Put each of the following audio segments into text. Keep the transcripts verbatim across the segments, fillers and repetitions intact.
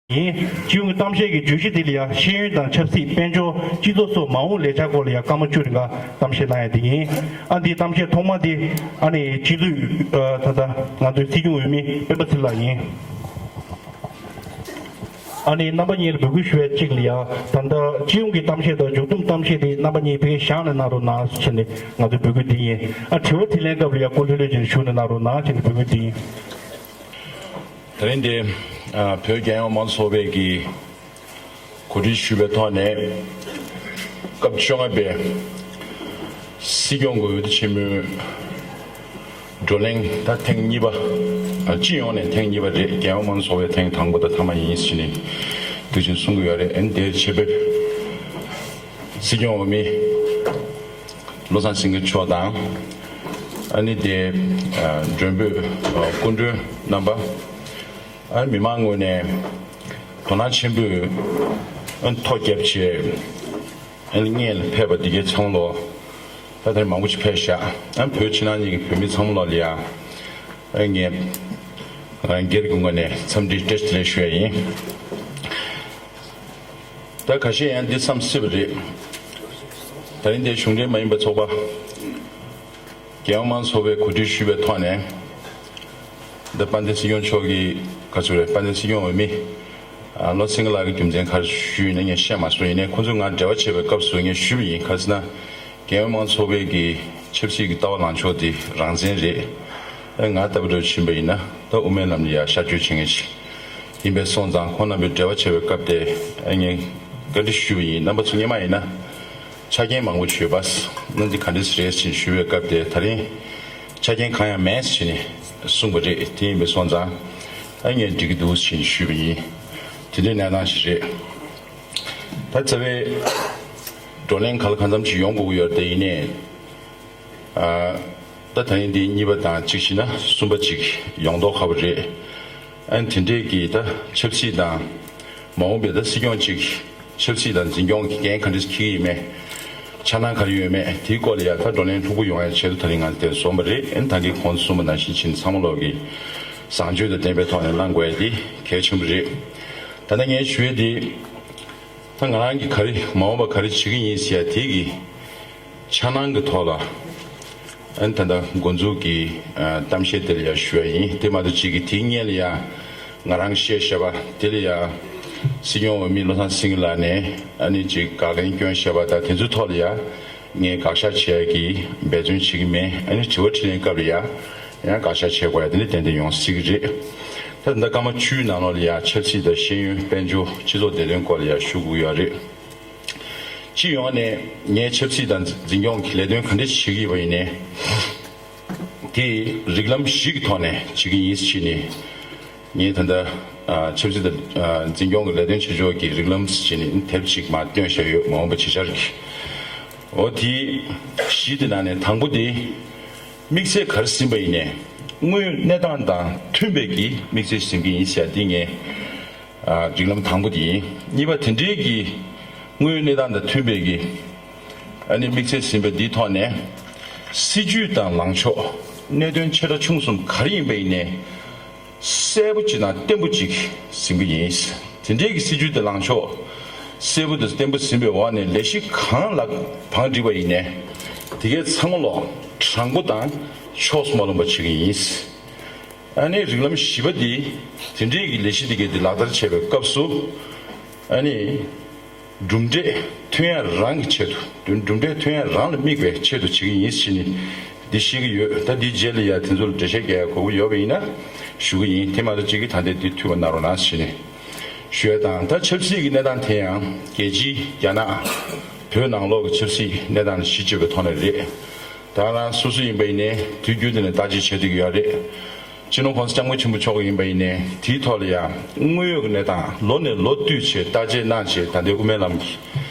ཡིན། སྤྱི་ཡོངས་ཀྱི་གཏམ་བཤད་ཀྱི་བརྗོད་གཞི་དེ་ལ་ཡང་ཤེས་ཡོན་དང་ཆབ་སྲིད། དཔལ་འབྱོར། སྤྱི་ཚོགས་སོགས་མ་འོངས་ལས་འཆར་སྐོར་ལ་ཡང་སྐར་མ་བཅུ་རིང་ག་གཏམ་བཤད་གནང་ཡ་དེ་ཡིན། ཨ་འདིའི་གཏམ་བཤད་ཐོག་མ་དེ་ཨ་ནི་སྤྱི་འཐུས་ད་ལྟ་ང་ཚོའི་སྲིད་སྐྱོང་འོས་མི་སྤེན་པ་ཚེ་རིང་ལགས་ཡིན། ཨ་ནི་རྣམ་པ་གཉིས་ལ་འབོད་སྐུལ་ཞུ་བའི་གཅིག་ལ་ཡང་ད་ལྟ་སྤྱི་ཡོངས་ཀྱི་གཏམ་བཤད་དང་མཇུག་བསྡོམས་གཏམ་བཤད་དེ་རྣམ་པ་གཉིས་ཕ་གིར་བཞག་ནས་གནང་རོགས་གནང་ཞེས་ནས་ང་ཚོའི་འབོད་སྐུལ་དེ་ཡིན། ཨ་དྲི་བ་དྲིས་ལན་སྐབས་ལ་ཡང་སྐུ་ལྷོད་ལྷོད་བྱས་ནས་བཞུགས་ནས་གནང་རོགས་གནང་ཞེས་ནས་འབོད་སྐུལ་དེ་ཡིན། ད་རིང་འདི་བོད་རྒྱལ་ཡོངས་མང་གཙོ་ཚོགས་པའི་གི་གོ་སྒྲིག་ཞུས་པའི་ཐོག་ནས་སྐབས་བཅོ་ལྔ་པའི་སྲིད་སྐྱོང་གི་འོས་བསྡུ་ཆེན་མོའི་བགྲོ་གླེང་ད་ཐེངས་གཉིས་པ། སྤྱི་ཡོངས་ནས་ཐེངས་གཉིས་པ་རེད། རྒྱལ་ཡོངས་མང་གཙོ་ཚོགས་པའི་ཐེངས་དང་པོ་དང་མཐའ་མ་ཡིན་ཞེས་ནས་དུས་ཆེན་གསུང་གི་ཡོད་རེད། ཨན་དེར་ཆེད་ཕེབས་སྲིད་སྐྱོང་འོས་མི་བློ་བཟང་སེང་གེ་མཆོག་དང་། ཨ་ནི་དེ་མགྲོན་འབོད་སྐུ་མགྲོན་རྣམ་པ། ཨ་མི་མང་ངོས་ནས་དོ་སྣང་ཆེན་པོས་ཨ་ཐོ་བརྒྱབ་བྱས་ཨ་ནི་སྔོན་ལ་ཕེབས་པ་འདི་གའི་ཚང་མ་ལོ་ད་ལྟ་མང་པོ་ཞིག་ཕེབས་ཤག་ཨ་བོད་ཕྱི་ནང་གཉིས་ཀྱི་བོད་མི་ཚང་མ་ལོ་ལ་ཡ་ཨ་ངས་རང་སྒེར་གྱི་ངོས་ནས་འཚམས་འདྲི་བཀྲ་ཤིས་བདེ་ལེགས་ཞུ་ཡ་ཡིན། ད་ཁ་ཤས་ཡང་འདི་བསམ་སྲིད་པ་རེད། ད་རིང་འདིར་གཞུང་འབྲེལ་མ་ཡིན་པའི་ཚོགས་པ་རྒྱལ་ཡོངས་མང་གཙོ་ཚོགས་པའི་གོ་སྒྲིག་ཞུས་པའི་ཐོག་ནས། འདི་དཔལ་ལྡན་སྲིད་སྐྱོང་མཆོག་གིས་ག་ཚོད་རེད། དཔལ་ལྡན་སྲིད་སྐྱོང་འོས་མི་བློ་སེང་གེ་ལགས་ཀྱི་རྒྱུ་མཚན་ག་རེ་ཞུས་ཡིན་ན་ངས་བཤད་མ་སོང་། ཡིན་ནའི་ཁོང་ཚོས་ང་འབྲེལ་བ་བྱས་པའི་སྐབས་སུ་ངས་ཞུས་པ་ཡིན། ག་ཟེར་ན། རྒྱལ་ཡོངས་མང་གཙོ་ཚོགས་པའི་གི་ཆབ་སྲིད་ཀྱི་ལྟ་བ་ལངས་ཕྱོགས་དེ་རང་བཙན་རེད། ཨ་ང་ལྟ་བུ་འདྲ་ཕྱིན་པ་ཡིན་ན་ད་དབུ་མའི་ལམ་ལ་ཡ་ཤར་བསྐྱོད་བྱེད་མཁན་ཞིག་ཡིན་པས་སོང་ཙང་། ཁོང་རྣམ་པས་འབྲེལ་བ་བྱས་པའི་སྐབས་དེ་ཨ་ངས་བཀའ་འདྲི་ཞུས་པ་ཡིན། རྣམ་པ་ཚོ་སྔོན་མ་ཡིན་ན་ཆ་རྐྱེན་མང་པོ་ཡོད་པ་ནང་འདི་ག་འདྲས་རེད་ཅེས་ཞུས་པའི་སྐབས་དེ། ད་རིང་ཆ་རྐྱེན་གང་ཡང་མེད་ཅེས་ནས་གསུངས་པ་རེད། དེ་ཡིན་པས་སོང་ཙང་ཨ་ངས་འགྲིག་གི་འདུག་ཅེས་ཞུས་པ་ཡིན། དེ་འདྲའི་གནས་སྟངས་ཤིག་རེད། ད་རྩ་བའི་བགྲོ་གླེང་ག་ལ་གང་འཚམ་ཞིག་ཡོང་དགོས་ཀྱི་ཡོད་རེད། དེ་ཡིན་ནའི། ཨ། ད་ད་ཡིན་འདི་གཉིས་པ་དང་གཅིག་བྱས་ན་གསུམ་པ་ཅིག་ཡོང་མདོག་ཁ་པོ་རེད། ཨ་ནི་དེ་འདྲས་ཀྱི་ད་ཆབ་སྲིད་དང་མ་འོངས་པའི་ད་སྲིད་སྐྱོང་ཅིག་ཆབ་སྲིད་དང་འཛིན་སྐྱོང་གི་འགན་ག་འདྲས་འཁྱེར་གྱི་ཡིན་མེད། འཆར་སྣང་ག་རེ་ཡོད་མེད། དེའི་སྐོར་ལ་ཡ་ད་བགྲོ་གླེང་ལྷུག་པོ་ཡོང་ཡ་ཆེད་དུ་ད་རིང་ང་དེར་འཛོམས་པ་རེད། ཨ་ནི་ད་གིན་གོང་དུ་གསུངས་པ་ནང་བཞིན་ཕྱིན་ཚང་མ་ལོག་གི་བཟང་སྤྱོད་དང་ལྡན་པའི་ཐོག་ནས་གནང་དགོས་ཡ་དེ་གལ་ཆེན་པོ་རེད། ད་ལྟ་ངས་ཞུ་ཡ་དེ། ད་ང་རང་གིས་ག་རེ་མ་འོངས་པ་ག་རེ་བྱེད་ཀྱི་ཡིན་ཟེར་ཡ་དེ་གི་འཆར་སྣང་གི་ཐོག་ལ། ཨ་ནི་ད་ལྟ་འགོ་འཛུགས་ཀྱི་ཨ་གཏམ་བཤད་དེ་ལ་ཡ་ཞུ་ཡ་ཡིན། དེ་མ་གཏོགས་གཅིག་གི་དེའི་སྔོན་ལ་ཡ་ང་རང་བཤད་བཞག་པ་དེ་ལ་ཡ་སྲིད་སྐྱོང་འོས་མི་བློ་བཟང་སེང་གེ་ལགས་ནས་ཨ་ནི་གཅིག་དགག་ལན་བསྐྱོན་བཞག་པ་དང་དེ་ཚོའི་ཐོག་ལ་ཡ། ངས་དགག་བཞག་བྱེད་ཡ་གི་འབད་བརྩོན་བྱེད་ཀྱི་མེད། ཨ་ནི་དྲི་བ་དྲིས་ལན་སྐབས་ལ་ཡ་ཡང་དགག་བཞག་བྱེད་དགོས་ཡ་དེ་འདྲ་ཏན་ཏན་ཡོང་སྲིད་ཀྱི་རེད། ད་ད་ལྟ་སྐར་མ་བཅུའི་ནང་ལོགས་ལ་ཡ་ཆབ་སྲིད་དང་ཤེས་ཡོན་དཔལ་འབྱོར་སྤྱི་ཚོགས་བདེ་དོན་སྐོར་ལ་ཡ་ཞུ་དགོས་ཡོད་རེད། སྤྱི་ཡོངས་ནས་ངས་ཆབ་སྲིད་དང་འཛིན་སྐྱོང་གི་ལས་དོན་ག་འདྲ་བྱེད་ཀྱི་ཡོད་པ་ཡིན་ནའི། དེ་རིགས་ལམ་བཞི་གི་ཐོག་ནས་བྱེད་ཀྱི་ཡིན་ཟེར་ནས། ངས་ད་ལྟ་ཨ་ཆབ་སྲིད་དང་ཨ་འཛིན་སྐྱོང་གི་ལས་དོན་བྱེད་ཕྱོགས་ཀྱི་རིགས་ལམ་ཟེར་ནས་དེབ་ཅིག་མར་བཏོན་བཞག་ཡོད། མ་འོངས་པ་ཆེད་བཅར་གྱི། འོ་དེ་བཞི་དེ་ནང་ནས་དང་པོ་དེ་དམིགས་བསལ་ག་རེ་ཟིན་པ་ཡིན་ནའི་དངོས་ཡོད་གནས་སྟངས་དང་མཐུན་པའི་གི་དམིགས་བསལ་ཟིན་གྱི་ཡིན་ཟེར་ཡ་འདི་ངས་ཨ་རིགས་ལམ་དང་པོ་དེ་ཡིན། གཉིས་པ་དེ་འདྲའི་གི་དངོས་ཡོད་གནས་སྟངས་དང་མཐུན་པའི་གི་ཨ་ནི་དམིགས་བསལ་ཟིན་པ་འདིའི་ཐོག་ནས་སྲིད་ཇུས་དང་ལངས་ཕྱོགས་གནད་དོན་ཆེ་ཕྲ་ཆུང་གསུམ་ག་རེ་ཡིན་པ་ཡིན་ནའི་གསལ་པོ་ཅིག་དང་བརྟན་པོ་ཅིག་ཟིན་གྱི་ཡིན། དེ་འདྲའི་གི་སྲིད་ཇུས་དང་ལངས་ཕྱོགས་གསལ་པོ་དང་བརྟན་པོ་ཟིན་པའི་འོག་ནས་ལས་གཞི་གང་ལ་བང་བསྒྲིགས་པ་ཡིན་ནའི་དེ་གའི་ཚང་མ་ལོག་དྲང་པོ་དང་ཕྱོགས་སུ་མ་ལྷུང་པ་བྱེད་ཀྱི་ཡིན། ཨ་ནི་རིགས་ལམ་བཞི་པ་འདི་དེ་འདྲའི་གི་ལས་གཞི་འདི་གའི་འདི་ལག་བསྟར་བྱེད་པའི་སྐབས་སུ་ཨ་ནི་གྲུབ་འབྲས་ཐོན་ཡ་རང་གི་ཆེད་དུ། གྲུབ་འབྲས་ཐོན་ཡ་རང་ལ་དམིགས་པའི་ཆེད་དུ་བྱེད་ཀྱི་ཡིན་ཟེར་ནས་འདི་བཤད་ཀྱི་ཡོད། ད་འདིའི་རྗེས་ལ་ཡ་དེ་ཚོ་ལ་འགྲེལ་བཤད་རྒྱག་ཡ་གོ་གི་ཡོད་པ་ཡིན་ན་ཞུ་གི་ཡིན། དེ་མ་གཏོགས་གཅིག་གིས་ད་ལྟའི་འདི་ཐུས་པ་གནང་རོགས་གནང་ཟེར་ནས་ཞུ་ཡ་དང་། ད་ཆབ་སྲིད་ཀྱི་གནས་སྟངས་དེ་ཡང་རྒྱལ་སྤྱི་རྒྱ་ནག་བོད་ནང་ལོགས་ཀྱི་ཆབ་སྲིད་གནས་སྟངས་ལ་གཞི་བཅོལ་བའི་ཐོག་ནས་རེད། ད་ང་རང་སོ་སོ་ཡིན་པ་ཡིན་ནའི་དུས་རྒྱུན་དུ་ནས་བརྟག་དཔྱད་བྱེད་བསྡད་ཀྱི་ཡོད་རེད། སྤྱི་ནོར་༸གོང་ས་༸སྐྱབས་མགོན་ཆེན་པོ་མཆོག་ཡིན་པ་ཡིན་ནའི་དེའི་ཐོག་ལ་ཡང་དངོས་ཡོད་ཀྱི་གནས་སྟངས་ལོ་ནས་ལོ་བསྟུད་བྱས་བརྟག་དཔྱད་གནང་བྱས་ད་ལྟའི་དབུ་མའི་ལམ་གྱི་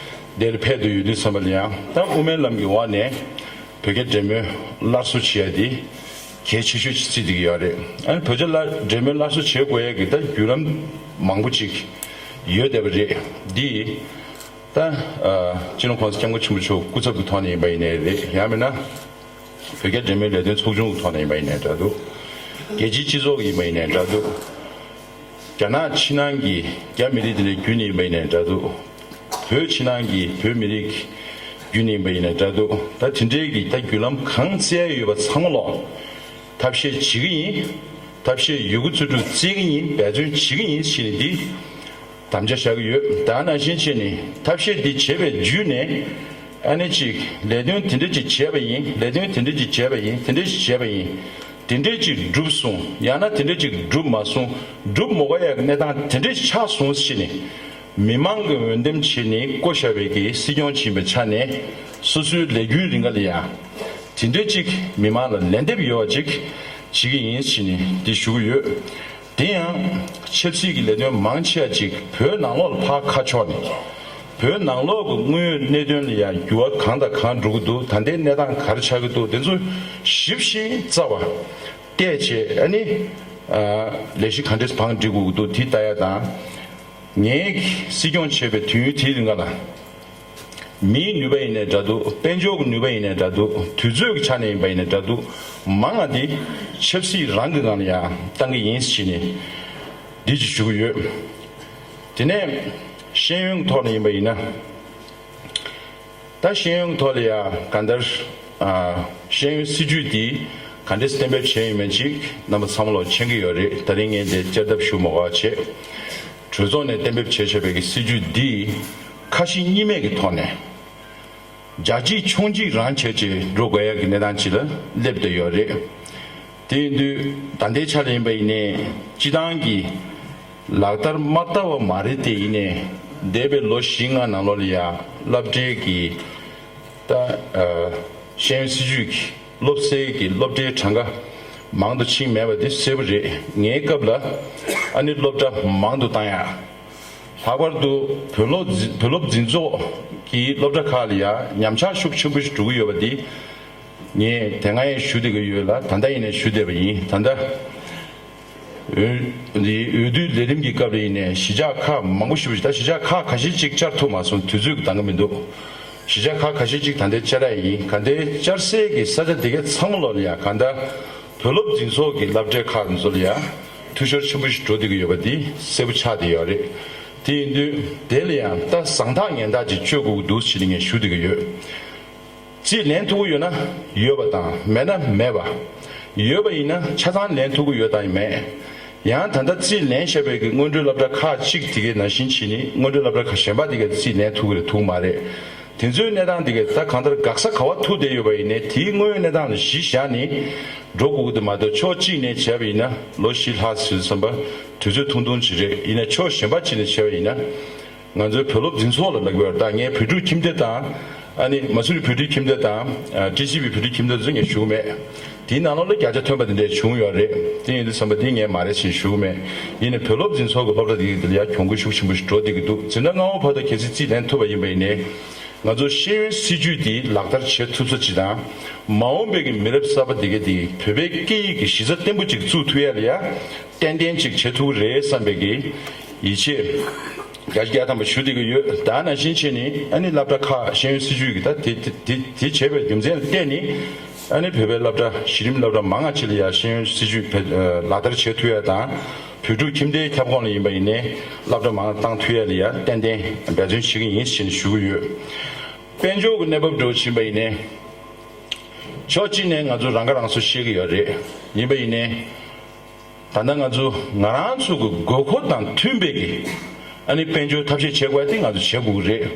དེ་ལ་ཕེབས་བསྡད་ཡོད་དུས་ཙམ་པ་ལ་ཡང་ད་དབུ་མའི་ལམ་གྱི་འོག་ནས་བོད་རྒྱ་འབྲེལ་མོལ་སླར་གསོ་བྱེད་ཡ་དེ་གལ་ཆེ་ཤོས་ཅིག་བརྩིས་བསྡད་ཀྱི་ཡོད་རེད། ཨ་ནི་བོད་རྒྱ་ལ་འབྲེལ་མོལ་སླར་གསོ་བྱེད་དགོས་ཡ་གི་ད་བརྒྱུད་ལམ་མང་པོ་ཅིག་ཡོད་བསྡད་པ་རེད། འདི་ད་ཨ་སྤྱི་ནོར་༸གོང་ས་༸སྐྱབས་མགོན་ཆེན་པོ་མཆོག་སྐུ་ཚབ་ཀྱི་ཐོག་ནས་ཡིན་པ་ཡིན་ནའི་རེད། ཡང་མིན་ན་བོད་རྒྱ་འབྲེལ་མོལ་ལས་དོན་ཚོགས་ཆུང་གི་ཐོག་ནས་ཡིན་པ་ཡིན་ནའི་འདྲ་འདུག་རྒྱལ་སྤྱིའི་སྤྱི་ཚོགས་ཀྱི་ཡིན་པ་ཡིན་ནའི་འདྲ་འདུག་རྒྱ་ནག་ཕྱི་ནང་གི་རྒྱ་མི་རིགས་དེ་འདྲའི་བརྒྱུད་ནས་ཡིན་པ་ཡིན་ནའི་འདྲ་འདུག་བོད་ཕྱི་ནང་གི་བོད་མི་རིགས་བརྒྱུད་ནས་ཡིན་པ་ཡིན་ནའི་འདྲ་འདུག་ད་དེ་འདྲའི་གི་ད་བརྒྱུད་ལམ་གང་བཙལ་ཡོད་པ་ཚང་མ་ལོག་ཐབས་ཤེས་བྱེད་ཀྱི་ཡིན། ཐབས་ཤེས་ཡོད་རྒུ་ཚུལ་དྲུག་བཙལ་གྱི་ཡིན། འབད་བརྩོན་བྱེད་ཀྱི་ཡིན་ཞེས་ནས་འདི་དམ་བཅའ་བཞག་གི་ཡོད། ད་ནང་བཞིན་བྱས་ནས་ཐབས་ཤེས་འདི་བྱས་པའི་བརྒྱུད་ནས་ཨ་ནི་ཅིག་ལས་དོན་དེ་འདྲ་ཅིག་བྱས་པ་ཡིན། ལས་དོན་དེ་འདྲ་ཅིག་བྱས་པ་ཡིན། དེ་འདྲ་ཅིག་བྱས་པ་ཡིན། དེ་འདྲ་ཅིག་འགྲུབ་སོང་། ཡང་ན་དེ་འདྲ་ཅིག་འགྲུབ་མ་སོང་། འགྲུབ་མ་དགོས་ཡག་གི་གནས་སྟངས་དེ་འདྲ་ཅིག་ཆགས་སོང་ཞེས་ནས་མི་མང་གི་འོས་འདེམས་བྱས་ནས་བསྐོ་བཞག་པའི་གི་སྲིད་སྐྱོང་ཅིག་ཡིན་པའི་ཆ་ནས་སོ་སོའི་ལས་རྒྱུན་རིང་ག་ལ་ཡང་དེ་འདྲ་ཅིག་མི་མང་ལ་ལན་འདེབས་ཡོད་པ་ཅིག་བྱེད་ཀྱི་ཡིན་ཞེས་ནས་འདི་ཞུ་གི་ཡོད། དེ་ཡང་ཆབ་སྲིད་ཀྱི་ལས་དོན་མང་ཆེ་བ་ཅིག་བོད་ནང་ལོགས་ལ་ཕར་ཁ་ཕྱོགས་ནས་བོད་ནང་ལོགས་ཀྱི་དངོས་ཡོད་གནད་དོན་ལ་ཡང་འགྱུར་བ་གང་དང་གང་འགྲོ་གི་འདུག་ད་ལྟའི་གནས་སྟངས་ག་རེ་ཆགས་ཀྱི་འདུག་དེ་ཚོ་ཞིབ་ཅིང་རྩ་བ་བལྟས་བྱས་ཨ་ནི་ལས་གཞི་ག་འདྲས་བང་སྒྲིག་དགོས་ཀྱི་འདུག་དེ་ལྟ་ཡ་དང་། ངས་སྲིད་སྐྱོང་བྱས་པའི་དུས་ཡུན་དེའི་རིང་ག་ལ། མིའི་ནུས་པ་ཡིན་ནའི་འདྲ་འདུག་དཔལ་འབྱོར་གྱི་ནུས་པ་ཡིན་ནའི་འདྲ་འདུག་དུས་ཚོད་ཀྱི་ཆ་ནས་ཡིན་པ་ཡིན་ནའི་འདྲ་འདུག་མང་བ་འདི་ཆབ་སྲིད་རང་གི་ངང་ལ་ཡང་བཏང་གི་ཡིན་ཞེས་ནས་འདི་ཅིག་ཞུ་གི་ཡོད། དེ་ནས་ཤེས་ཡོན་ཐོག་ནས་ཡིན་པ་ཡིན་ན། ད་ཤེས་ཡོན་ཐོག་ལ་ཡང་གང་ལྟར་ཤེས་ཡོན་སྲིད་ཇུས་འདི་ག་འདྲས་གཏན་འབེབས་བྱས་ཡོད་མེད་ཅིག་རྣམ་པ་ཚང་མ་ལོག་མཁྱེན་གྱི་ཡོད་རེད། ད་རིང་ངས་འདི་བསྐྱར་ལྡབ་ཞུ་མ་དགོས་པ་བྱས། གྲོས་ཚོགས་ནས་གཏན་འབེབས་བྱས་བྱས་པའི་གི་སྲིད་ཇུས་འདི་ཁ་ཞེ་གཉིས་མེད་ཀྱི་ཐོག་ནས་རྒྱ་སྐྱིད་ཆུང་སྐྱིད་རང་བྱས་བྱས་འགྲོ་དགོས་ཡ་གི་གནས་སྟངས་ཅིག་ལ་སླེབས་བསྡད་ཡོད་རེད། དེ་ཡིན་དུས་ད་ལྟའི་ཆ་ལ་ཡིན་པ་ཡིན་ནའི་སྤྱི་བཏང་གི་ལག་བསྟར་མ་བསྟར་བ་མ་རེད་དེ་ཡིན་ནའི་འདས་པའི་ལོ་བཞི་ལྔ་ནང་ལོགས་ལ་ཡ་སློབ་གྲྭའི་གི་ད་ཤེས་ཡོན་སྲིད་ཇུས་ཀྱི་སློབ་གསོའི་གི་སློབ་གྲྭའི་གྲངས་ཀ་མང་དུ་ཕྱིན་མེད་པ་དེ་གསལ་པོ་རེད། ངའི་སྐབས་ལ་ཨ་ནི་སློབ་གྲྭ་མང་དུ་བཏང་ཡ། ལྷག་པར་དུ་བོད་སློབ་འཛིན་བོད་སློབ་འཛིན་ཚོགས་ཀྱི་སློབ་གྲྭ་ཁག་ལ་ཡང་ཉམས་ཆག་ཤུགས་ཆེན་པོ་ཞིག་འགྲོ་གི་ཡོད་པ་འདི་ངས་དེ་སྔ་ཡང་ཞུ་བསྡད་ཀྱི་ཡོད་ལ་ད་ལྟ་ཡིན་ནའི་ཞུ་བསྡད་པ་ཡིན། ད་ལྟ་འོས་འདི་འོས་བསྡུ་ལས་རིམ་གྱི་སྐབས་ལ་ཡིན་ནའི་གཞིས་ཆགས་ཁག་མང་པོ་ཞིག་ད་གཞིས་ཆགས་ཁག་ཁ་ཤས་ཅིག་བཅར་ཐུབ་མ་སོང་། དུས་ཚོད་ཀྱི་འདང་གི་མི་འདུག་གཞིས་ཆགས་ཁག་ཁ་ཤས་ཅིག་ད་ལྟའི་བཅར་ཡ་ཡིན། ག་འདའི་བཅར་སའི་གི་ས་ཆ་དེ་གའི་ཚང་མ་ལོག་ལ་ཡང་ག་འདའ་བོད་སློབ་འཛིན་ཚོགས་ཀྱི་སློབ་གྲྭའི་ཁག་ཚོ་ལ་ཡང་འཐུས་ཤོར་ཆེན་པོ་ཞིག་འགྲོ་བསྡད་ཀྱི་ཡོད་པ་འདི་གསལ་པོ་ཆགས་བསྡད་ཡོད་རེད། དེ་ཡིན་དུས་དེ་ལ་ཡང་ད་བཟང་ཐག་ངན་ཐག་ཅིག་གཅོད་དགོས་ཀྱི་འདུག་ཟེར་ནས་ངས་ཞུ་བསྡད་ཀྱི་ཡོད། རྩིས་ལེན་ཐུབ་ཀྱི་ཡོད་ན་ཡོད་པ་དང་མེད་ན་མེད་པ། ཡོད་པ་ཡིན་ན་ཆ་ཚང་ལེན་ཐུབ་ཀྱི་ཡོད་དང་མེད། ཡང་ད་ལྟ་རྩིས་ལེན་བཞག་པའི་གི་སྔོན་འགྲོའི་སློབ་གྲྭ་ཁག་ཅིག་དེ་གའི་ནང་བཞིན་བྱས་ནས་སྔོན་འགྲོའི་སློབ་གྲྭ་ཁག་གཞན་པ་དེ་གའི་རྩིས་ལེན་ཐུབ་ཀྱི་རེད་ཐུབ་ཀྱི་མ་རེད། དེ་ཚོའི་གནས་སྟངས་དེ་གའི་ད་གང་ལྟར་འགག་ས་ག་བ་ཐུག་བསྡད་ཡོད་པ་ཡིན་ནའི་དེའི་དངོས་ཡོད་གནས་སྟངས་ལ་གཞི་བཞག་ནས་འགྲོ་དགོས་ཀྱི་འདུག་མ་གཏོགས་ཕྱོགས་གཅིག་ནས་བྱས་པ་ཡིན་ན་ལོ་བཞི་ལྷག་ཟིན་བསམ་པ་དུས་ཚོད་ཐུང་ཐུང་ཅིག་རེད། ཡིན་ན་ཕྱོགས་གཞན་པ་གཅིག་ནས་བྱས་པ་ཡིན་ན། ང་ཚོའི་བོད་སློབ་འཛིན་ཚོགས་ལ་ལབ་ཀྱི་ཡོད་རེད། ད་ངས་བོད་ཕྲུག་ཁྱིམ་སྡེ་དང་ཨ་ནི་མ་སུ་རི་བོད་ཕྲུག་ཁྱིམ་སྡེ་དང་ཨ་ཊི་སི་བི་བོད་ཕྲུག་ཁྱིམ་སྡེ་ཚོ་ངས་ཞུ་གི་མེད། དེའི་ནང་ལོགས་ལ་བརྒྱ་ཆ་ཐོན་པ་དེ་འདྲས་བྱུང་ཡོད་རེད། དེ་ཡིན་དུས་ཙམ་པ་དེ་ངས་མ་རེད་ཅེས་ཞུ་གི་མེད། ཡིན་ནའི་བོད་སློབ་འཛིན་ཚོགས་ཀྱི་སློབ་གྲྭ་དེ་གི་དེ་ལ་ཡ་གྱོང་གུན་ཤུགས་ཆེན་པོ་ཞིག་འགྲོ་བསྡད་ཀྱི་འདུག་འཛིན་གྲྭ་ལྔ་པ་བར་དུ་གལ་སྲིད་རྩིས་ལེན་ཐུབ་པ་ཡིན་པ་ཡིན་ནའི་ང་ཚོ་ཤེས་ཡོན་སྲིད་བྱུས་དེ་ལག་བསྟར་བྱེད་ཐུབ་ས་ཅིག་དང་མ་འོངས་པའི་གི་མི་རབས་གསར་པ་དེ་གི་དེ་བོད་པའི་སྐད་ཡིག་གི་གཞི་རྩ་བརྟན་པོ་ཅིག་བཙུགས་ཐུབ་ཡ་ལ་ཡ་ཏན་ཏན་ཅིག་བྱེད་ཐུབ་ཀྱི་རེད་བསམ་པའི་གི་ཡིད་ཆེས། བརྒྱ་ཆ་བརྒྱ་ཐམ་པ་ཞུ་བསྡད་ཀྱི་ཡོད། ད་ནང་བཞིན་བྱས་ནས་ཨ་ནི་སློབ་གྲྭ་ཁག་ཤེས་ཡོན་སྲིད་བྱུས་ཀྱི་ད་དེ་དེ་དེ་དེ་བྱས་པའི་རྒྱུ་མཚན་ལ་བརྟེན་ནས་ཨ་ནི་བོད་པའི་སློབ་གྲྭ་གཞི་རིམ་སློབ་གྲྭ་མང་བ་ཅིག་ལ་ཡང་ཤེས་ཡོན་སྲིད་བྱུས་བེད་ལག་བསྟར་བྱེད་ཐུབ་ཡ་དང་བོད་ཕྲུག་ཁྱིམ་སྡེའི་ཁྱབ་ཁོངས་ལ་ཡིན་པ་ཡིན་ནའི་སློབ་གྲྭ་མང་བ་བཏང་ཐུབ་ཡ་ལ་ཡང་ཏན་ཏན་འབད་བརྩོན་བྱེད་ཀྱི་ཡིན་ཞེས་ཞུ་གི་ཡོད། དཔལ་འབྱོར་གྱི་གནས་བབ་འགྲོ་བཞིན་པ་ཡིན་ནའི་ཕྱོགས་གཅིག་ནས་ང་ཚོ་རང་ཁ་རང་གསོ་ཤེས་ཀྱི་ཡོད་རེད། ཡིན་པ་ཡིན་ནའི། ད་ལྟ་ང་ཚོ་ང་རང་ཚོ་གི་དགོས་མཁོ་དང་མཐུན་པའི་གི་ཨ་ནི་དཔལ་འབྱོར་ཐབས་ཤེས་བྱེད་དགོས་ཏེ་ང་ཚོ་བྱེད་དགོས་ཀྱི་རེད།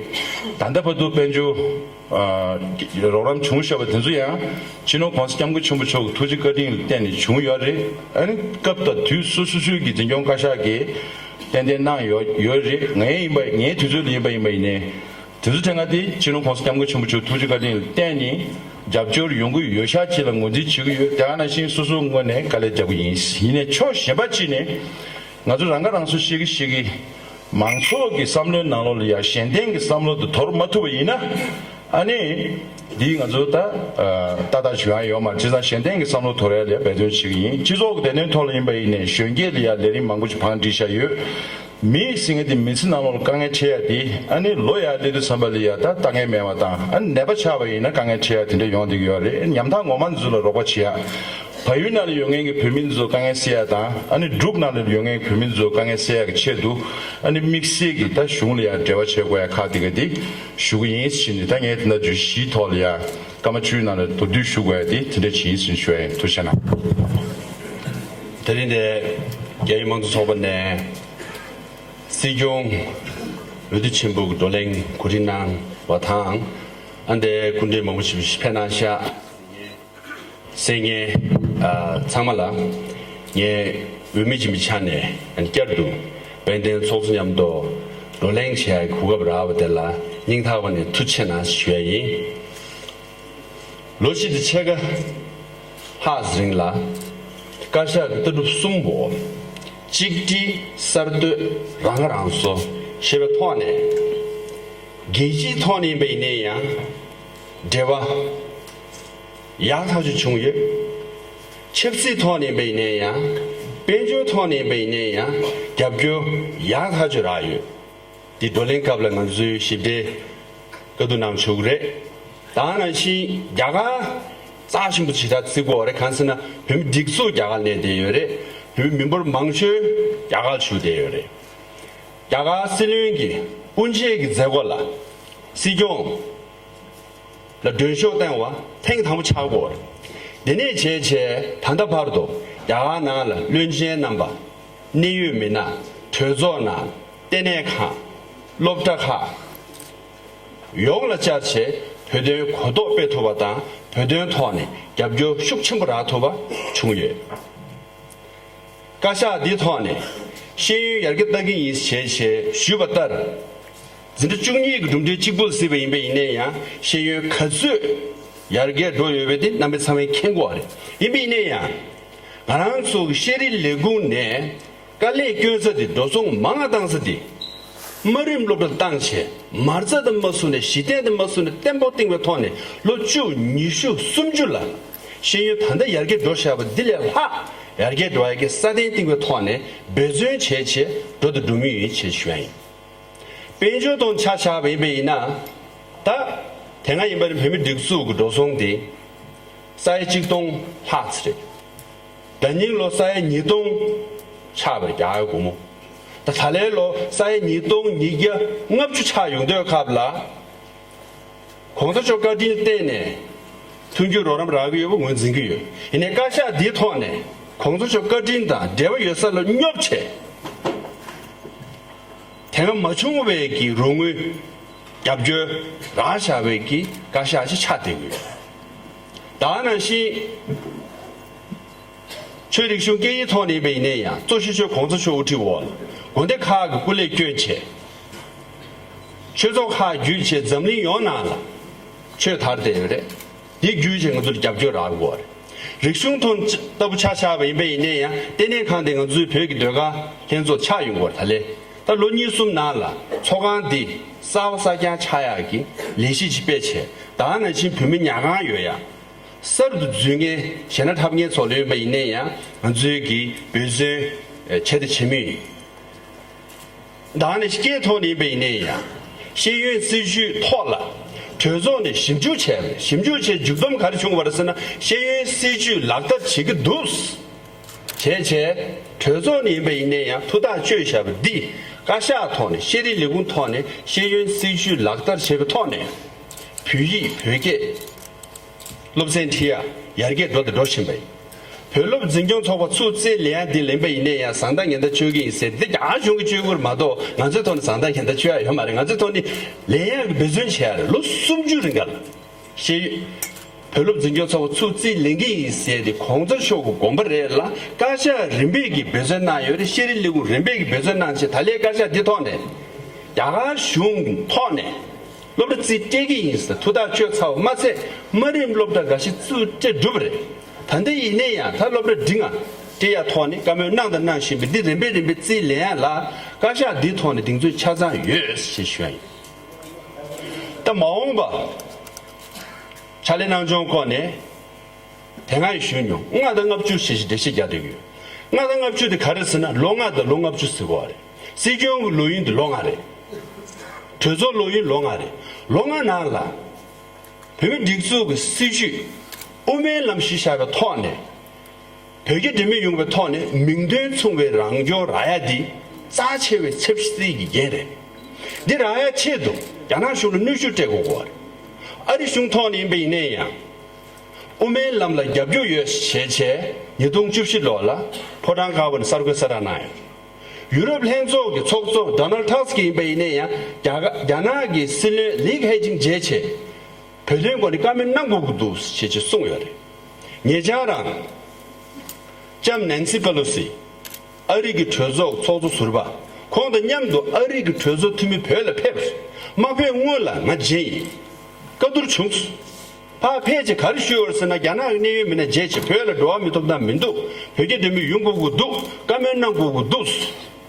ད་ལྟ་བར་དུ་དཔལ་འབྱོར་ཨ་རོགས་རམ་བྱུང་བཞག་པ་དེ་ཚོ་ཡང་སྤྱི་ནོར་༸གོང་ས་༸སྐྱབས་མགོན་ཆེན་པོ་མཆོག་གི་ཐུགས་རྗེ་བཀའ་དྲིན་ལ་བརྟེན་ནས་བྱུང་ཡོད་རེད། ཨ་ནི་སྐབས་དང་དུས་སོ་སོ་སོའི་གི་འཛིན་སྐྱོང་བཀའ་ཤག་གིས་ཏན་ཏན་གནང་ཡོད་ཡོད་རེད། ངའི་ཡིན་པ་ངའི་དུས་ཚོད་ལ་ཡིན་པ་ཡིན་པ་ཡིན་ནའི། དེ་ཚོ་དེ་སྔ་དེ་སྤྱི་ནོར་༸གོང་ས་༸སྐྱབས་མགོན་ཆེན་པོ་མཆོག་ཐུགས་རྗེ་བཀའ་དྲིན་ལ་བརྟེན་ནས་རྒྱབ་སྐྱོར་ཡོང་གི་ཡོད་ཤག་ཅིག་ལ་ངོས་འཛིན་བྱེད་ཀྱི་ཡོད། དེ་ག་ནང་བཞིན་སོ་སོའི་ངོས་ནས་དཀའ་ལས་རྒྱབ་ཀྱི་ཡིན། ཡིན་ནའི་ཕྱོགས་གཞན་པ་གཅིག་ནས་ང་ཚོ་རང་ཁ་རང་གསོ་ཤེས་ཀྱི་ཤེས་ཀྱི་མང་ཚོགས་ཀྱི་བསམ་བློའི་ནང་ལོགས་ལ་ཡ་གཞན་བརྟེན་གྱི་བསམ་བློ་དེ་དོར་མ་ཐུབ་པ་ཡིན་ན་ཨ་ནི་འདིས་ང་ཚོ་ད་ཏག་ཏག་བྱུང་ཡ་ཡོད་མ་རེད། བྱས་ཙང་གཞན་བརྟེན་གྱི་བསམ་བློ་དོར་ཡ་ལ་ཡ་འབད་བརྩོན་བྱེད་ཀྱི་ཡིན། སྤྱི་ཚོགས་ཀྱི་བདེ་དོན་ཐོག་ལ་ཡིན་པ་ཡིན་ནའི་གཞོན་སྐྱེས་ལ་ཡ་ལས་རིམ་མང་པོ་ཞིག་བང་སྒྲིག་བཞག་ཡོད། མི་ཟེར་མཁན་དེ་མི་ཚེ་ནང་ལོགས་ལ་དཀའ་ངལ་འཕྲད་ཡ་དེ་ཨ་ནི་ལོ་ཡར་སླེབས་དུས་ཙམ་པ་ལ་ཡ་ད་དཀའ་ངལ་མེད་པ་དང་ཨ་ནི་ནད་པ་ཆགས་པ་ཡིན་ན་དཀའ་ངལ་འཕྲད་ཡ་དེ་འདྲ་ཡོང་བསྡད་ཀྱི་ཡོད་རེད། ཉམ་ཐག་ངོ་མ་འདི་ཚོ་ལ་རོགས་པ་བྱེད་ཡ། བལ་ཡུལ་ནང་ལ་ཡོད་མཁན་གྱི་བོད་མི་ཚོ་དཀའ་ངལ་སེལ་ཡ་དང་། ཨ་ནི་འབྲུག་ནང་ལ་ཡོད་མཁན་གྱི་བོད་མི་ཚོ་དཀའ་ངལ་སེལ་ཡ་གི་ཆེད་དུ། ཨ་ནི་དམིགས་བསལ་གྱི་ད་གཞུང་ལ་ཡང་འབྲེལ་བ་བྱེད་དགོས་ཡ་ཁག་དེ་ག་དེ་ཞུ་གི་ཡིན་ཟེར་ནས། ད་ངས་དེ་འདྲ་བརྗོད་གཞིའི་ཐོག་ལ་ཡ་སྐར་མ་བཅུའི་ནང་ལ་མདོར་བསྡུས་ཞུ་དགོས་ཡ་དེ་དེ་འདྲ་ཅིག་ཡིན་ཟེར་ཞུ་ཡ་ཡིན། ཐུགས་རྗེ་གནང་། དེ་རིང་འདིར་རྒྱ་ཡིག་དམངས་གཙོ་ཚོགས་པ་ནས་སྲིད་སྐྱོང་འོས་བསྡུ་ཆེན་པོ་གི་བགྲོ་གླེང་གོ་སྒྲིག་གནང་བ་དང་། ཨ་འདིར་སྐུ་མགྲོན་མང་པོ་ཞིག་ཕེབས་གནང་ཤག་གསན་མཁན་ཨ་ཚང་མ་ལ་ངས་འོས་མི་ཡིན་པའི་ཆ་ནས་ཨ་ནི་བསྐྱར་དུ་དཔལ་ལྡན་ཚོགས་གཙོ་མཉམ་དུ་བགྲོ་གླེང་བྱེད་ཡག་གི་གོ་སྐབས་རག་པ་དེ་ལ་སྙིང་ཐག་པ་ནས་ཐུགས་རྗེ་ཆེ་གནང་ཞུ་ཡ་ཡིན། ལོ་བཞི་དང་ཕྱེད་ཀ་ལྷག་རིང་ལ་བཀའ་ཤག་གི་ལྟ་གྲུབ་གསུམ་པོ། གཅིག་སྒྲིལ། གསར་གཏོད། རང་ཁ་རང་གསོ་ཞེས་པའི་ཐོག་ནས། རྒྱལ་སྤྱིའི་ཐོག་ནས་ཡིན་པ་ཡིན་ན་ཡང་འབྲེལ་བ་ཡག་ཐག་ཆོད་བྱུང་ཡོད། ཆབ་སྲིད་ཐོག་ནས་ཡིན་པ་ཡིན་ན་ཡང་། དཔལ་འབྱོར་ཐོག་ནས་ཡིན་པ་ཡིན་ན་ཡང་རྒྱབ་སྐྱོར་ཡག་ཐག་ཆོད་རག་ཡོད། འདི་བགྲོ་གླེང་སྐབས་ལ་ང་ཚོས་ཞིབ་ཕྲའི་བཀའ་བསྡུར་གནང་ཆོག་གི་རེད། ད་ནང་བཞིན་རྒྱ་གར་རྩ་ཆེན་པོ་ཞེ་དྲག་བརྩི་དགོས་རེད། གང་ཟེར་ན་བོད་མི་སྒྲིག་འཛུགས་རྒྱ་གར་གནས་བསྡད་ཡོད་རེད། བོད་མི་མི་འབོར་མང་ཤོས་རྒྱ་གར་བཞུགས་བསྡད་ཡོད་རེད། རྒྱ་གར་སྲིད་བློན་གྱི་དབུ་འབྱེད་ཀྱི་མཛད་སྒོ་ལ་སྲིད་སྐྱོང་ལ་མགྲོན་ཤོག་བཏང་བ་ཐེངས་དང་པོ་ཆགས་ཀྱི་ཡོད་རེད། དེ་ནས་བྱས་བྱས་ད་ལྟ་བར་དུ་རྒྱ་གར་ནང་ལ་བློན་ཆེན་རྣམ་པ། གནད་ཡོད་མི་སྣ། གྲོས་ཚོགས་ནང་། ལྟེ་གནས་ཁང་། སློབ་གྲྭ་ཁག་ཡོངས་ལ་བཅར་བྱས་བོད་དོན་གོ་རྟོགས་སྤེལ་ཐུབ་པ་དང་། བོད་དོན་ཐོག་ནས་རྒྱབ་སྐྱོར་ཤུགས་ཆེན་པོ་རག་ཐུབ་པ་བྱུང་ཡོད། བཀའ་ཤག་འདིའི་ཐོག་ནས་ཤེས་ཡོན་ཡར་རྒྱས་གཏང་གི་ཡིན་ཞེས་བྱས་ཞུས་པ་ལྟར། འཛིན་གྲྭ་བཅུ་གཉིས་ཀྱི་གྲུབ་འབྲས་གཅིག་པུ་ལ་གཟིགས་པ་ཡིན་པ་ཡིན་ན་ཡང་། ཤེས་ཡོན་ག་ཚོད་ཡར་རྒྱས་འགྲོ་ཡོད་པ་དེ་རྣམ་པ་ཚང་མས་མཁྱེན་གྱི་ཡོད་རེད། ཡིན་པ་ཡིན་ན་ཡང་། ང་རང་ཚོ་གི་ཤེས་རིག་ལས་ཁུངས་ནས་དཀའ་ལས་སྐྱོན་ས་དེ། འགྲོ་སོང་མང་ང་བཏང་ས་དེ། དམའ་རིམ་སློབ་གྲྭ་བཏང་བྱས། མ་རྩ་དེ་མ་བཟོས་ནས། གཞི་རྟེན་དེ་མ་བཟོས་ནས་བརྟན་པོ་བཏིང་བའི་ཐོག་ནས། ལོ་བཅུ། ཉི་ཤུ། སུམ་ཅུ་ལ་ཤེས་ཡོན་ད་ལྟ་ཡར་རྒྱས་འགྲོ་བཞག་པ་འདི་ལས་ལྷག་ཡར་རྒྱས་འགྲོ་ཡ་གི་སྲ་བརྟན་བཏིང་བའི་ཐོག་ནས་འབད་བརྩོན་བྱས་བྱས་འགྲོ་དང་འགྲོ་མུས་ཡིན་ཞེས་ཞུ་ཡ་ཡིན། དཔལ་འབྱོར་ཐོག་ཆ་བཞག་པ་ཡིན་པ་ཡིན་ན། ད་དེ་སྔ་ཡིན་པ་ནི་བོད་མི་སྒྲིག་འཛུགས་ཀྱི་འགྲོ་སོང་དེ་ས་ཡ་གཅིག་སྟོང་ལྷག་ཙམ་རེད། ཟླ་ཉིན་ལོ་ས་ཡ་ཉིས་སྟོང་ཆགས་པ་རེད། རྒྱ་གར་སྒོར་མོ། ད་ད་ལན་ལོ་ས་ཡ་ཉིས་སྟོང་ཉིས་བརྒྱ་ལྔ་བཅུ་ཆགས་ཡོང་དུས་སྐབས་ལ། གོང་ས་མཆོག་བཀའ་དྲིན་བརྟེན་ནས་མཐུན་འགྱུར་རོགས་རམ་རག་གི་ཡོད་པ་ངོས་འཛིན་གྱི་ཡོད། ཡིན་ནའི་བཀའ་ཤག་འདིའི་ཐོག་ནས་གོང་ས་མཆོག་བཀའ་དྲིན་དང་འབྲེལ་བ་ཡོད་ས་ལ་སྙོབ་བྱས། དེ་སྔ་མ་བྱུང་བའི་གི་རོགས་དངུལ་རྒྱབ་སྐྱོར་རག་བཞག་པའི་གི་བཀའ་ཤག་ཅིག་ཆགས་བསྡད་ཀྱི་ཡོད། ད་ནང་བཞིན་ཆོས་རིག་གཞུང་སྐད་ཡིག་ཐོག་ནས་ཡིན་པ་ཡིན་ན་ཡང་། གཙོ་ཆེ་ཤོས་གོང་ས་མཆོག་དབུ་ཁྲིད་འོག་ལ་དགོན་སྡེ་ཁག་གི་སྐུ་ལས་བསྐྱོན་བྱས། ཆོས་ཚོགས་ཁག་བརྒྱུད་བྱས་འཛམ་གླིང་ཡོངས་ནང་ལ་ཆོས་དར་བསྡད་ཡོད་རེད། དེ་བརྒྱུད་བྱས་ང་ཚོ་ལ་རྒྱབ་སྐྱོར་རག་གི་ཡོད་རེད། རིག་གཞུང་ཐོག་ལྟ་བུ་ཆ་བཞག་པ་ཡིན་པ་ཡིན་ན་ཡང་། ལྟེ་གནས་ཁང་དེ་ང་ཚོའི་བོད་ཀྱི་ཟློས་གར་ལྷན་ཚོགས་ཆགས་ཡོང་གི་ཡོད་རེད། ད་ལོ་གཉིས་གསུམ་ནང་ལ་ཚོགས་ཁང་འདི་གསར་པ་གསར་རྐྱང་ཆགས་ཡག་གི་ལས་གཞི་ཅིག་སྤེལ་བྱས། ད་ནང་བཞིན་བོད་མི་ཉག་གང་ཡོད་ཡ། གསར་དུ་འཛུལ་མཁན་གཞས་སྣ་འཁྲབ་མཁན་ཚོ་ལ་ཡིན་པ་ཡིན་ན་ཡང་། ང་ཚོའི་གི་འབད་བརྩོན་བྱས་དང་བྱེད་མུས་ཡིན། ད་ནི་སྐད་ཐོག་ནས་ཡིན་པ་ཡིན་ན་ཡང་། ཤེས་ཡོན་སྲིད་བྱུས་ཐོག་ལ་གྲོས་ཚོགས་ནས་ཞིབ་འཇུག་བྱས་པ་རེད། ཞིབ་འཇུག་བྱས་མཇུག་བསྡོམས་ག་རེ་བྱུང་བ་རེད་ཟེར་ན། ཤེས་ཡོན་སྲིད་བྱུས་ལག་བསྟར་བྱེད་ཀྱི་འདུག་བྱས་བྱས། གྲོས་ཚོགས་ནས་ཡིན་པ་ཡིན་ན་ཡང་ཐུགས་ཐག་གཅོད་བཞག་པ་འདི། བཀའ་ཤག་ཐོག་ནས། ཤེས་རིག་ལས་ཁུངས་ཐོག་ནས་ཤེས་ཡོན་སྲིད་བྱུས་ལག་བསྟར་བྱས་པའི་ཐོག་ནས། བོད་ཡིག་བོད་སྐད་སློབ་ཚན་ཁྲིད་ཡག་ཡར་རྒྱས་འགྲོ་དང་འགྲོ་བཞིན་པ་ཡིན། བོད་སློབ་འཛིན་སྐྱོང་ཚོགས་པ་ཚུར་རྩིས་ལེན་ཡག་འདི་ལེན་པ་ཡིན་ན་ཡང་བཟང་ཐག་ཉེས་ཐག་གཅོད་ཀྱི་ཡིན་ཟེར། འདི་རྒྱ་གཞུང་གིས་གཅོད་ཀྱི་ཡོད་མ་གཏོགས། ང་ཚོའི་ཐོག་ནས་བཟང་ཐག་ཉེས་ཐག་གཅོད་ཡག་ཡོད་མ་རེད། ང་ཚོའི་ཐོག་ནས་ལེན་ཡག་གི་འབད་བརྩོན་བྱེད་ཡག་རེད། ལོ་སུམ་ཅུ་རིང་ག་ལ་ཤེས་ཡོན། བོད་སློབ་འཛིན་སྐྱོང་ཚོགས་པ་ཚུར་རྩིས་ལེན་གྱི་ཡིན་ཟེར་ཏེ་གོང་ས་མཆོག་གི་དགོངས་པ་རེད་ལ། བཀའ་ཤག་རིམ་པས་ཀྱིས་འབད་བརྩོན་གནང་ཡོད་རེད། ཤེས་རིག་ལས་ཁུངས་རིམ་པས་ཀྱིས་འབད་བརྩོན་གནང་བྱས། ད་ལན་བཀའ་ཤག་འདི་ཐོག་ནས་རྒྱ་གར་གཞུང་གི་ཐོག་ནས་སློབ་གྲྭ་རྩིས་སྤྲད་ཀྱི་ཡིན་ཟེར་ཐུགས་ཐག་གཅོད་ཚར་བ་མ་ཚད། དམའ་རིམ་སློབ་གྲྭ་འགའ་ཞིག་ཚུར་སྤྲད་གྲུབ་པ་རེད། ད་ལྟ་ཡིན་ན་ཡང་ད་སློབ་གྲྭ་འབྲིང་ང་སྤྲད་ཡག་ཐོག་ནས་བཀའ་མོལ་གནང་དང་གནང་བཞིན་པ་འདི་རིམ་པས་རིམ་པས་རྩིས་ལེན་ཡག་ལ་བཀའ་ཤག་འདིའི་ཐོག་ནས་གདེང་ཚོད་ཆ་ཚང་ཡོད་ཞེས་ཞུ་ཡ་ཡིན། ད་མ་འོངས་པ་ཕྱག་ལས་གནང་སྦྱོང་སྐོར་ནས་དེ་སྔ་ཡང་ཞུས་མྱོང་། ལྔ་དང་ལྔ་བཅུ་ཞེས་ཞེས་འགྲེལ་བཤད་རྒྱག་བསྡད་ཀྱི་ཡོད། ལྔ་དང་ལྔ་བཅུ་དེ་ག་རེ་ཟེར་ན། ལོ་ལྔ་དང་ལོ་ལྔ་བཅུ་ཟེར་གྱི་ཡོད་རེད། སྲིད་སྐྱོང་གི་ལོ་ཡུན་དེ་ལོ་ལྔ་རེད། གྲོས་ཚོགས་ལོ་ཡུན་ལོ་ལྔ་རེད། ལོ་ལྔ་ནང་ལ་བོད་མིའི་སྒྲིག་འཛུགས་ཀྱི་སྲིད་བྱུས་དབུ་མའི་ལམ་གཞི་བཞག་པའི་ཐོག་ནས། བོད་རྒྱ་འབྲེལ་མོལ་ཡོང་བའི་ཐོག་ནས་མིང་དོན་མཚུངས་པའི་རང་སྐྱོང་རག་ཡ་འདི་རྩ་ཆེ་བའི་ཆབ་སྲིད་ཀྱི་འགན་རེད། འདི་རག་ཡ་ཆེད་དུ་རྒྱ་ནག་གཞུང་ལ་གནོན་ཤུགས་སྤྲད་དགོས་ཀྱི་ཡོད་རེད། ཨ་རི་གཞུང་ཐོག་ནས་ཡིན་པ་ཡིན་ནའི་ཡང་། དབུ་མའི་ལམ་ལ་རྒྱབ་སྐྱོར་ཡོད་ཞེས་བྱས་ཉིས་སྟོང་བཅུ་བཞི་ལོ་ལ་ཕོ་བྲང་ཁ་པར་ནས་གསར་འགོད་གསལ་བསྒྲགས་གནང་ཡོད། ཡུ་རོབ་ལྷན་ཚོགས་ཀྱི་ཚོགས་གཙོ་ཌོ་ནལ་ཊ་སི་ཀི་ཡིན་པ་ཡིན་ནའི་ཡང་རྒྱ་ག་རྒྱ་ནག་གི་སྲིད་བློན་ལི་ཁེ་ཆིང་མཇལ་ཆེད་བོད་དོན་སྐོར་ནས་བཀའ་མོལ་གནང་དགོས་ཀྱི་འདུག་ཞེས་ཅིག་གསུངས་ཡོད་རེད། ཉེ་ཆར་རང་ལྕམ་ནན་སི་པེ་ལོ་སི་ཨ་རི་གི་གྲོས་ཚོགས་ཚོགས་གཙོ་ཟུར་པ་ཁོང་དང་མཉམ་དུ་ཨ་རི་གི་གྲོས་ཚོགས་འཐུས་མི་བོད་ལ་ཕེབས། མ་ཕེབས་སྔོན་ལ་ང་མཇལ་ཡིན། བཀའ་བསྡུར་བྱུང་། ཕར་ཕེབས་རྗེས་ག་རེ་ཞུས་ཡོད་ཟེར་ན། རྒྱ་ནག་གི་གནད་ཡོད་མི་སྣ་མཇལ་བྱས་བོད་ལ་འགྲོ་བ་མི་ཐོབ་ཐང་མི་འདུག་བོད་རྒྱ་འབྲེལ་མོལ་ཡོང་དགོས་ཀྱི་འདུག་བཀའ་མོལ་གནང་དགོས་ཀྱི་འདུག་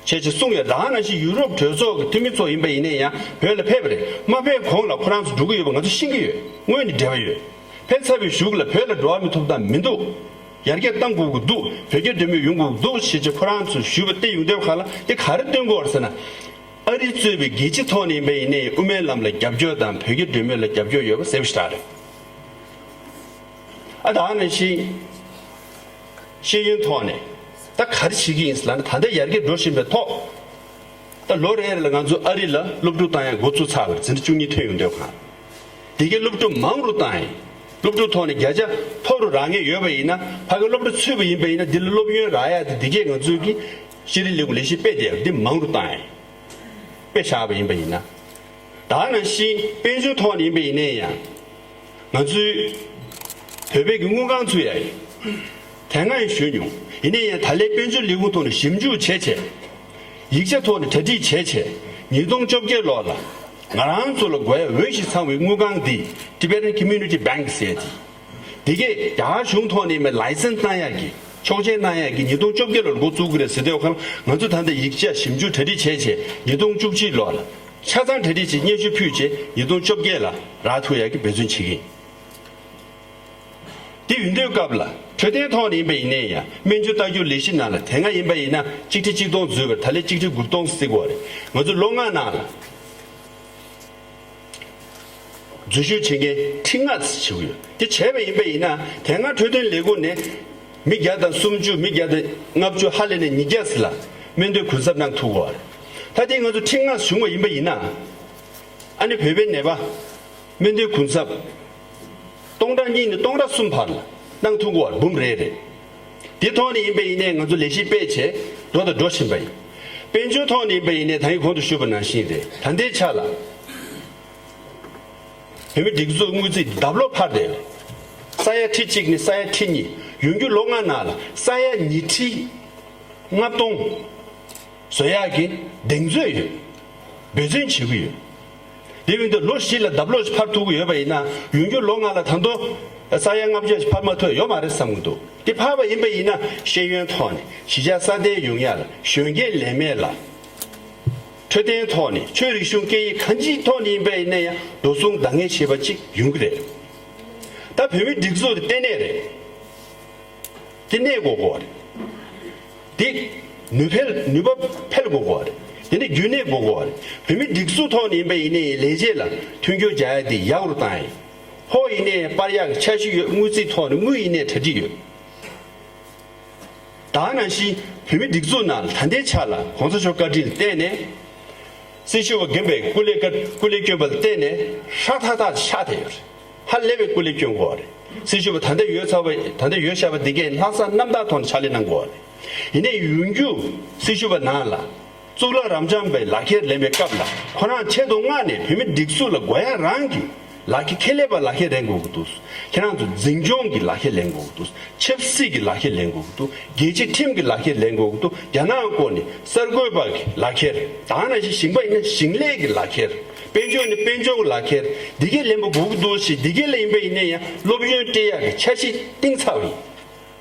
བྱས་བྱས་གསུངས་ཡོད། ད་ག་ནང་བཞིན་ཡུ་རོབ་གྲོས་ཚོགས་ཀྱི་འཐུས་མི་ཚོ་ཡིན་པ་ཡིན་ན་ཡང་བོད་ལ་ཕེབས་པ་རེད། མ་ཕེབས་གོང་ལ་ཁོ་རང་ཚོ་འགྲོ་གི་ཡོད་པ་ང་ཚོ་ཤེས་ཀྱི་ཡོད། སྔོན་ནས་འབྲེལ་བ་ཡོད། ཕེབས་ཚར་བའི་གཞུག་ལ་བོད་ལ་འགྲོ་བ་མི་ཐོབ་ཐང་མི་འདུག་ཡར་རྒྱས་གཏང་དགོས་ཀྱི་འདུག་བོད་རྒྱ་འབྲེལ་མོལ་ཡོང་དགོས་ཀྱི་འདུག་ཞེས་བྱས་ཁོ་རང་ཚོས་ཞུས་པ་དེ་ཡོང་དུས་ག་ལ་དེ་ག་རེ་སྟོན་དགོས་རེད་ཟེར་ན། ཨ་རི་གཙོས་པའི་རྒྱལ་སྤྱི་ཐོག་ནས་ཡིན་པ་ཡིན་ནའི་དབུ་མའི་ལམ་ལ་རྒྱབ་སྐྱོར་དང་བོད་རྒྱ་འབྲེལ་མོལ་ལ་རྒྱབ་སྐྱོར་ཡོད་པ་གསལ་པོ་ཞེ་དྲག་རེད། ཨ་ད་ནང་བཞིན་ཤེས་ཡོན་ཐོག་ནས་ད་ག་རེ་བྱེད་ཀྱི་ཡིན་ཟེར་ན། ད་ལྟ་ཡར་རྒྱས་འགྲོ་བཞིན་པའི་ཐོག་ད་ལོ་རེ་རེ་ལ་ང་ཚོ་ཨ་རི་ལ་སློབ་ཕྲུག་བཏང་ཡ་འགོ་བཙུགས་ཚར་བ་རེད། འཛིན་གྲྭ་བཅུ་གཉིས་ཐོན་ཡོང་དུས་གང་དེ་གའི་སློབ་ཕྲུག་མང་རུ་བཏང་ཡིན། སློབ་ཕྲུག་ཐོག་ནས་བརྒྱ་ཆ་མཐོ་རུ་རག་མཁན་ཡོད་པ་ཡིན་ན། ཕ་གི་སློབ་གྲྭ་ཚུད་པ་ཡིན་པ་ཡིན་ན་འདི་ལ་སློབ་ཡོན་རག་ཡ་དེ་འདི་གས་ང་ཚོའི་གི་ཤེས་རིག་ལས་ཁུངས་ལས་གཞི་སྤེལ་བསྡད་ཡ་འདི་མང་རུ་བཏང་ཡིན། དཔེ་བཞག་པ་ཡིན་པ་ཡིན་ན། ད་ནང་བཞིན་དཔལ་འབྱོར་ཐོག་ནས་ཡིན་པ་ཡིན་ནའི་ཡང་། ང་ཚོའི་བོད་པའི་གི་དངུལ་ཁང་ཚུད་ཡ་ཡིན། དེ་སྔ་ཡང་ཞུས་མྱོང་། ཡིན་ནའི་ཡང་ད་ལན་དཔལ་འབྱོར་ལས་ཁུངས་ཐོག་ནས་ཞིབ་འཇུག་བྱས་བྱས། ཡིག་ཆ་ཐོག་ནས་གྲ་སྒྲིག་བྱས་བྱས། ཉིས་སྟོང་བཅོ་བརྒྱད་ལོ་ལ་ང་རང་ཚོ་ལ་དགོས་ཡ་འོས་ཤིང་འཚམ་པའི་དངུལ་ཁང་འདི་Tibetan Community Bank ཟེར་ཡ་དེ། དེ་གས་རྒྱ་གར་གཞུང་ཐོག་ནས་མེད་ལའི་སེན་སི་གནང་ཡག་གི་ཆོག་མཆན་གནང་ཡག་གི་ཉིས་སྟོང་བཅོ་བརྒྱད་ལོར་འགོ་བཙུགས་ཀྱི་རེད་ཟེར་དུས་ཁར། ང་ཚོ་ད་ལྟ་ཡིག་ཆ་ཞིབ་འཇུག་གྲ་སྒྲིག་བྱས་བྱས་ཉིས་སྟོང་བཅུ་གཅིག་ལོར་ཆ་ཚང་གྲ་སྒྲིག་བྱས་སྙན་ཞུ་ཕུལ་བྱས་ཉིས་སྟོང་བཅོ་བརྒྱད་ལ་རག་ཐུབ་ཡག་གི་འབད་བརྩོན་བྱེད་ཀྱི་ཡིན། དེ་ཡིན་དུས་སྐབས་ལ་འཕྲོད་བསྟེན་ཐོག་ནས་ཡིན་པ་ཡིན་ནའི་ཡང་སྨན་བཅོས་ལྟ་སྐྱོང་ལས་གཞི་ནང་ལ་དེ་སྔ་ཡིན་པ་ཡིན་ན་གཅིག་ཁྲི་གཅིག་སྟོང་བཟོས་པར་ད་ལན་གཅིག་ཁྲི་དགུ་སྟོང་བརྩི་དགོས་རེད། ང་ཚོ་ལོ་ལྔ་ནང་ལ། འཛུལ་ཞུགས་བྱེད་མཁན་ཁྲི་ལྔ་ཙམ་བྱེད་ཀྱི་ཡོད། དེ་བྱས་པ་ཡིན་པ་ཡིན་ན་དེ་སྔ་འཕྲོད་བསྟེན་ལས་ཁུངས་ནས་མི་བརྒྱ་དང་སུམ་ཅུ་མི་བརྒྱ་དང་ལྔ་བཅུ་ཧ་ལས་ནས་ཉིས་བརྒྱ་ཙམ་ལ་སྨན་དོན་གུན་གསབ་གནང་ཐུབ་ཀྱི་ཡོད་རེད། ད་དེ་ང་ཚོ་ཁྲི་ལྔ་བྱུང་བ་ཡིན་པ་ཡིན་ན། ཨ་ནི་བོད་པའི་ནད་པ་སྨན་དོན་གུན་གསབ་སྟོང་ཕྲག་གཉིས་ནས་སྟོང་ཕྲག་གསུམ་བར་ལ་གནང་ཐུབ་ཀྱི་ཡོད་རེད། འབུམ་རེ་རེ། དེ་ཐོག་ནས་ཡིན་པ་ཡིན་ནའི་ང་ཚོ་ལས་གཞི་སྤེལ་བྱས་འགྲོ་དང་འགྲོ་བཞིན་པ་ཡིན། དཔལ་འབྱོར་ཐོག་ནས་ཡིན་པ་ཡིན་ནའི་ད་ཡིན་གོང་དུ་ཞུས་པ་ནང་བཞིན་རེད། ད་ལྟའི་ཆ་ལ་བོད་མིའི་སྒྲིག་འཛུགས་དངུལ་རྩིས་ལྡབ་ལོག་འཕར་བསྡད་ཡོད། ས་ཡ་ཁྲི་གཅིག་ནས་ས་ཡ་ཁྲི་གཉིས། ཡོང་རྒྱུ་ལོ་ལྔ་ནང་ལ་ས་ཡ་ཉིས་ཁྲི་ལྔ་སྟོང་བཟོ་ཡག་གི་གདེང་ཚོད་ཡོད། འབད་བརྩོན་བྱེད་ཀྱི་ཡོད། དེ་ཡིན་དུས་ལོ་བཞི་ལ་ལྡབ་ལོག་ཅིག་འཕར་ཐུབ་ཀྱི་ཡོད་པ་ཡིན་ན་ཡོང་རྒྱུ་ལོ་ལྔ་ལ་ད་དུང་ས་ཡ་ལྔ་བརྒྱ་ཅིག་འཕར་མ་ཐུབ་ཡོད་མ་རེད་བསམ་གྱི་འདུག་དེ་འཕར་བ་ཡིན་པ་ཡིན་ན་ཤེས་ཡོན་ཐོག་ནས་གཞིས་ཆགས་སྲ་བརྟན་ཡོང་ཡ་ལ། གཞོན་སྐྱེས་ལས་མེད་ལ། འཕྲོད་བསྟེན་ཐོག་ནས་ཆོས་རིག་གཞུང་སྐད་ཡིག་གང་ཅིའི་ཐོག་ནས་ཡིན་པ་ཡིན་ན་ཡང་འགྲོ་སོང་འདང་ངེས་བྱེད་པ་ཅིག་ཡོང་གི་རེད། ད་བོད་མིའི་སྒྲིག་འཛུགས་དེ་ལྟེ་གནས་རེད། དེ་གནས་དགོས་དགོས་རེད། དེ་ནུས་འཕེལ་ནུས་པ་འཕེལ་དགོས་དགོས་རེད། དེ་ནས་རྒྱུན་གནས་དགོས་དགོས་རེད། བོད་མིའི་སྒྲིག་འཛུགས་ཐོག་ནས་ཡིན་པ་ཡིན་ནའི་ལས་བྱེད་ལ་མཐུན་འགྱུར་རྒྱག་ཡ་དེ་ཡག་རུ་བཏང་ཡིན། ཕོགས་ཡིན་ནའི་སྤར་ཡག་གི་འཆར་གཞི་ཡོད། དངུལ་རྩིས་ཐོག་ནས་དངུལ་ཡིན་ནའི་གྲ་སྒྲིག་ཡོད། ད་ག་ནང་བཞིན་བོད་མིའི་སྒྲིག་འཛུགས་ནང་ལ་ད་ལྟའི་ཆ་ལ་གོང་ས་མཆོག་བཀའ་དྲིན་ལ་བརྟེན་ནས་སྲི་ཞུ་བ་རྒན་པའི་སྐུ་ལས་བཀའ་སྐུ་ལས་བསྐྱོན་པ་ལ་བརྟེན་ནས་ཧྲག་ཐག་ཐག་ཆགས་བསྡད་ཡོད་རེད། ཧ་ལས་པའི་སྐུ་ལས་བསྐྱོན་དགོས་པ་རེད། སྲི་ཞུ་བ་ད་ལྟ་ཡོད་ཚར་བ་ད་ལྟ་ཡོད་བཞག་པ་འདི་གས་ལྷག་བསམ་རྣམ་དག་ཐོག་ནས་ཕྱག་ལས་གནང་དགོས་པ་རེད། ཡིན་ནའི་ཡོང་རྒྱུ་སྲི་ཞུ་བ་ནང་ལ་གཙུག་ལག་རབ་འབྱམས་པའི་ལག་ཁྱེར་ལེན་པའི་སྐབས་ལ་ཁོ་རང་ཆེད་དུ་མངགས་ནས་བོད་མི་སྒྲིག་འཛུགས་ལ་དགོས་ཡ་རང་གི་ལག་ཁྱེར་ཁེ་ལས་པ་ལག་ཁྱེར་ལེན་དགོས་ཀྱི་འདུག་ཁྱེད་རང་ཚོ་འཛིན་སྐྱོང་གི་ལག་ཁྱེར་ལེན་དགོས་ཀྱི་འདུག་ཆབ་སྲིད་ཀྱི་ལག་ཁྱེར་ལེན་དགོས་ཀྱི་འདུག་རྒྱལ་སྤྱིའི་ཁྲིམས་ཀྱི་ལག་ཁྱེར་ལེན་དགོས་ཀྱི་འདུག་རྒྱ་ནག་སྐོར་ནས་གསར་འགོད་པ་གི་ལག་ཁྱེར། ད་ག་ནང་བཞིན་ཞིང་པ་ཡིན་ན་ཞིང་ལས་ཀྱི་ལག་ཁྱེར། དཔལ་འབྱོར་ནི་དཔལ་འབྱོར་གྱི་ལག་ཁྱེར། འདི་གས་ལེན་པ་དགོས་ཀྱི་འདུག་ཞེས་འདི་གས་ལ་ཡིན་པ་ཡིན་ན་ཡང་སློབ་ཡོན་སྤྲད་ཡག་གི་འཆར་གཞི་བཏིང་ཚར་བ་ཡིན།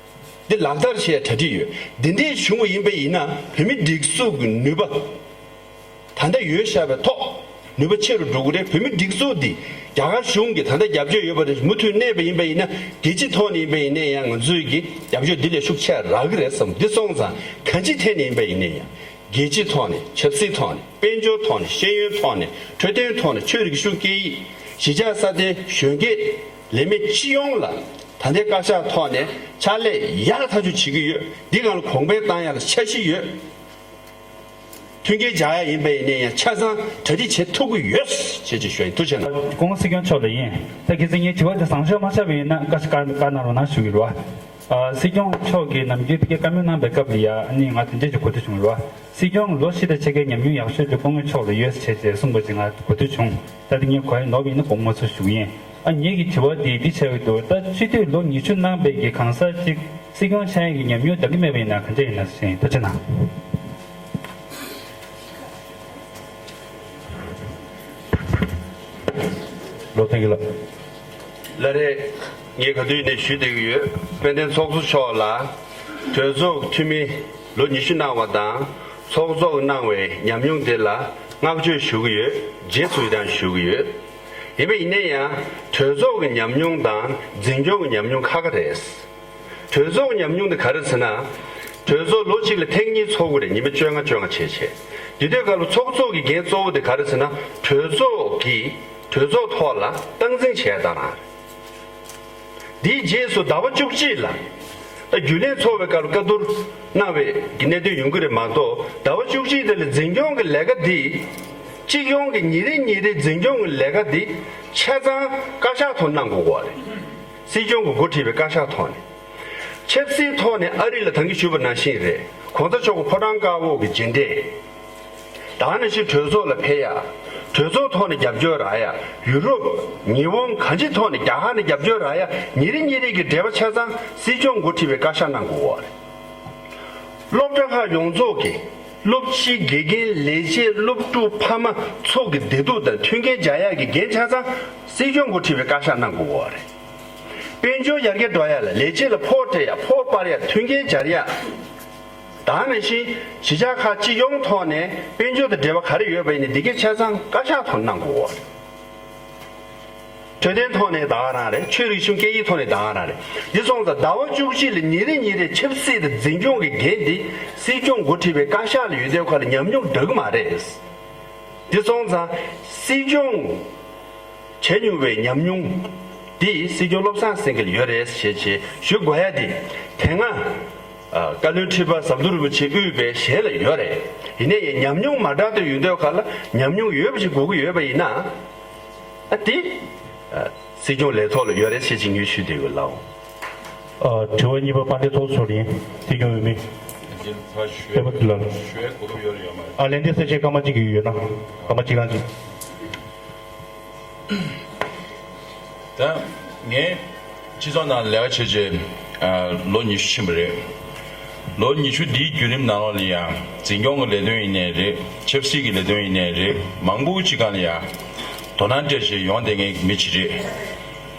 འདི་ལག་བསྟར་བྱེད་ཡ་གྲ་སྒྲིག་ཡོད། འདི་འདྲས་བྱུང་བ་ཡིན་པ་ཡིན་ན་བོད་མི་སྒྲིག་འཛུགས་ཀྱི་ནུས་པ་ད་ལྟ་ཡོད་བཞག་པའི་ཐོག་ནུས་པ་ཆེ་རུ་འགྲོ་གི་རེད། བོད་མི་སྒྲིག་འཛུགས་འདི་རྒྱ་གར་གཞུང་གིས་ད་ལྟ་རྒྱབ་སྐྱོར་ཡོད་པ་རེད། མུ་མཐུད་གནས་པ་ཡིན་པ་ཡིན་ན་རྒྱལ་སྤྱི་ཐོག་ནས་ཡིན་པ་ཡིན་ན་ཡང་ང་ཚོས་ཀྱི་རྒྱབ་སྐྱོར་འདི་ལས་ཤུགས་ཆེ་རག་གི་རེད་བསམ། འདི་སོང་ཙང་གང་ཅིའི་ཐད་ནས་ཡིན་པ་ཡིན་ན་ཡང་རྒྱལ་སྤྱི་ཐོག་ནས་ཆབ་སྲིད་ཐོག་ནས་དཔལ་འབྱོར་ཐོག་ནས་ཤེས་ཡོན་ཐོག་ནས་འཕྲོད་བསྟེན་ཐོག་ནས་ཆོས་རིག་གཞུང་སྐད་ཡིག་གཞིས་ཆགས་སྲ་བརྟན་གཞོན་སྐྱེས་ལས་མི་སྤྱི་ཡོངས་ལ་ ད་ལྟའི་བཀའ་ཤག་ཐོག་ནས་ཕྱག་ལས་ཡག་ཐག་ཆོད་བྱེད་ཀྱི་ཡོད། འདི་སྒང་ལ་གོང་འཕེལ་བཏང་ཡག་ལ་འཆར་གཞི་ཡོད། མཐུན་རྐྱེན་སྦྱར་ཡག་ཡིན་པ་ཡིན་ན་ཡང་ཆ་ཚང་གྲ་སྒྲིག་བྱེད་ཐུབ་ཀྱི་ཡོད་ཅེས་ཅིག་ཞུ་ཡིན། ཐུགས་རྗེ་གནང་། སྐུ་ངོ་སྲིད་སྐྱོང་མཆོག་ལ་ཡིན། ད་གལ་སྲིད་ངའི་དྲི་བ་དེ་བཟང་ཕྱོགས་མ་ཆགས་པ་ཡིན་ན་བཀའ་ཤག་བཀའ་གནང་རོགས་གནང་ཞུ་གི་རེད་བ། ཨ། སྲིད་སྐྱོང་མཆོག་གིས་ནམ་རྒྱུན་དེ་གའི་བཀའ་མོལ་གནང་པའི་སྐབས་ལ་ཡ་ཨ་ནི་ང་དེ་འདྲས་ཅིག་གོ་ཐོས་བྱུང་རེད་བ། སྲིད་སྐྱོང་ལོ་བཞི་དང་ཕྱེད་ཀའི་ཉམས་མྱོང་ཡག་ཤོས་དེ་སྐུ་ངོ་མཆོག་ལ་ཡོད་ཟེར་བྱས་ཏེ་གསུངས་པ་ཅིག་ང་གོ་ཐོས་བྱུང་། ད་དེ་ངས་གོ་ཡ་ནོར་བ་ཡིན་ན་དགོངས་མ་ཚོམ་ཞུ་གི་ཡིན། ཨ། ངེད་ཀྱི་དྲི་བ་དེ་འདི་ཆགས་ཀྱི་འདུག་ད་སྤྱི་འཐུས་ལོ་ཉི་ཤུ་གནང་བའི་གི་གང་ཟག་ཅིག་སྲིད་སྐྱོང་ཆགས་ཡག་གི་ཉམས་མྱོང་འདང་གི་མེད་པ་ཡིན་ན་གང་འདྲས་ཡིན་ན་ཞེས་ཐུགས་རྗེ་གནང་། བློ་བརྟན་གྱི་ལགས། ལགས་རེད། ངས་ག་དུས་ནས་ཞུས་བསྡད་ཀྱི་ཡོད། དཔལ་ལྡན་ཚོགས་གཙོ་མཆོག་ལ་གྲོས་ཚོགས་འཐུས་མི་ལོ་ཉི་ཤུ་གནང་བ་དང་ཚོགས་གཙོ་གནང་བའི་ཉམས་མྱོང་དེ་ལ་བསྔགས་བརྗོད་ཞུ་གི་ཡོད། རྗེས་སུ་ཡི་རང་ཞུ་གི་ཡོད། ཡིན་པ་ཡིན་ན་ཡང་གྲོས་ཚོགས་ཀྱི་ཉམས་མྱོང་དང་འཛིན་སྐྱོང་གི་ཉམས་མྱོང་ཁག་ཁག་རེད། གྲོས་ཚོགས་ཉམས་མྱོང་དེ་ག་རེ་ཟེར་ན། གྲོས་ཚོགས་ལོ་གཅིག་ལ་ཐེངས་གཉིས་ཚོགས་ཀྱི་རེད། ཉི་མ་བཅོ་ལྔ་བཅོ་ལྔ་བྱས་བྱས། དེ་དུས་སྐབས་ལ་ཚོགས་གཙོ་གི་འགན་གཙོ་བོ་དེ་ག་རེ་ཟེར་ན། གྲོས་ཚོགས་ཀྱི་གྲོས་ཚོགས་ཐོག་ལ་སྟངས་འཛིན་བྱས་ཡག་དང་རང་རེད། དེའི་རྗེས་སུ་ཟླ་བ་བཅུ་གཅིག་ལ་ད་རྒྱུན་ལས་ཚོགས་པའི་སྐབས་ལ་བཀའ་བསྡུར་གནང་བའི་གི་གནད་དོན་ཡོང་གི་རེད་མ་གཏོགས། ཟླ་བ་བཅུ་གཅིག་དེ་ལ་འཛིན་སྐྱོང་གི་ལས་ཀ་འདི་སྤྱི་ཡོངས་ཀྱི་ཉིན་རེ་ཉིན་རེའི་འཛིན་སྐྱོང་གི་ལས་ཀ་འདི་ཆ་ཚང་བཀའ་ཤག་ཐོག་གནང་དགོས་ཀྱི་རེད། སྲིད་སྐྱོང་གི་འགོ་ཁྲིད་པའི་བཀའ་ཤག་ཐོག་ནས། ཆབ་སྲིད་ཐོག་ནས་ཨ་རི་ལ་ད་གིན་ཞུས་པ་ནང་བཞིན་རེད། གོང་ས་མཆོག་གི་ཕོ་བྲང་དཀར་པོ་གི་མཇལ་འཕྲད། ད་ནང་བཞིན་གྲོས་ཚོགས་ལ་ཕེབས་ཡ། གྲོས་ཚོགས་ཐོག་ནས་རྒྱབ་སྐྱོར་རག་ཡ། ཡུ་རོབ། ཉི་ཧོང་གང་ཅིའི་ཐོག་ནས་རྒྱ་གར་ནས་རྒྱབ་སྐྱོར་རག་ཡ། ཉིན་རེ་ཉིན་རེ་གི་འབྲེལ་བ་ཆ་ཚང་སྲིད་སྐྱོང་འགོ་ཁྲིད་པའི་བཀའ་ཤག་གནང་དགོས་ཀྱི་རེད། སློབ་གྲྭ་ཁག་ཡོངས་རྫོགས་ཀྱི་སློབ་སྤྱི་དགེ་རྒན་ལས་བྱེད་སློབ་ཕྲུག་ཕ་མ་ཚོ་གི་བདེ་སྡུག་དང་མཐུན་རྐྱེན་སྦྱར་ཡག་གི་འགན་ཆ་ཚང་སྲིད་སྐྱོང་འགོ་ཁྲིད་པའི་བཀའ་ཤག་གནང་དགོས་ཀྱི་རེད། དཔལ་འབྱོར་ཡར་རྒྱས་འགྲོ་ཡ་ལ་ལས་བྱེད་ལ་ཕོགས་སྤྲད་ཡ། ཕོགས་སྤར་ཡ། མཐུན་རྐྱེན་སྦྱར་ཡ། ད་ནང་བཞིན་གཞིས་ཆགས་ཁག་སྤྱི་ཡོངས་ཐོག་ནས་དཔལ་འབྱོར་དང་འབྲེལ་བ་ག་རེ་ཡོད་པ་ཡིན་ནའི་འདི་གའི་ཆ་ཚང་བཀའ་ཤག་ཐོག་གནང་དགོས་ཀྱི་རེད། འཕྲོད་བསྟེན་ཐོག་ནས་ད་ག་རང་རེད། ཆོས་རིག་གཞུང་སྐད་ཡིག་ཐོག་ནས་ད་ག་རང་རེད། འདི་སོང་ཙང་ཟླ་བ་བཅུ་གཅིག་ལ་ཉིན་རེ་ཉིན་རེ་ཆབ་སྲིད་དང་འཛིན་སྐྱོང་གི་འགན་འདི་སྲིད་སྐྱོང་འགོ་ཁྲིད་པའི་བཀའ་ཤག་ལ་ཡོད་དུས་ཁ་ལ་ཉམས་མྱོང་འདྲ་གི་མ་རེད། འདི་སོང་ཙང་སྲིད་སྐྱོང་བྱས་མྱོང་བའི་ཉམས་མྱོང་འདི་སྲིད་སྐྱོང་བློ་བཟང་སེང་གེ་ལ་ཡོད་རེད་ཞེས་བྱས་ཞུ་དགོས་ཡ་འདི་དེ་སྔ་ཨ། བཀའ་བློན་ཁྲི་པ་ཟམ་གདོང་རིན་པོ་ཆེ་དབུས་པའི་ཞལ་ལ་ཡོད་རེད། ཡིན་ནའི་ཡང་ཉམས་མྱོང་མ་འདྲ་དེ་ཡོད་དུས་ཁ་ལ་ཉམས་མྱོང་ཡོད་པ་ཞིག་དགོས་ཀྱི་ཡོད་པ་ཡིན་ན། ཨ། དེ། ཨ། སྲིད་སྐྱོང་ལས་ཐོག་ལ་ཡོད་རེད་ཟེར་ཅིག་ངས་ཞུས་བསྡད་ཡོད་ལགས། ཨ། དྲི་བ་གཉིས་པ་དཔལ་ལྡན་ཚོགས་གཙོ་མཆོག་ལ་ཡིན། སྲིད་སྐྱོང་འོས་མི་སྤེན་པ་དུས་ལགས། ཨ། ལན་འདེབས་གསལ་བཤད་སྐར་མ་གཅིག་གི་ཡོད་ན་སྐར་མ་གཅིག་རང་གཅིག་ད་ངས་སྤྱི་ཚོགས་ནང་ལས་ཀ་བྱས་བྱས་ལོ་ཉི་ཤུ་ཕྱིན་པ་རེད། ལོ་ཉི་ཤུ་འདིའི་བརྒྱུད་རིམ་ནང་ལོགས་ལ་ཡང་འཛིན་སྐྱོང་གི་ལས་དོན་ཡིན་ནའི་རེད། ཆབ་སྲིད་ཀྱི་ལས་དོན་ཡིན་ནའི་རེད། མང་པོ་ཅིག་སྒང་ལ་ཡང་དོ་སྣང་སྤྲད་བྱས་ཡོང་བསྡད་མཁན་གྱི་མི་ཅིག་རེད།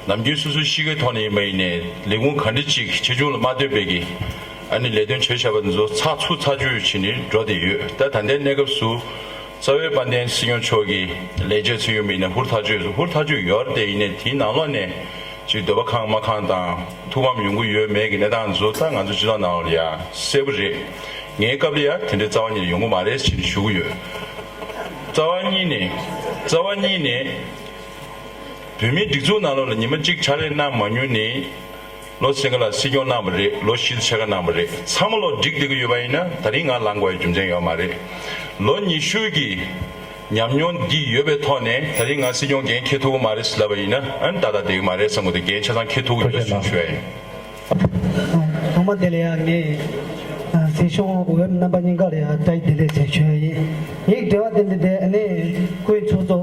ནམ་རྒྱུན་སོ་སོའི་གཤིས་ཀའི་ཐོག་ནས་ཡིན་པ་ཡིན་ནའི་ལས་ཁུངས་ག་འདྲ་ཅིག་ཆེ་ཆུང་ལ་མ་ལྟོས་པའི་གི་ཨ་ནི་ལས་དོན་བྱས་བཞག་པ་འདི་ཚོ་ཚགས་ཚུད་ཚགས་ཚུད་བྱས་ནས་འགྲོ་བསྡད་ཡོད། ད་ད་ལྟའི་གནས་སྐབས་སུ། རྩ་བའི་དཔལ་ལྡན་སྲིད་སྐྱོང་མཆོག་གིས་ལས་བྱེད་ཚུད་ཡོང་བ་ཡིན་ན་ཧུར་ཐག་ཆོད། ཧུར་ཐག་ཆོད་ཡོད་རེད་དེ། ཡིན་ནའི་དེའི་ནང་ལོགས་ནས་ཅིག་འདོད་པ་ཁེངས་མ་ཁེངས་དང་ཐུགས་ཕམ་ཡོང་གི་ཡོད་མེད་ཀྱི་གནས་སྟངས་ཚོ་ད་ང་ཚོ་སྤྱི་ཚོགས་ནང་ལ་ཡ་གསལ་པོ་རེད། ངའི་སྐབས་ལ་ཡ་དེ་འདྲའི་རྩ་བ་ཉིད་ནས་ཡོང་གི་མ་རེད་ཅེས་ཞུ་གི་ཡོད། རྩ་བ་ཉིད་ནས། རྩ་བ་ཉིད་ནས་བོད་མིའི་སྒྲིག་འཛུགས་ནང་ལོགས་ལ་ཉི་མ་གཅིག་ཕྱག་ལས་གནང་མ་མྱོང་ནི། བློ་སེང་གེ་ལགས་སྲིད་སྐྱོང་གནང་བ་རེད། ལོ་བཞི་ཕྱེད་ཀ་གནང་བ་རེད། ཚང་མ་ལོ་འགྲིག་བསྡད་ཀྱི་ཡོད་པ་ཡིན་ན་ད་རིང་ང་ལངས་དགོས་པའི་རྒྱུ་མཚན་ཡོད་མ་རེད། ལོ་ཉི་ཤུ་གི་ཉམས་མྱོང་འདི་ཡོད་པའི་ཐོག་ནས་ད་རིང་ང་སྲིད་སྐྱོང་འགན་འཁྱེར་ཐུབ་ཀྱི་མ་རེད་ཟེར་ལབ་པ་ཡིན་ན་ཨ་ནི་ཏག་ཏག་བསྡད་ཀྱི་མ་རེད་བསམ་གྱི་འདུག་འགན་ཆ་ཚང་འཁྱེར་ཐུབ་ཀྱི་ཡོད་ཟེར་ཞུ་ཡ་ཡིན། ཐོག་མ་དེ་ལ་ཡང་ངས་སྲིད་སྐྱོང་འོས་མི་རྣམ་པ་གཉིས་ཀ་ལ་ཡང་བཀྲ་ཤིས་བདེ་ལེགས་ཟེར་ཞུ་ཡ་ཡིན། ངའི་དྲི་བ་དེ་འདི་དེ་ཨ་ནི་སྐུའི་ཚོགས་གཙོ་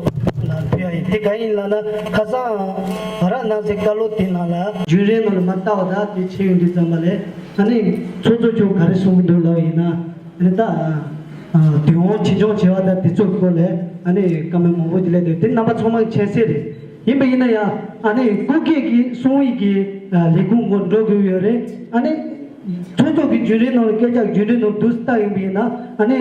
ལ་ཕུལ་ཡ་ཡིན། དེ་ག་ཡིན་ལབ་ན་ཁ་སང་ང་རང་ནང་སྲིད་བཀའ་སློབ་དེ་ནང་ལ་རྒྱུན་རིང་ནང་ལ་མ་ལྟ་བ་ད་དེ་བྱས་ཡོང་དུས་ཙམ་པ་ལས་ཨ་ནི་ཚོགས་གཙོ་མཆོག་ག་རེ་གསུང་གི་འདུག་ལབ་ཡིན་ན་ཨ་ནི་ད་དུས་དབང་ཆེད་སྦྱོང་བྱས་པ་ད་དེ་ཚོའི་སྐོར་ལས་ཨ་ནི་བཀའ་མོལ་མང་པོ་ཅིག་སླེབས་འདུག་དེ་རྣམ་པ་ཚང་མ་མཁྱེན་གསལ་རེད། ཡིན་པ་ཡིན་ན་ཡང་ཨ་ནི་སྐུ་སྒེར་གྱི་གསུང་ཡིག་གི་ལས་ཁུངས་སྐོར་འགྲོ་དགོས་ཡོད་རེད། ཨ་ནི་ཚོགས་གཙོ་གི་རྒྱུན་རིང་ནང་ལ་སྐད་ཆ་རྒྱུན་རིང་ནང་དུ་བལྟ་ཡོང་པ་ཡིན་ན་ཨ་ནི་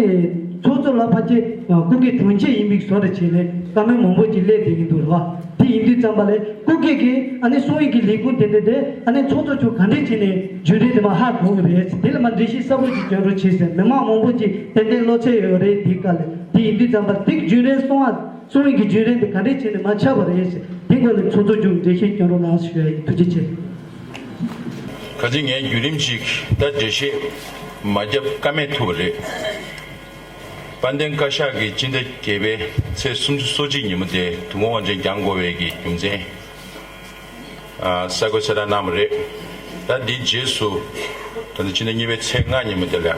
ཚོགས་གཙོ་ལ་ཕལ་ཆེར་སྐུ་སྒེར་དོན་གཅོད་ཡིན་པའི་བཟོ་འདྲ་བྱས་ནས་བཀའ་མོལ་མང་པོ་ཅིག་སླེབས་བསྡད་ཀྱི་འདུག་རེད་བ། དེ་ཡིན་དུས་ཙམ་པ་ལས་སྐུ་སྒེར་གྱི་ཨ་ནི་གསུང་ཡིག་གི་ལས་ཁུངས་དེ་འདྲ་དེ་ཨ་ནི་ཚོགས་གཙོ་མཆོག་ག་འདྲས་བྱས་ནས་རྒྱུན་རིང་དེ་མ་ཧ་གོ་གི་རེད། དེ་ལ་མ་འགྲེལ་བཤད་གསལ་པོ་ཅིག་སྐྱོན་རོགས་བྱེད་ཟེར། མི་མང་མང་པོ་ཅིག་ཏན་ཏན་བློ་འཚབ་ཡོད་རེད། དེའི་སྐབས་ལ་དེ་ཡིན་དུས་ཙམ་པ་དེ་རྒྱུན་རིང་གསུང་བ་གསུང་ཡིག་གི་རྒྱུན་རིང་དེ་ག་འདྲས་བྱས་ནས་མ་ཆགས་པ་རེད་ཟེར། དེ་སྐོར་ལ་ཚོགས་གཙོ་མཆོག་འགྲེལ་བཤད་སྐྱོན་རོགས་གནང་ཞུ་ཡ་ཡིན། ཐུགས་རྗེ་ཆེ། ག་ཅི་ངས་བརྒྱུད་རིམ་ཅིག་ད་འགྲེལ་བཤད་མ་བརྒྱབ་ཀ་མེད་ཐུབ་པ་རེད། དཔལ་ལྡན་བཀའ་ཤག་གིས་སྤྱི་ཟླ་བརྒྱད་པའི་ཚེས་སུམ་ཅུ་སོ་གཅིག་ཉིན་མོ་དེ་དུས་འཁོར་དབང་ཆེན་བསྐྱང་དགོས་པའི་གི་རྒྱུ་མཚན་ཨ་གསལ་བཀོད་གསལ་བསྒྲགས་གནང་བ་རེད། ད་འདིའི་རྗེས་སུ་ད་ལྟ་སྤྱི་ཟླ་གཉིས་པའི་ཚེས་ལྔ་ཉིན་མོ་དེ་ལ་ཨ་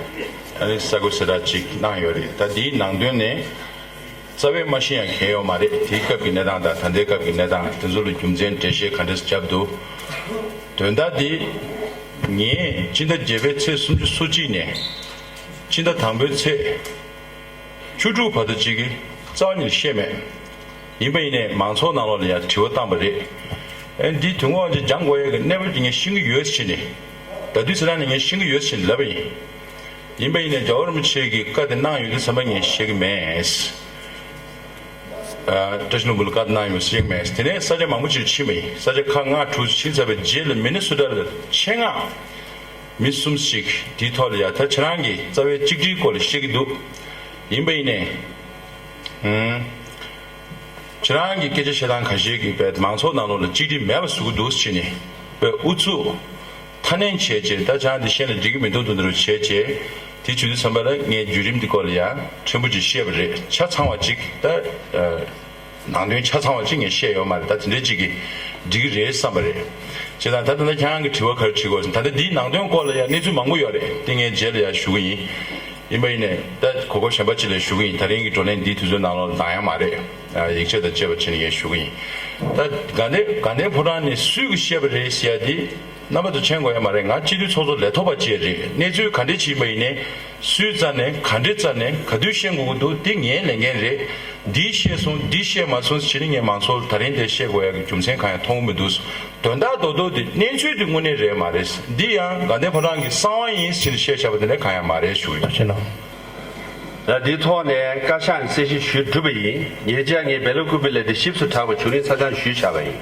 ནི་གསལ་བཀོད་གསལ་བསྒྲགས་ཅིག་གནང་ཡོད་རེད། ད་འདིའི་ནང་དོན་ནི། རྩ་བའི་མ་ཤེས་ཡང་གལ་ཡོད་མ་རེད། དེའི་སྐབས་ཀྱི་གནས་སྟངས་དང་ད་ལྟའི་སྐབས་ཀྱི་གནས་སྟངས་དེ་ཚོ་ལ་རྒྱུ་མཚན་འགྲེལ་བཤད་ག་འདྲས་བརྒྱབ་འདུག་དོན་དག་འདི་ངས་སྤྱི་ཟླ་བརྒྱད་པའི་ཚེས་སུམ་ཅུ་སོ་གཅིག་ནས་སྤྱི་ཟླ་དང་པོའི་ཚེས་བཅུ་དྲུག་བར་དུ་ཅིག་གི་རྩ་བ་ཉིད་ནས་བཤད་མེད། ཡིན་པ་ཡིན་ནའི་མང་ཚོགས་ནང་ལོགས་ལ་ཡང་དྲི་བ་བཏང་པ་རེད། ཨེ་འདི་དུས་འཁོར་དབང་ཆེན་སྦྱང་དགོས་ཡས་ཀྱི་གནས་བབ་འདི་ངས་ཤེས་ཀྱི་ཡོད་ཟེར་ནས། ད་དུས་ཚོད་ནང་ནས་ངས་ཤེས་ཀྱི་ཡོད་ཟེར་ནས་ལབ་པ་ཡིན། ཡིན་པ་ཡིན་ནའི་རྒྱལ་བ་རིན་པོ་ཆེ་གིས་བཀའ་དེ་གནང་ཡོད་དུས་ཙམ་པ་ངས་ཤེས་ཀྱི་མེད། ཨ་བཀྲ་ཤིས་ལྷུན་པོ་ལ་བཀའ་གནང་ཡོད་ཤེས་ཀྱི་མེད། དེ་ནས་ས་ཆ་མང་པོ་ཅིག་ཕྱིན་པ་ཡིན། ས་ཆ་ཁག་ལྔ་དྲུག་ཕྱིན་ཚར་བའི་རྗེས་ལ་མི་ནི་སོ་ཊ་ལ་ཆེད་མངགས་མི་གསུམ་ཞིག་དེའི་ཐོག་ལ་ཡ་ད་ཁྱེད་རང་གིས་རྩ་བའི་གཅིག་སྒྲིལ་སྐོར་ལ་བཤད་ཀྱི་འདུག་ཡིན་པ་ཡིན་ནའི། ཨུམ། ཁྱེད་རང་གི་སྐད་ཆ་བཤད་སྟངས་ཁ་ཤས་ཀྱིས་བས་མང་ཚོགས་ནང་ལོགས་ལ་གཅིག་སྒྲིལ་མེད་པ་བཟོ་གི་འདུག་ཟེར་ནས་བས་ཨུ་ཚུགས་མཐའ་ནན་བྱས་རྗེས་ད་ཆང་འདི་བཤད་ན་འགྲིག་གི་མི་འདུག་འདུག་འདུག་བྱས་རྗེས་དེ་བྱེད་དུས་ཙམ་པ་ལ་ངས་བརྒྱུད་རིམ་འདི་སྐོར་ལ་ཡང་ཕྲན་བུ་ཅིག་བཤད་པ་རེད། ཆ་ཚང་བ་ཅིག་ད་ནང་དོན་ཆ་ཚང་བ་ཅིག་ངས་བཤད་ཡོད་མ་རེད། ད་དེ་འདྲའི་ཅིག་གིས་འགྲིག་གི་རེད་བསམ་པ་རེད། བྱས་ཙང་ད་ད་ལྟ་ཁྱེད་རང་གི་དྲི་བ་ག་རེ་དྲིས་དགོས་ཟེར་ན་ད་ལྟ་འདིའི་ནང་དོན་སྐོར་ལ་ཡང་གནས་ཚུལ་མང་པོ་ཡོད་རེད། དེ་ངས་རྗེས་ལ་ཡང་ཞུ་གི་ཡིན། ཡིན་པ་ཡིན་ནའི་ད་གོ་སྐབས་གཞན་པ་ཅིག་ལ་ཞུ་གི་ཡིན། ད་རིང་གི་བགྲོ་གླེང་འདིའི་དུས་ཚོད་ནང་ལོགས་ལ་འདང་ཡང་མ་རེད། ཡིག་ཆ་དང་བཅས་པ་བྱས་ནས་ངས་ཞུ་གི་ཡིན། ད་དགའ་ལྡན་དགའ་ལྡན་ཕོ་བྲང་ནས་སུས་ཀྱིས་བཤད་པ་རེད་ཟེར་ཡ་འདི་རྣམ་པ་ཚོ་མཁྱེན་དགོས་ཡ་མ་རེད། ང་སྤྱི་འཐུས་ཚོགས་གཙོ་ལས་ཐོག་པ་ཅིག་རེད། གནས་ཚུལ་ག་འདྲས་ཅིག་ཡིན་པ་ཡིན་ནའི་སུའི་རྩ་ནས་ག་འདྲའི་རྩ་ནས་ག་དུས་བཤད་དགོས་ཀྱི་འདུག་འདི་ངའི་ལས་འགན་རེད། འདིས་བཤད་སོང་འདིས་བཤད་མ་སོང་ཟེར་ནས་ངས་མང་ཚོགས་ལ་ད་རིང་འདིར་བཤད་དགོས་ཡ་གི་རྒྱུ་མཚན་གང་ཡང་མཐོང་གི་མི་འདུག་དོན་དག་རྡོག་རྡོག་དེ་གནས་ཚུལ་དེ་དངོས་གནས་རེད་མ་རེད། འདི་ཡང་དགའ་ལྡན་ཕོ་བྲང་གི་གསང་བ་ཡིན་ཟེར་ནས་བཤད་བཞག་པ་དེ་འདྲ་གང་ཡང་མ་རེད་ཞུ་གི་ཡོད། ཐུགས་རྗེ་གནང་། ད་འདིའི་ཐོག་ནས་བཀའ་ཤག་ནས་གསལ་བཤད་ཞུས་གྲུབ་པ་ཡིན། ཉེ་ཆར་ངས་བེ་ལ་ཀུ་པི་ལ་དེ་ཞིབ་ཏུ་དྲགས་པ་བྱུང་རིང་ཚ་གྱང་ཞུས་བཞག་པ་ཡིན།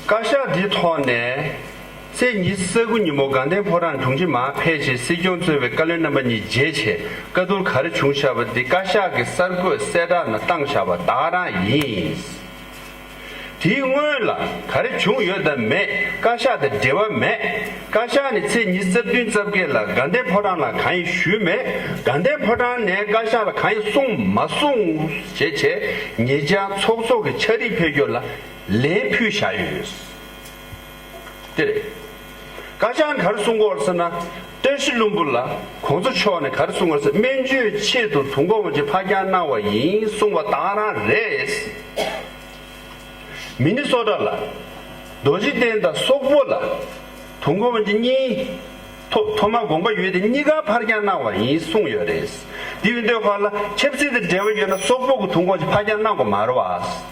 བཀའ་ཤག་འདིའི་ཐོག་ནས་ཚེས་ཉི་ཤུ་རྩ་དགུ་ཉིན་མོ་དགའ་ལྡན་ཕོ་བྲང་དྲུང་ཆེ་མར་ཕེབས་རྗེས་སྲིད་སྐྱོང་གཙོས་པའི་བཀའ་བློན་རྣམ་པ་གཉིས་མཇལ་བྱས་བཀའ་བསྡུར་ག་རེ་བྱུང་བཞག་པ་འདི་བཀའ་ཤག་གིས་གསར་འགོད་གསལ་བསྒྲགས་ནང་བཏང་བཞག་པ་ད་ག་རང་ཡིན། དེའི་སྔོན་ལ་ག་རེ་བྱུང་ཡོད་དམ་མེད་བཀའ་ཤག་དང་འབྲེལ་བ་མེད། བཀའ་ཤག་ནས་ཚེས་ཉི་ཤུ་རྩ་བདུན་རྩ་བརྒྱད་ལ་དགའ་ལྡན་ཕོ་བྲང་ལ་གང་ཡང་ཞུས་མེད། དགའ་ལྡན་ཕོ་བྲང་ནས་བཀའ་ཤག་ལ་གང་ཡང་གསུངས་མ་གསུངས་བྱས་བྱས་ཉེ་ཆར་ཚོགས་གཙོ་གི་ཕྱག་བྲིས་ཕེབས་རྒྱུ་ལ་ལན་ཕུལ་བཞག་ཡོད། དེ་རེད། བཀའ་ཤག་ནས་ག་རེ་གསུང་གི་ཡོད་རེད་ཟེར་ན། བཀྲ་ཤིས་ལྷུན་པོ་ལ་གོང་ས་མཆོག་ནས་ག་རེ་གསུང་གི་ཡོད་རེད་ཟེར། སྨན་བཅོས་ཆེད་དུ་དུས་འཁོར་དབང་ཆེན་ཕར་འགྱངས་གནང་བ་ཡིན་གསུངས་པ་ད་ག་རང་རེད། མི་ནི་སོ་ཊ་ལ་རྡོ་རྗེ་གདན་དང་སོག་པོ་ལ་དུས་འཁོར་དབང་ཆེན་གཉིས་ཐོ་ཐོག་མར་དགོངས་པ་ཡོད་དེ་གཉིས་ཀ་ཕར་འགྱངས་གནང་བ་ཡིན་གསུངས་ཡོད་རེད། དེ་ཡིན་དུས་ག་ལ་ཆབ་སྲིད་དང་འབྲེལ་བ་ཡོད་ན་སོག་པོ་གི་དུས་འཁོར་དབང་ཆེན་ཕར་འགྱངས་གནང་དགོས་མ་རེད་བ།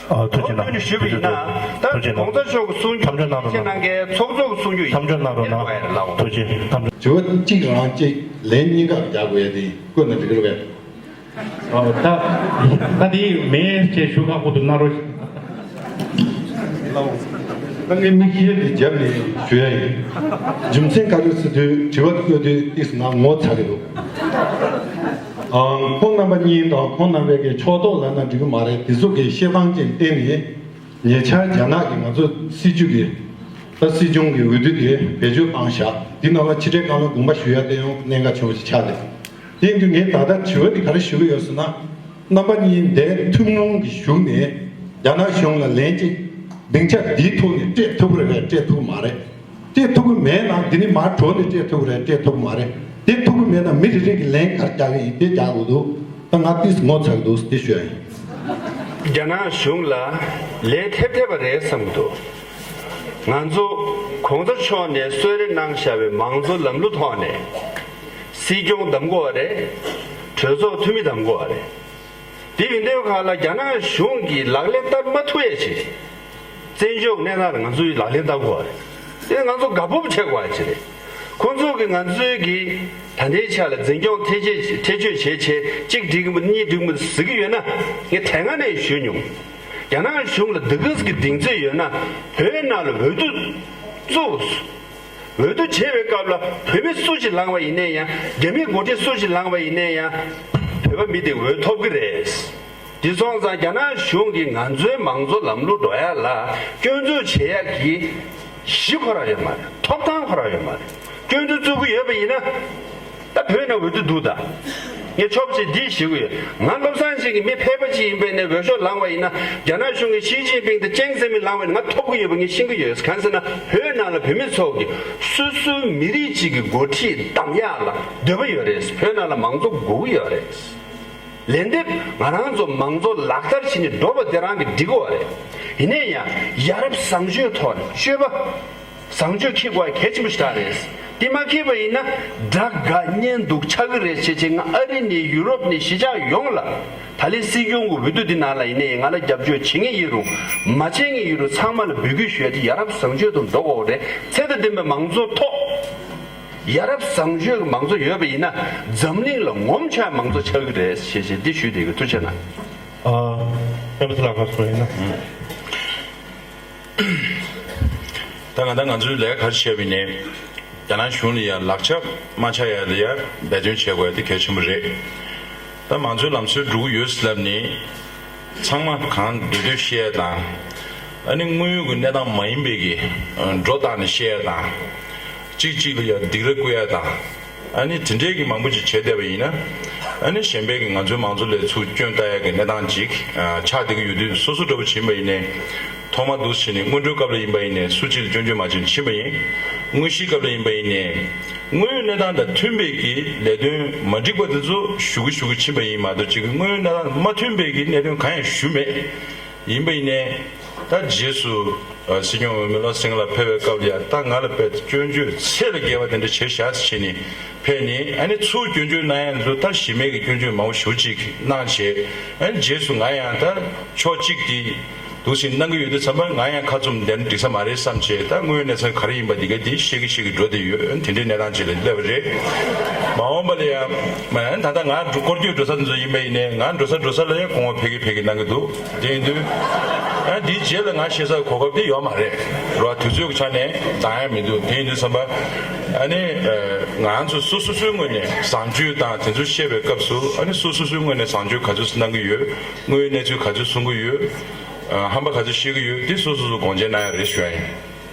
ཨ་ཐུགས་རྗེ་གནང་། ཐུགས་རྗེ་གནང་། ཐུགས་རྗེ་གནང་། ད་གོང་ས་མཆོག་གི་གསུང་རྒྱུ་མཐའ་འཁྱོངས་གནང་རོགས་གནང་། ཁྱེད་རྣམ་པས་ཚོགས་གཙོ་གི་གསུང་རྒྱུ་ཡིན། མཐའ་འཁྱོངས་གནང་རོགས་གནང་། ཐུགས་རྗེ་གནང་། དྲི་བ་གཅིག་རང་གཅིག་ལན་གཉིས་ཀ་རྒྱག་དགོས་ཡ་དེ་བཀོད་ན་འགྲིག་གི་རེད་པས། ཨོ་ད་ད་དེ་མེད་ཅེས་ཞུ་ཁག་པོ་འདུག་གནང་རོགས། ད་ངས་མིག་ཤེལ་དེ་བརྒྱབ་ནས་ཞུ་ཡ་ཡིན། རྒྱུ་མཚན་ག་རེ་ཟེར་དུས་དྲི་བ་བཀོད་དུས་ཏིག་ང་ངོ་ཚ་གི་འདུག་ཨང་། ཁོང་རྣམ་པ་གཉིས་དང་ཁོང་རྣམ་པས་ཀྱི་ཕྱོགས་གཏོགས་ལབ་ན་འགྲིག་གི་མ་རེད། དེ་ཚོ་གི་བཤད་སྟངས་ཀྱི་སྟེང་ནས་ཉེ་ཆར་རྒྱ་ནག་གི་ང་ཚོ་སྲིད་བྱུས་ཀྱི་ད་སྲིད་སྐྱོང་གི་འོས་བསྡུ་དེ་བེད་སྤྱོད་བཏང་བཞག་འདི་ནང་ལ་ཕྱི་དྲིལ་བཀའ་བློན་དགོངས་པ་ཞུ་ཡ་དེ་ཡང་གནད་འགག་ཆེན་པོ་ཞིག་ཆགས་ཏེ། དེ་ཡིན་དུས་ངས་ད་ལྟ་དྲི་བ་འདི་ག་རེ་ཞུ་གི་ཡོད་ཟེར་ན། རྣམ་པ་གཉིས་འདས་ཐུན་མོང་གི་གཞུག་ནས་རྒྱ་ནག་གཞུང་ལ་ལན་གཅིག་སྡིངས་ཆ་འདིའི་ཐོག་ནས་སྤྲད་ཐུབ་ཀྱི་རེད་པས་སྤྲད་ཐུབ་ཀྱི་མ་རེད། སྤྲད་ཐུབ་ཀྱི་མེད་ན་འདི་ནས་མར་འགྲོ་ནས་སྤྲད་ཐུབ་ཀྱི་རེད་སྤྲད་ཐུབ་ཀྱི་མ་རེད། དེ་ཐུབ་ཀྱི་མེད་ན་མི་རེ་རེ་གིས་ལན་ག་རེ་རྒྱག་གི་ཡིན་དེ་རྒྱག་དགོས་འདུག་ད་ང་ཏིས་ངོ་ཚ་གི་འདུག་དེ་ཞུ་ཡ་ཡིན། རྒྱ་ནག་གཞུང་ལ་ལན་ཐེབས་ཐེབས་པ་རེད་བསམ་གི་འདུག་ང་ཚོ་གོང་ས་མཆོག་ནས་གསོལ་རས་གནང་བཞག་པའི་མང་གཙོ་ལམ་ལུགས་ཐོག་ནས་སྲིད་སྐྱོང་གདམ་དགོས་པ་རེད། གྲོས་ཚོགས་འཐུས་མི་གདམ་དགོས་པ་རེད། དེ་ཡིན་དུས་ག་ལ་རྒྱ་ནག་གཞུང་གིས་ལག་ལེན་བསྟར་མ་ཐུབ་ཡ་ཆེད། བཙན་བྱོལ་གནས་སྟངས་ལ་ང་ཚོས་ལག་ལེན་བསྟར་དགོས་པ་རེད། དེ་ང་ཚོ་དགའ་སྤོབས་བྱེད་དགོས་པ་ཆེད་རེད། ཁོང་ཚོ་གིས་ང་ཚོའི་གི་ད་ལྟའི་ཆ་ལ་འཛིན་སྐྱོང་ཐེ་བྱེད་ཐེ་བྱུས་བྱེད་བྱེད་གཅིག་འགྲིག་གི་མི་གཉིས་འགྲིག་གི་མི་ཟེར་གི་ཡོད་ན་ངས་དེ་སྔ་ནས་ཞུས་མྱོང་། རྒྱ་ནག་གཞུང་ལ་འདི་ག་ཟིག་གི་གདེང་ཚོད་ཡོད་ན་བོད་ནང་ལ་འོས་བསྡུ་བཙུགས། འོས་བསྡུ་བྱེད་པའི་སྐབས་ལ་བོད་མི་སུ་ཞིག་ལངས་པ་ཡིན་ནའི་ཡང་རྒྱ་མིའི་འགོ་ཁྲིད་སུ་ཞིག་ལངས་པ་ཡིན་ནའི་ཡང་བོད་པ་མི་དེ་འོས་ཐོབ་ཀྱི་རེད། དེ་སོང་ཙང་རྒྱ་ནག་གཞུང་གིས་ང་ཚོའི་མང་གཙོ་ལམ་ལུགས་འགྲོ་ཡ་ལ་སྐྱོན་འཛུགས་བྱེད་ཡ་གི་ གཞི་ཁོ་རང་ཡོད་མ་རེད། ཐོབ་ཐང་ཁོ་རང་ཡོད་མ་རེད། སྐྱོན་འཛུགས་བཙུགས་ཀྱི་ཡོད་པ་ཡིན་ན། ད་བོད་ནང་འོས་བསྡུ་འདུག་ད། ངས་ཆོབ་ཅིག་འདི་ཞུ་གི་ཡོད། ང་བློ་བཟང་ཅིག་གི་མི་ཕལ་པ་ཅིག་ཡིན་པས་ནས་འོས་ཤོག་ལངས་པ་ཡིན་ན། རྒྱ་ནག་གཞུང་གི་ཞི་ཅིན་ཕིང་དང་ཅང་ཙེ་མིན་ལངས་པ་ཡིན་ན་ང་ཐོབ་ཀྱི་ཡོད་པ་ངས་ཤེས་ཀྱི་ཡོད། གང་ཟེར་ན་བོད་ནང་ལ་བོད་མི་ཚོ་གི་སོ་སོའི་མི་རིགས་ཅིག་གི་འགོ་ཁྲིད་གདམ་ཡག་ལ་འདོད་པ་ཡོད་རེད། བོད་ནང་ལ་མང་གཙོ་དགོས་ཀྱི་ཡོད་རེད། ལན་འདེབས་ང་རང་ཚོ་མང་གཙོ་ལག་བསྟར་བྱས་ནས་འགྲོ་བ་དེ་རང་གི་འགྲིག་གི་ཡོད་རེད། ཡིན་ནའི་ཡང་ཡ་རབས་བཟང་སྤྱོད་ཐོག་ནས་སྤྱོད་པ། བཟང་སྤྱོད་འཁྱེར་དགོས་གལ་ཆེན་པོ་ཞིག་རེད། དེ་མ་འཁྱེར་བ་ཡིན་ན་དགྲ་དགའ་གཉེན་སྡུག་ཆགས་ཀྱི་རེད་བྱས་བྱས། ང་ཨ་རི་ནས་ཡུ་རོབ་ནས་གཞིས་ཆགས་ཡོངས་ལ་ད་ལན་སྲིད་སྐྱོང་གི་འོས་བསྡུ་འདི་ནང་ལ་ཡིན་ནའི་ང་ལ་རྒྱབ་སྐྱོར་བྱེད་མཁན་ཡིན་རུང་མ་བྱེད་མཁན་ཡིན་རུང་ཚང་མ་ལ་འབོད་སྐུལ་ཞུ་ཡ་དེ་ཡ་རབས་བཟང་སྤྱོད་དུ་འགྲོ་དགོས་རེད། ཚད་དང་ལྡན་པའི་མང་གཙོ་ཐོག་ཡ་རབས་བཟང་སྤྱོད་ཀྱི་མང་གཙོ་ཡོད་པ་ཡིན་ན་འཛམ་གླིང་ལ་ངོམ་ཆགས་མང་གཙོ་ཆགས་ཀྱི་རེད་ཞེས་བྱས་འདི་ཞུས་བསྡད་ཀྱི། ཐུགས་རྗེ་གནང་། ཨ། སྤེན་པ་ཚེ་ལགས་ཁ་སོ་ཡིན་ན། ད་ང་ད་ང་ཚོའི་ལས་ཀ་ག་རེ་བྱས་པ་ཡིན་ནའི་རྒྱ་ནག་གཞུང་ལ་ཡ་ལག་ཆ་མ་ཆག་ཡ་ལ་ཡ་འབད་བརྩོན་བྱེད་དགོས་ཡ་དེ་གལ་ཆེན་པོ་རེད། ད་མང་གཙོའི་ལམ་སྲོལ་འགྲོ་གི་ཡོད་ཟེར་ལབ་ནས། ཚང་མ་གང་འདོད་འདོད་བཤད་ཡ་དང་། ཨ་ནི་དངོས་ཡོད་ཀྱི་གནས་སྟངས་མ་ཡིན་པའི་གི་སྒྲོ་བཏགས་ནས་བཤད་ཡ་དང་། གཅིག་གཅིག་ལ་ཡ་སྡིགས་ར་བསྐུལ་ཡ་དང་། ཨ་ནི་དེ་འདྲའི་གི་མང་པོ་ཅིག་བྱས་བསྡད་པ་ཡིན་ན། ཨ་ནི་གཞན་པའི་གི་ང་ཚོའི་མང་གཙོ་ལ་ཚུར་སྐྱོན་བཏགས་ཡ་གི་གནས་སྟངས་ཅིག་ཆགས་བསྡད་ཀྱི་ཡོད་དུས། སོ་སོ་འདྲ་པོ་ཅིག་ཡིན་པ་ཡིན་ནའི་ཐོག་མ་འདུག་བྱས་ནས་སྔོན་འགྲོའི་སྐབས་ལ་ཡིན་པ་ཡིན་ནའི་སུ་གཅིག་ལ་སྐྱོན་བརྗོད་མ་བྱས་ནས་ཕྱིན་པ་ཡིན། དངོས་གཞིའི་སྐབས་ལ་ཡིན་པ་ཡིན་ནའི། དངོས་ཡོད་གནས་སྟངས་དང་མཐུན་པའི་གི་ལས་དོན་མ་འགྲིག་པ་དེ་ཚོ་ཞུ་གི་ཞུ་གི་ཕྱིན་པ་ཡིན་མ་གཏོགས། གཅིག་གི་དངོས་ཡོད་གནས་སྟངས་མ་མཐུན་པའི་གི་གནད་དོན་གང་ཡང་ཞུ་མེད། ཡིན་པ་ཡིན་ནའི་ད་རྗེས་སུ་ཨ་སྲིད་སྐྱོང་འོས་མི་བློ་བཟང་སེང་གེ་ལགས་ཕེབས་པའི་སྐབས་ལ་ཡ་ད་ང་ལ་དཔེ་སྐྱོན་བརྗོད་ཚད་ལས་བརྒལ་བ་དེ་འདྲ་བྱས་བཞག་ཟེར་བྱས་ནས་ཕེབས་ནས། ཨ་ནི་ཚུར་སྐྱོན་བརྗོད་གནང་ཡ་ཚོ་ད་གཞི་མེད་ཀྱི་སྐྱོན་བརྗོད་མང་པོ་ཞེ་པོ་ཅིག་གནང་བྱས། ཨ་ནི་རྗེས་སུ་ང་ཡང་ད་ཕྱོགས་གཅིག་དེ་འདུག་སེ་གནང་གི་ཡོད་དུས་ཙམ་པ་ང་ཡང་ཁ་བཙུམ་བསྡད་ན་འགྲིག་ས་མ་རེད་བསམ་བྱས། ད་དངོས་ཡོད་གནས་ཚུལ་ག་རེ་ཡིན་པ་འདི་ག་འདི་བཤད་ཀྱི་བཤད་ཀྱི་འགྲོ་བསྡད་ཡོད། དེ་འདྲའི་གནས་སྟངས་ཅིག་ལ་སླེབས་པ་རེད། མ་འོངས་པ་ལ་ཡང་མ་ཡང་ད་ལྟ་ང་འགྲོ་སྐོར་སྐྱོད་འགྲོ་ས་དེ་ཚོ་ཡིན་པ་ཡིན་ནའི་ང་འགྲོ་ས་འགྲོ་ས་ལ་ཡང་སྐུ་ངོ་ཕེབས་ཀྱི་ཕེབས་ཀྱི་གནང་གི་འདུག་དེ་ཡིན་དུས་ཨ་འདིའི་རྗེས་ལ་ང་བཤད་སའི་གོ་སྐབས་འདི་ཡོད་མ་རེད། རོ་དུས་ཚོད་ཀྱི་ཆ་ནས་འདང་ཡང་མི་འདུག་དེ་ཡིན་དུས་ཙམ་པ་ཨ་ནི་ང་ཚོ་སོ་སོ་སོའི་ངོས་ནས་བཟང་སྤྱོད་དང་དེ་ཚོ་བཤད་པའི་སྐབས་སུ། ཨ་ནི་སོ་སོ་སོའི་ངོས་ནས་བཟང་སྤྱོད་ག་ཚོད་གནང་གི་ཡོད། དངོས་ཡོད་གནས་ཚུལ་ག་ཚོད་གསུང་གི་ཡོད། ཨ་ཧམ་པ་ག་ཚོད་བཤད་ཀྱི་ཡོད། འདི་སོ་སོ་སོ་དགོངས་འཆར་གནང་ཡ་རེད་ཞུ་ཡ་ཡིན།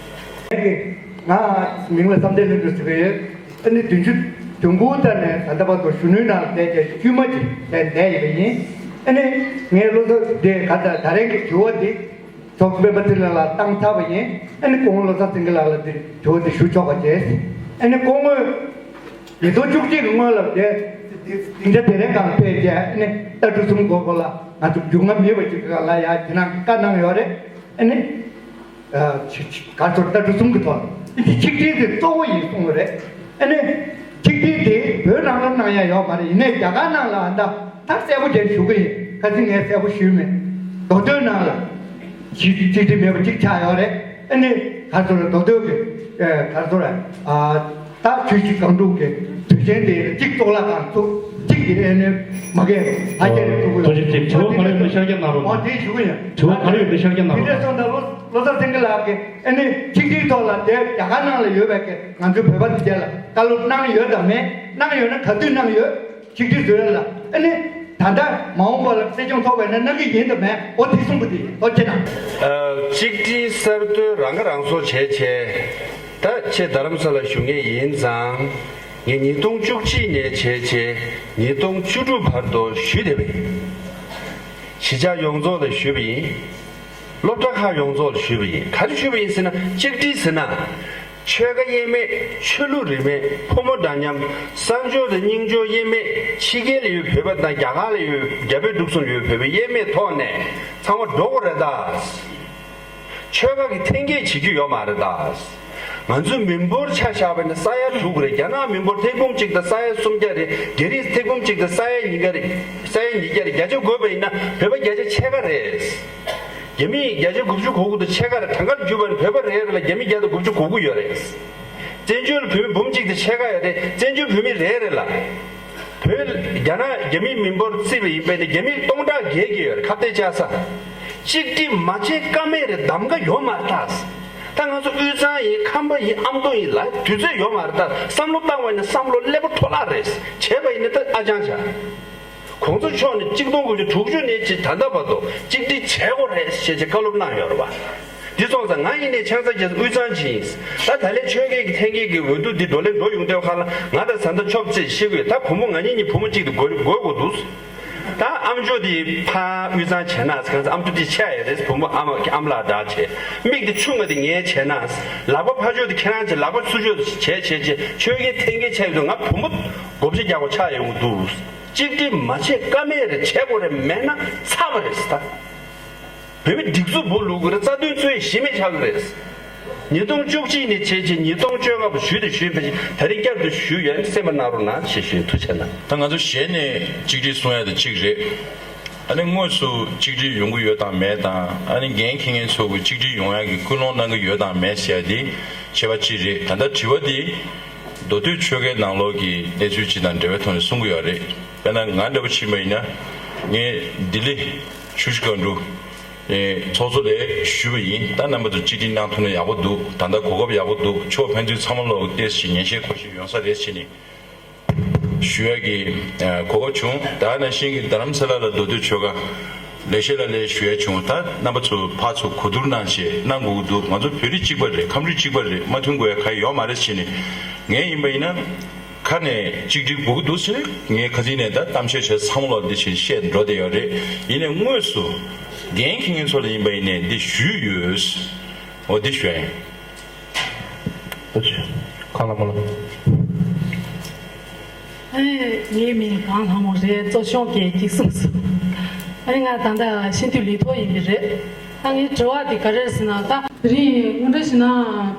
ང་གི་ང་མིང་ལ་བསམ་གཏན་ལྷུན་གྲུབ་ཟེར་གྱི་ཡོད། ཨ་ནི་བདུན་ཅུ་དོན་དགུ་ལྟར་ནས་ད་ལྟ་བར་དུ་གཞོན་ནུའི་ནང་ལ་བསྡད་བྱས་དཀྱུས་མ་ཅིག་བསྡད་བསྡད་ཡོད་པ་ཡིན། ཨ་ནི་ངའི་བློ་འཚབ་དེ་ག་ད་ད་རེས་ཀྱི་དྲི་བ་འདི་ཚོགས་སྤེན་པ་ཚེ་རིང་ལགས་ལ་བཏང་ཚར་བ་ཡིན། ཨ་ནི་སྐུ་ངོ་བློ་བཟང་སེང་གེ་ལགས་ལ་འདི་དྲི་བ་འདི་ཞུ་ཆོག་པ་བྱས། ཨ་ནི་སྐུ་ངོས་ཉིས་སྟོང་བཅུ་གཅིག་གི་སྔོན་ལ་དེ་སྡིངས་ཆ་དེ་རིང་གང་ཕེབས་རྗེས་ཨ་ནི་ལྟ་གྲུབ་གསུམ་སྐོར་སྐོར་ལ་ང་ཚོ་རྒྱུས་མངའ་མེད་པ་ཅིག་ག་ལ་ཡ་དེ་ནང་བཀའ་གནང་ཡོད་རེད། ཨ་ནི་ཨ་ཆ་ཆ་ག་ཚོད་ལྟ་གྲུབ་གསུམ་གྱི་ཐོག་ལ་ཨ་ནི་ཆིག་སྒྲིལ་དེ་གཙོ་བོ་ཡིན་གསུངས་ཡོད་རེད། ཨ་ནི་ཆིག་སྒྲིལ་དེ་བོད་ནང་ལ་གནང་ཡ་ཡོད་མ་རེད། ཡིན་ནའི་རྒྱ་གར་ནང་ལ་ཨ་ད་ད་གསལ་པོ་བྱས་ཞུ་གི་ཡིན། ཁ་སང་ངས་གསལ་པོ་ཞུས་མེད། མདོ་སྟོད་ནང་ལ་ཆིག་ཆིག་སྒྲིལ་མེད་པ་གཅིག་ཆགས་ཡོད་རེད། ཨ་ནི་ག་ཚོད་རེད། མདོ་སྟོད་ཀྱི་ཨ་ག་ཚོད་རེད། ཨ། ད་ཆུ་བཞི་སྒང་དྲུག་གི་དུས་ཆེན་དེ་གཅིག་གཙུག་ལག་ཁང་བཙུགས། གཅིག་གི་ཨ་ནི་མ་གས་ཕ་སྐད་ནས་ཐུག་གི་ཡོད། ཐུགས་རྗེ་ཆེ། དྲི་བ་ག་རེ་ཡོད་མེད་ཤར་རྒྱག་གནང་རོགས། འོ་དེ་ཞུ་གི་ཡིན། དྲི་བ་ག་རེ་ཡོད་མེད་ཤར་རྒྱག་གནང་རོགས། དེ་འདྲ་སོང་ཙང་བློ་བློ་བཟང་སེང་གེ་ལགས་ཀྱིས་ཨ་ནི་ཆིག་སྒྲིལ་ཐོག་ལ་དེ་རྒྱ་གར་ནང་ལ་ཡོད་པའི་གི་ང་ཚོའི་བོད་པ་དེ་དེ་ལ་བཀའ་སློབ་གནང་ཡོད་དམ་མེད། གནང་ཡོད་ན་ག་དུས་གནང་ཡོད། ཆིག་སྒྲིལ་བཟོ་ཡ་ལ་ཨ་ནི་ད་ལྟ་མ་འོངས་པ་ལ་སྲིད་སྐྱོང་ཐོབ་པ་ཡིན་ན་གནང་གི་ཡིན་དམ་མེད། འོ་དེ་གསུངས་པ་དེ་ཡིན། ཐུགས་རྗེ་གནང་། ཨ། ཆིག་སྒྲིལ་གསར་གཏོད་རང་ཁ་རང་གསོ་བྱས་བྱས། ད་ཁྱེད་རྡ་རམ་ས་ལ་བཞུགས་མཁན་ཡིན་ཙང་། ངས་ཉིས་སྟོང་བཅུ་གཅིག་ནས་བྱས་བྱས་ཉིས་སྟོང་བཅུ་དྲུག་བར་དུ་ཞུས་བསྡད་པ་ཡིན། གཞིས་ཆགས་ཡོངས་རྫོགས་ལ་ཞུས་པ་ཡིན། སློབ་གྲྭ་ཁག་ཡོངས་རྫོགས་ལ་ཞུས་པ་ཡིན། ག་རེ་ཞུས་པ་ཡིན་ཟེར་ན། གཅིག་སྒྲིལ་ཟེར་ན། ཆོལ་ཁ་དབྱེར་མེད། ཆོས་ལུགས་རིས་མེད། ཕོ་མོ་འདྲ་མཉམ། གསར་འབྱོར་དང་རྙིང་འབྱོར་དབྱེར་མེད། ཕྱི་རྒྱལ་ལ་ཡོད་བོད་པ་དང་རྒྱ་གར་ལ་ཡོད་རྒྱ་བོད་འབྲུག་གསུམ་ལ་ཡོད་བོད་པ་དབྱེར་མེད་ཐོག་ནས་ཚང་མ་འགྲོ་དགོས་རེད་ད། ཆོལ་ཁ་གི་འཐེན་འཁྱེར་བྱེད་རྒྱུ་ཡོད་མ་རེད་ད། ང་ཚོའི་མི་འབོར་ཆ་བཞག་པ་ཡིན་ན་ས་ཡ་དྲུག་རེད། རྒྱ་ནག་མི་འབོར་ཐེར་འབུམ་གཅིག་དང་ས་ཡ་སུམ་བརྒྱ་རེད། རྒྱ་རིགས་ཐེར་འབུམ་གཅིག་དང་ས་ཡ་ཉིས་བརྒྱ་རེད། ས་ཡ་ཉིས་བརྒྱ་རེད། བརྒྱ་ཆ་བགོས་པ་ཡིན་ན་བོད་པ་བརྒྱ་ཆ་ཕྱེད་ཀ་རེད། རྒྱ་མི་བརྒྱ་ཆ་དགུ་བཅུ་གོ་དགུ་དང་ཕྱེད་ཀ་རེད། གྲངས་ཀར་བསྒྱུར་བ་ཡིན་ན་བོད་པ་རེ་རེ་ལ་རྒྱ་མི་བརྒྱ་དང་དགུ་བཅུ་གོ་དགུ་ཡོད་རེད། བཙན་བྱོལ་བོད་མི་འབུམ་གཅིག་དང་ཕྱེད་ཀ་ཡོད་རེད། བཙན་བྱོལ་བོད་མི་རེ་རེ་ལ། བོད་རྒྱ་ནག་རྒྱ་མིའི་མི་འབོར་བརྩིས་པ་ཡིན་པས་ན་རྒྱ་མི་སྟོང་ཕྲག་བརྒལ་གྱི་ཡོད་རེད། ཁ་གཏད་བཅག་ས། གཅིག་སྒྲིལ་མ་བྱེད་ཀ་མེད་རེད། གདམ་ག་ཡོད་མ་རེད་ད། ད་ང་ཚོ་དབུས་གཙང་ཡིན། ཁམས་པ་ཡིན། ཨ་མདོ་ཡིན་ལ་དུས་ཚོད་ཡོད་མ་རེད་ད། བསམ་བློ་བཏང་བ་ཡིན་ན་བསམ་བློ་སླེ་པོ་འཕྲོ་བརླག་རེད། བྱས་པ་ཡིན་ན་ད་ཨ་ཅང་བྱ། གོང་ས་མཆོག་ནས་གཅིག་སྟོང་དགུ་བརྒྱ་དྲུག་ཅུ་ནས་ཅིག་ད་ལྟ་བར་དུ་གཅིག་སྒྲིལ་བྱས་དགོས་རེད་ཞེས་ཅིག་བཀའ་སློབ་གནང་ཡོད་རེད་བ། འདི་སོང་ཙང་ང་ཡིན་ནའི་ཆང་ས་རྒྱས་དབུས་གཙང་ཅིག་ཡིན། ད་ད་ལན་ཆོལ་ཁའི་གི་འཐེན་འཁྱེར་གྱི་འོས་བསྡུ་འདི་བགྲོ་གླེང་འགྲོ་ཡོང་དུས་ཁ་ལ་ང་དང་བཟའ་ཟླ་ཆོབ་ཙེ་ཤི་དགོས། ད་བུ་མོ་ང་གཉིས་གཉིས་བུ་མོ་གཅིག་ཏུ་དགོས་དགོས་དགོས་འདུག་ད་ཨམ་ཅོག་དེ་ཕ་དབུས་གཙང་བྱས་ན་གང་ཟེར་ཨམ་ཅོག་དེ་ཆད་ཡ་རེད། བུ་མོ་ཨ་མ་ཨམ་ལགས་འདྲ་བྱས། མིག་དེ་ཆུང་ང་དེ་ངས་བྱས་ན། ལག་པ་ཕར་ཕྱོགས་དེ་ཁྱེད་རང་བྱས། ལག་པ་ཚུར་ཕྱོགས་དེ་བྱས་བྱས་བྱས། ཆོལ་ཁའི་འཐེན་འཁྱེར་ཆགས་ཡོད་དུས་ང་བུ་མོ་བགོ་བཤའ་རྒྱག་དགོས་ཆགས་ཡོང་གི་འདུག་གཅིག་སྒྲིལ་མ་བྱེད་ཀ་མེད་རེད། བྱེད་དགོས་རེད། མེད་ན་ཚར་བ་རེད་ད། བོད་མི་སྒྲིག་འཛུགས་སྦུག་ལུག་གི་རྩ་དོན་ཚོའི་གཞི་མེད་ཆགས་ཀྱི་རེད། ཉིས་སྟོང་བཅུ་གཅིག་ནས་བྱས་རྗེས་ཉིས་སྟོང་བཅོ་ལྔ་བར་ཞུས་དང་ཞུས་པ་བཞིན་ད་རིང་བསྐྱར་དུ་ཞུས་ཡོད། གསན་པ་གནང་རོགས་གནང་ཞེས་ཞུ་ཡིན། ཐུགས་རྗེ་གནང་། ད་ང་ཚོ་ཞལ་ནས་གཅིག་སྒྲིལ་གསུང་ཡ་དེ་གཅིག་རེད། ཨ་ནི་དངོས་སུ་གཅིག་སྒྲིལ་ཡོང་གི་ཡོད་དང་མེད་དང་། ཨ་ནི་འགན་འཁྱེར་མཁན་ཚོ་གི་གཅིག་སྒྲིལ་ཡོང་ཡ་གི་སྐུལ་སློང་གནང་གི་ཡོད་དང་མེད་ཟེར་ཡ་དེ་ཁྱད་པར་གཅིག་རེད། ད་ལྟ་དྲི་བ་དེ་མདོ་སྟོད་ཆོལ་ཁའི་ནང་ལོགས་ཀྱི་གནས་ཚུལ་གཅིག་དང་འབྲེལ་བའི་ཐོག་ནས་གསུང་གི་ཡོད་རེད། དཔེར་ན་ང་འདྲ་པོ་ཕྱིན་པ་ཡིན་ན། ངས་ལྡི་ལི་ཆུ་བཞི་སྒང་དྲུག་ཚོགས་གཙོ་ལས་ཞུས་པ་ཡིན། ད་རྣམ་པ་ཚོ་གཅིག་སྒྲིལ་གནང་ཐུབ་ན་ཡག་པོ་འདུག་ད་ལྟ་གོ་སྐབས་ཡག་པོ་འདུག་ཕྱོགས་ཕན་ཚུན་ཚང་མ་ལོག་ཏོག་ཙམ་ཉན་ཤེས་གོ་ཤེས་ཡོང་ས་རེད་ཟེར་ནས་ཞུ་ཡ་གི་གོ་སྐབས་བྱུང་། ད་ནང་བཞིན་གྱི་རྡ་རམ་ས་ལ་ལ་མདོ་སྟོད་ཆོལ་ཁ་ལེ་ཤ་ལ་ལས་ཞུ་ཡ་བྱུང་། ད་རྣམ་པ་ཚོ་ཕར་ཚུར་གོ་བསྡུར་གནང་བྱས་གནང་དགོས་ཀྱི་འདུག་ང་ཚོ་བོད་རིགས་གཅིག་པ་རེད། ཁམས་རིགས་གཅིག་པ་རེད། མ་མཐུན་དགོས་ཡ་ག་ཡོད་མ་རེད་ཟེར་ནས། ངས་ཡིན་པ་ཡིན་ན་ཁ་ནས་གཅིག་སྒྲིལ་དགོས་ཀྱི་འདུག་ཟེར་ངས་ཁ་སང་ནས་ད་གཏམ་བཤད་བྱས་ཚང་མ་ལོག་འདི་བྱས་བཤད་འགྲོ་བསྡད་ཡོད་རེད། ཡིན་ནའི་དངོས་སུ་འགན་འཁྱེར་མཁན་ཚོ་ལ་ཡིན་པ་ཡིན་ནའི་འདི་ཞུས་ཡོད། འོ་འདི་ཞུ་ཡ་ཡིན། ཨ་ནི་ངའི་མིང་གངས་ལྷ་མོ་རེད། གཙོ་སྐྱོང་གི་གཅིག་གསུངས་སོང་། ཨ་ནི་ང་ད་ལྟ་ཤིན་ཏུ་ལི་ཐོ་ཡིན་པ་རེད། ད་ངའི་དྲི་བ་དེ་ག་རེ་རེད་ཟེར་ན། ད་དེ་རིང་དངོས་འབྲེལ་བྱས་ན་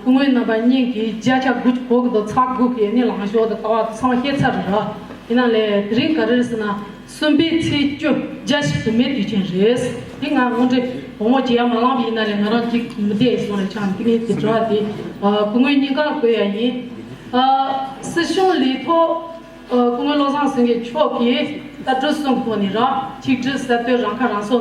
སྐུ་ངོ་རྣམ་པ་གཉིས་ཀྱིས་བརྒྱ་ཆ་དགུ་གོ་གི་འདུག་ཚེག་དགུ་གི་ནི་ལངས་ཕྱོགས་དང་ལྟ་བ་ཚང་མ་བཤད་ཚར་རེད། ཡིན་ན་ལས་དེ་རིང་ག་རེ་རེད་ཟེར་ན། གསུམ་པའི་ཚེས་བཅུ་བརྒྱ་ཞིག་བུད་མེད་དུས་ཆེན་རེད། དེ་ང་དངོས་འབྲེལ་བུ་མོ་བྱེད་ཡ་མ་ལངས་པ་ཡིན་ན་ལས་ང་རང་གཅིག་མི་བསྡད་སོང་རེད། ཆང་དེ་ངས་དེ་དྲི་བ་དེ་སྐུ་ངོ་གཉིས་ཀར་བཀོད་ཡ་ཡིན། སྲིད་སྐྱོང་ལི་ཐོ། སྐུ་ངོ་བློ་བཟང་སེང་གེ་མཆོག་གིས་ལྟ་གྲུབ་གསུམ་ཐོག་ནས་རང་ཆིག་སྒྲིལ་གསར་གཏོད་རང་ཁ་རང་གསོ་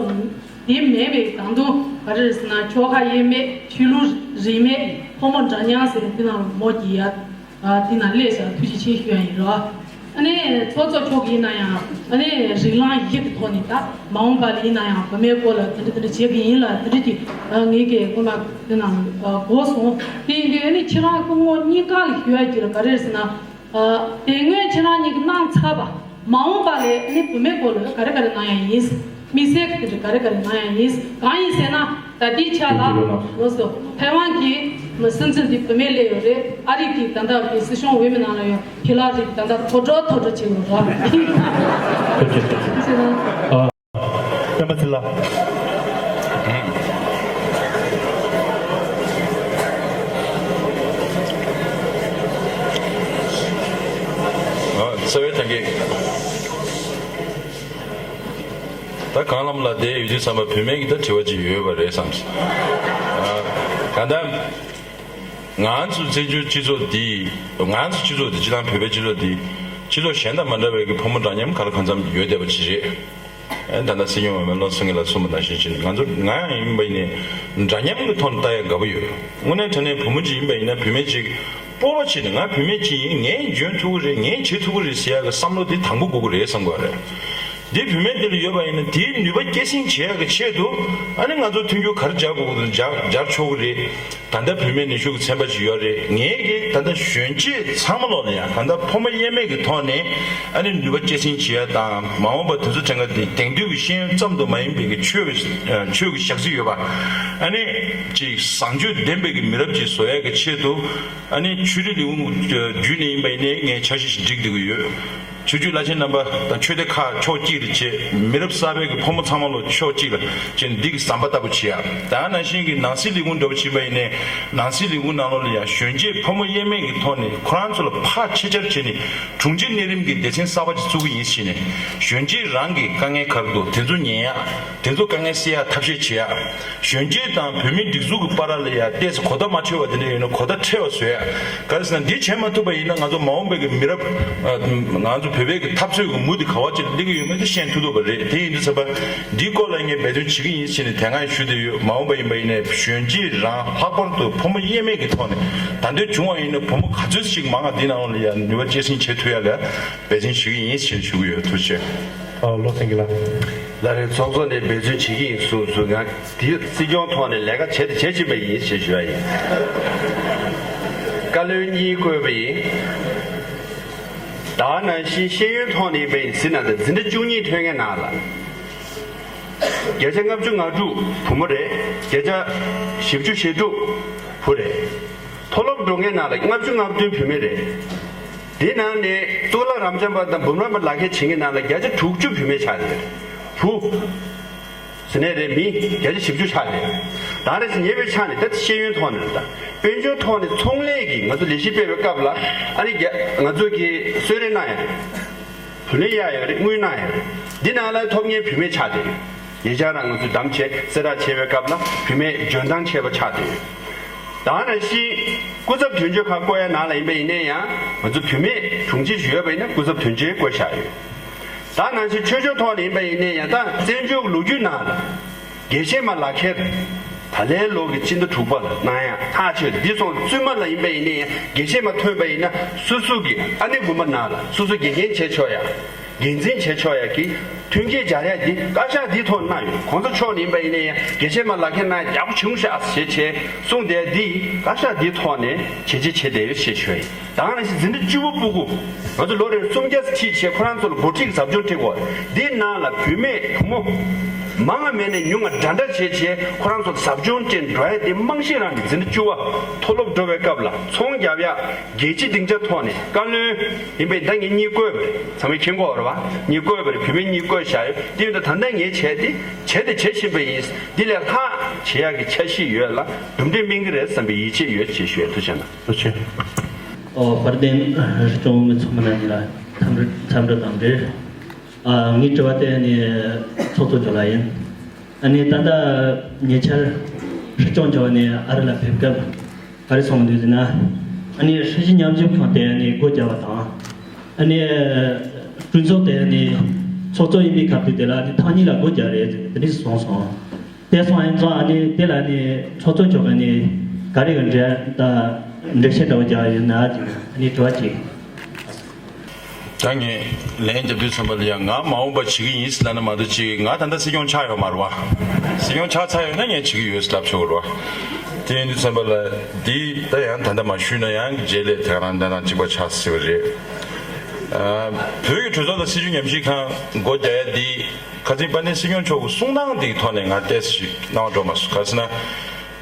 དེ་མེད་པའི་དང་དུ་ག་རེ་རེད་ཟེར་ན། ཆོལ་ཁ་དབྱེ་མེད། ཆོས་ལུགས་རིས་མེད། ཕོ་མོ་འདྲ་མཉམ་ཟེར་དེ་ནང་མོ་གྱི་ཡ་དེ་ནང་སླེབས་ཤག་ཐུགས་རྗེ་ཆེ་ཞུ་ཡ་ཡིན་རོགས། ཨ་ནི་ཚོགས་གཙོ་མཆོག་གིས་ཡིན་ན་ཡང་ཨ་ནི་རིགས་ལམ་བཞི་གི་ཐོག་ནས་ད་མ་འོངས་པ་ལ་ཡིན་ན་ཡང་བུད་མེད་སྐོར་ལ་དེ་འདྲ་དེ་འདྲ་བྱེད་ཀྱི་ཡིན་ལ་དེ་འདྲ་གྱི་ངེད་ཀྱི་སྐུ་མ་དེ་ནང་གོ་སོང་། དེ་ཡིན་དུས་ཨ་ནི་ཁྱེད་རང་སྐུ་ངོ་གཉིས་ཀ་ལ་ཞུ་ཡ་གྱི་ལ་ག་རེ་རེད་ཟེར་ན། དེ་སྔོན་ཁྱེད་རང་གཉིས་ཀྱིས་གནང་ཚར་བ། མ་འོངས་པ་ལ་ཨ་ནི་བུད་མེད་སྐོར་ལ་ག་རེ་ག་རེ་གནང་ཡ་ཡིན། དམིགས་བསལ་གྱི་དེ་ག་རེ་ག་རེ་གནང་ཡ་ཡིན། གང་ཡིན་ཟེར་ན་ད་ལྟའི་ཆ་ལ་ལོ་སོ་ཐའེ་ཝན་གྱི་སྲིད་འཛིན་འདི་བུད་མེད་སླེབས་ཡོད་རེད། ཨ་རི་གི་ད་ལྟ་གི་སྲིད་སྐྱོང་འོས་མི་ནང་ལ་ཡོད་ཧི་ལ་རི་ད་ལྟ་མཐོ་གྲོགས་མཐོ་གྲོགས་བྱེད་ཡོད་ར། ཟེར་ན། སྤེན་པ་ཚེ་ལགས། རྩ་བའི་ཐང་གི། ད་གང་ལམ་ལ་བསྡད་ཡོད་དུས་ཙམ་པ་བུད་མེད་ཀྱི་ད་དྲི་བ་ཅིག་ཡོད་པ་རེད་བསམ་སོང་། ད་ལྟ་ང་ཚོ་བཙན་བྱོལ་སྤྱི་ཚོགས་འདི། ང་ཚོ་སྤྱི་ཚོགས་འདི་སྤྱི་བཏང་བོད་པའི་སྤྱི་ཚོགས་འདི་སྤྱི་ཚོགས་གཞན་དང་མ་འདྲ་བའི་གི་ཕོ་མོ་འདྲ་མཉམ་ག་ལ་གང་འཚམ་ཡོད་བསྡད་པ་ཅིག་རེད། ཨེ་ད་ལྟ་སྲིད་སྐྱོང་འོས་མི་བློ་སེང་གེ་ལགས་གསུངས་པ་ནང་བཞིན་བྱས་ནས་ང་ཚོ་ང་ཡིན་པ་ཡིན་ནའི་འདྲ་མཉམ་གི་ཐོག་ནས་ལྟ་ཡ་དགའ་པོ་ཡོད། དངོས་གནས་དྲང་གནས་བུ་མོ་ཅིག་ཡིན་པ་ཡིན་ན་བུད་མེད་ཅིག་སྤོབས་པ་བྱས་ནས་ང་བུད་མེད་ཅིག་ཡིན། ངས་འཇོན་ཐུབ་ཀྱི་རེད། ངས་བྱེད་ཐུབ་ཀྱི་རེད་ཟེར་ཡ་གི་བསམ་བློ་འདི་དང་པོ་དགོས་ཀྱི་རེད་བསམ་གྱི་ཡོད་རེད། འདི་བུད་མེད་འདི་ལ་ཡོད་པ་ཡིན་ན་དེའི་ནུས་པ་སྐྱེད་སྲིང་བྱེད་ཡག་གི་ཆེད་དུ་ཨ་ནི་ང་ཚོ་མཐུན་འགྱུར་ག་རེ་སྦྱར་དགོས་ཀྱི་འདུག་སྦྱར་སྦྱར་ཆོག་གི་རེད། ད་ལྟ་བུད་མེད་ནུས་ཤུགས་ཀྱི་ཚན་པ་ཅིག་ཡོད་རེད། ངེད་ཀྱིས་ད་ལྟ་གཞོན་སྐྱེས་ཚང་མ་ལོག་ལ་ཡང་ད་ལྟ་ཕོ་མོ་དབྱེར་མེད་ཀྱི་ཐོག་ནས་ཨ་ནི་ནུས་པ་སྐྱེད་སྲིང་བྱེད་ཡ་དང་། མ་འོངས་པ་དེ་ཚོ་དྲན་ག་དེ་དེང་དུས་ཀྱི་ཤེས་ཡོན་ཙམ་དུ་མ་ཡིན་པའི་གི་ཆོས་ཀྱི་ཆོས་ཀྱི་ཞག་རྩི་ཡོད་པ། ཨ་ནི་ཅིག་བཟང་སྤྱོད་ལྡན་པའི་གི་མི་རབས་ཅིག་བཟོ་ཡ་གི་ཆེད་དུ་ཨ་ནི་ཆོས་རིག་ལས་ཁུངས་བརྒྱུད་ནས་ཡིན་པ་ཡིན་ནའི་ངས་འཆར་གཞི་ཞིག་སྒྲིག་བསྡད་ཀྱི་ཡོད། ཆོས་བརྒྱུད་བླ་ཆེན་རྣམ་པ་དང་ཆོས་སྡེ་ཁག་ཕྱོགས་གཅིག་ཏུ་བྱས། མི་རབས་གསར་པའི་གི་ཕོ་མོ་ཚང་མ་ལོ་ཕྱོགས་གཅིག་ལ་བྱས་ནས་འདི་གི་ཟམ་པ་ལྟ་བུ་བྱེད་ཡ། ད་ནང་བཞིན་གྱི་ནང་སྲིད་ལས་ཁུངས་འདྲ་བོ་ཕྱིན་པ་ཡིན་ནའི་ནང་སྲིད་ལས་ཁུངས་ནང་ལོགས་ལ་ཡང་གཞོན་སྐྱེས་ཕོ་མོ་དབྱེར་མེད་ཀྱི་ཐོག་ནས་ཁོ་རང་ཚོ་ལ་ཕར་ཆེད་བཅར་བྱས་ནས་དྲུང་ཆེ་གནས་རིམ་གྱི་སྡེ་ཚན་གསར་པ་ཅིག་བཙུགས་ཀྱི་ཡིན་ཟེར་ནས། གཞོན་སྐྱེས་རང་གི་དཀའ་ངལ་ག་རེ་འདུག་དེ་ཚོ་ཉན་ཡ། དེ་ཚོ་དཀའ་ངལ་སེལ་ཡ་ཐབས་ཤེས་བྱེད་ཡ། གཞོན་སྐྱེས་དང་བོད་མིའི་སྒྲིག་འཛུགས་ཀྱི་བར་ལ་ཡ་ཏོག་ཙམ་གོ་བརྡ་མ་འཕྲོད་པ་དེ་འདྲ་ཡོད་ན་གོ་བརྡ་འཕྲོད་པ་བཟོ་ཡ། ག་རེ་ཟེར་ན་འདི་བྱེད་མ་ཐུབ་པ་ཡིན་ན་ང་ཚོ་མ་འོངས་པའི་གི་མི་རབས། ང་ཚོ་བོད་པའི་གི་འཐབ་རྩོད་ཀྱི་མུ་དེ་ག་བ་ཅིག་སླེབས་ཀྱི་ཡོད་མེད་དེ་ཤེས་ཐུབ་ཐུབ་པ་རེད། དེ་ཡིན་དུས་ཙམ་པ་འདིའི་སྐོར་ལ་ངས་འབད་བརྩོན་བྱེད་ཀྱི་ཡིན་ཟེར་ནས་དེ་སྔ་ཞུས་བསྡད་ཡོད། མ་འོངས་པ་ཡིན་པ་ཡིན་ནའི་གཞོན་སྐྱེས་རང་ལྷག་པར་དུ་ཕོ་མོ་དབྱེར་མེད་ཀྱི་ཐོག་ནས་ད་ལྟའི་བྱུང་བ་ཡིན་ན་བུ་མོ་ག་ཚོད་ཅིག་མང་ང་འདི་ནང་ལ་ཡ་ནུས་པ་སྐྱེད་སྲིང་བྱེད་ཐུབ་ཡ་ལ་འབད་བརྩོན་བྱེད་ཀྱི་ཡིན་ཟེར་ཞུ་གི་ཡོད། ཐུགས་རྗེ་ཆེ། ཨ་བློ་སེང་གེ་ལགས། ལ་རེ་ཚོགས་གཙོ་ནས་འབད་བརྩོན་བྱེད་ཀྱི་ཡིན་གསུངས་སོང་། ང་དེ་སྲིད་སྐྱོང་ཐོག་ནས་ལས་ཀ་བྱས་དང་བྱེད་བཞིན་པ་ཡིན་ཞེས་ཞུ་བ་ཡིན། བཀའ་བློན་གཉིས་བསྐོས་པ་ཡིན། ད་ནང་བཞིན་ཤེས་ཡོན་ཐོག་ནས་ཡིན་པ་ཡིན་ཟེར་ན། ད་འཛིན་གྲྭ་བཅུ་གཉིས་ཐོན་མཁན་ནང་ལ་བརྒྱ་ཆ་ལྔ་བཅུ་ང་དྲུག་བུ་མོ་རེད། བརྒྱ་ཆ་བཞི་བཅུ་ཞེ་དྲུག་བུ་རེད། མཐོ་སློབ་འགྲོ་མཁན་ནང་ལ་ལྔ་བཅུ་ང་བདུན་བུད་མེད་རེད། དེ་ནང་ནས་གཙུག་ལག་རབ་འབྱམས་པ་དང་འབུམ་རམས་པ་ལག་ཁྱེར་བྱེད་མཁན་ནང་ལ་བརྒྱ་ཆ་དྲུག་ཅུ་བུད་མེད་ཆགས་ཡོད་རེད། བུ་ཟེར་ནས་རེད། མི་བརྒྱ་ཆ་བཞི་བཅུ་ཆགས་རེད། ད་རེས་ཉེ་བའི་ཆ་ནས་ད་ཤེས་ཡོན་ཐོག་ནས་དང་། དཔལ་འབྱོར་ཐོག་ནས་ཚོང་ལས་ཀྱི་ང་ཚོ་ལས་གཞི་སྤེལ་བའི་སྐབས་ལ། ཨ་ནི་རྒྱ་ང་ཚོ་གི་གསོལ་རས་གནང་ཡ་རེད། བུ་ལོན་གཡར་ཡོད་རེད། དངུལ་གནང་ཡོད་རེད། འདི་ནང་ལ་ཐོབ་མཁན་བུད་མེད་ཆགས་བསྡད་ཡོད། ཉེ་ཆར་རང་ང་ཚོས་གདམ་བྱས་གསལ་བསྒྲགས་བྱས་པའི་སྐབས་ལ་བུད་མེད་འཇོན་ཐང་ཆེ་བ་ཆགས་བསྡད་ཡོད། ད་ནང་བཞིན་སྐུ་ཚབ་དོན་གཅོད་ཁག་བསྐོ་ཡ་ནང་ལ་ཡིན་པ་ཡིན་ན་ཡང་། ང་ཚོ་བུད་མེད་དྲུང་ཆེ་ཞིག་ཡོད་པ་ཡིན་ན་སྐུ་ཚབ་དོན་གཅོད་བསྐོ་བཞག་ཡོད། ད་ནང་བཞིན་ཆོས་ཕྱོགས་ཐོག་ནས་ཡིན་པ་ཡིན་ན་ཡང་། ད་བཙན་བྱོལ་ལོ་རྒྱུས་ནང་ལ་དགེ་བཤེས་མ་ལག་ཁྱེར་ད་ལན་ལོ་གི་སྤྱི་ཟླ་དྲུག་པ་ལ་གནང་ཡ་ཐག་ཆོད། འདི་སོང་བཙུན་མ་ལ་ཡིན་པ་ཡིན་ན་ཡང་དགེ་བཤེས་མ་ཐོན་པ་ཡིན་ན་སོ་སོ་གི་ཨ་ནེ་གུང་མ་ནང་ལ་སོ་སོ་དགེ་རྒན་བྱེད་ཆོག་ཡ། འགན་འཛིན་བྱེད་ཆོག་ཡ་གི་མཐུན་རྐྱེན་སྦྱར་ཡ་འདི་བཀའ་ཤག་འདིའི་ཐོག་གནང་ཡོད། གོང་ས་མཆོག་ནས་ཡིན་པ་ཡིན་ན་ཡང་དགེ་བཤེས་མ་ལག་ཁྱེར་གནང་ཡག་པོ་བྱུང་ཤག་ཟེར་བྱས་གསུངས་བསྡད། འདི་བཀའ་ཤག་འདིའི་ཐོག་ནས་བྱས་རྗེས་བྱས་བསྡད་ཡོད་ཅེས་ཞུ་ཡ་ཡིན། ད་ག་ནང་བཞིན་འཛིན་གྲྭ་བཅུ་པ་སྤུ་གུ་ང་ཚོ་ལོ་རེར་སུམ་བརྒྱ་ཁྲིད་བྱས་ཁོ་རང་ཚོ་ལ་འགོ་ཁྲིད་ཀྱི་ཟབ་སྦྱོང་སྤྲད་དགོས། འདི་ནང་ལ་བུད་མེད་བུ་མོ་མང་ང་མེད་ནས་ཉུང་ང་འདྲ་འདྲ་བྱས་བྱས་ཁོ་རང་ཚོ་ལ་ཟབ་སྦྱོང་སྤྲད་འགྲོ་ཡ་དེ་རྨང་གཞི་རང་ནས་འཛིན་གྲྭ་བཅུ་པ་མཐོ་སློབ་འགྲོ་བའི་སྐབས་ལ་ཚོང་རྒྱབ་ཡ། རྒྱལ་སྤྱི་སྡིངས་ཆ་ཐོག་ནས་བཀའ་བློན་ཡིན་པའི་ཟླ་ངས་གཉིས་བསྐོས་པ་རེད། ཚང་མས་མཁྱེན་གྱི་ཡོད་རེད་བ། གཉིས་བསྐོས་པ་རེད། བུད་མེད་གཉིས་བསྐོས་བཞག་ཡོད། དེ་ཡིན་དུས་ད་ལྟ་ངས་བྱས་ཏེ་བྱས་ཏེ་བྱེད་བཞིན་པ་ཡིན། འདི་ལས་ལྷག་བྱེད་ཡག་གི་འཆར་གཞི་ཡོད་ལ་གྲུབ་འབྲས་སྨིན་གྱི་རེད་བསམ་པའི་ཡིད་ཆེས་ཡོད་ཅེས་ཞུ་ཡ། ཐུགས་རྗེ་གནང་། ཐུགས་རྗེ་ཆེ། ཨོ། དཔལ་ལྡན་སྲིད་སྐྱོང་མི་ཚང་མ་ལ་འཚམས་འདྲི་དང་འབྲེལ། ཨ། ངའི་དྲི་བ་དེ་ནི་ཚོགས་གཙོ་མཆོག་ལ་ཡིན། ཨ་ནི་ད་ལྟ་ཉེ་ཆར་སྲིད་སྐྱོང་མཆོག་ནས་ཨ་རི་ལ་ཕེབས་སྐབས་ག་རེ་གསུངས་འདུག་ཟེར་ན། ཨ་ནི་སྲིད་ཞི་མཉམ་ཞུགས་ཁང་དེ་ནི་སྒོ་བརྒྱབ་པ་དང་། ཨ་ནི་གྲོས་ཚོགས་དེ་ནི་ཚོགས་གཙོ་ཡིན་པའི་སྐབས་དེ་དེ་ལ་ནི་ཐེངས་གཉིས་ལ་སྒོ་བརྒྱབ་རེད་དེ་འདྲ་གསུངས་སོང་། དེ་སོང་ཡིན་ཙང་ཨ་ནི་དེ་ལ་ནི་ཚོགས་གཙོ་མཆོག་གིས་ནི་ག་རེ་གི་འགྲེལ་ད་འགྲེལ་བཤད་འདྲ་བོ་རྒྱག་ཡོད་ན་ཅིག་ཨ་ནི་དྲི་བ་གཅིག་ད་ངས་ལན་རྒྱབ་དུས་ཙམ་པ་ལ་ཡང་ང་མ་འོངས་པ་བྱེད་ཀྱི་ཡིན་ཟེར་ལབ་ན་མ་གཏོགས་ཅིག་ང་ད་ལྟ་སྲིད་སྐྱོང་ཆགས་ཡོད་མ་རེད་བ། སྲིད་སྐྱོང་ཆགས་ཚར་ཡོད་ན་ངས་བྱེད་ཀྱི་ཡོད་ཟེར་ལབ་ཆོག་གི་རེད་བ། དེ་ཡིན་དུས་ཙམ་པ་ལ་འདི་ད་ཡང་ད་ལྟ་མ་ཞུས་ན་ཡང་རྗེས་ལ་དེ་ག་རང་གནས་སྟངས་གཅིག་པ་ཆགས་སྲིད་པ་རེད། ཨ། བོད་ཀྱི་གྲོས་ཚོགས་དང་སྲིད་བྱུས་ཉམས་ཞིབ་ཁང་སྒོ་རྒྱག་ཡ་འདི་ཁ་སང་དཔལ་ལྡན་སྲིད་སྐྱོང་མཆོག་གི་གསུང་སྟངས་འདིའི་ཐོག་ནས་ང་ཏོག་ཙམ་ཞིག་སྣང་བ་འགྲོ་མ་སོང་། ག་རེ་ཟེར་ན།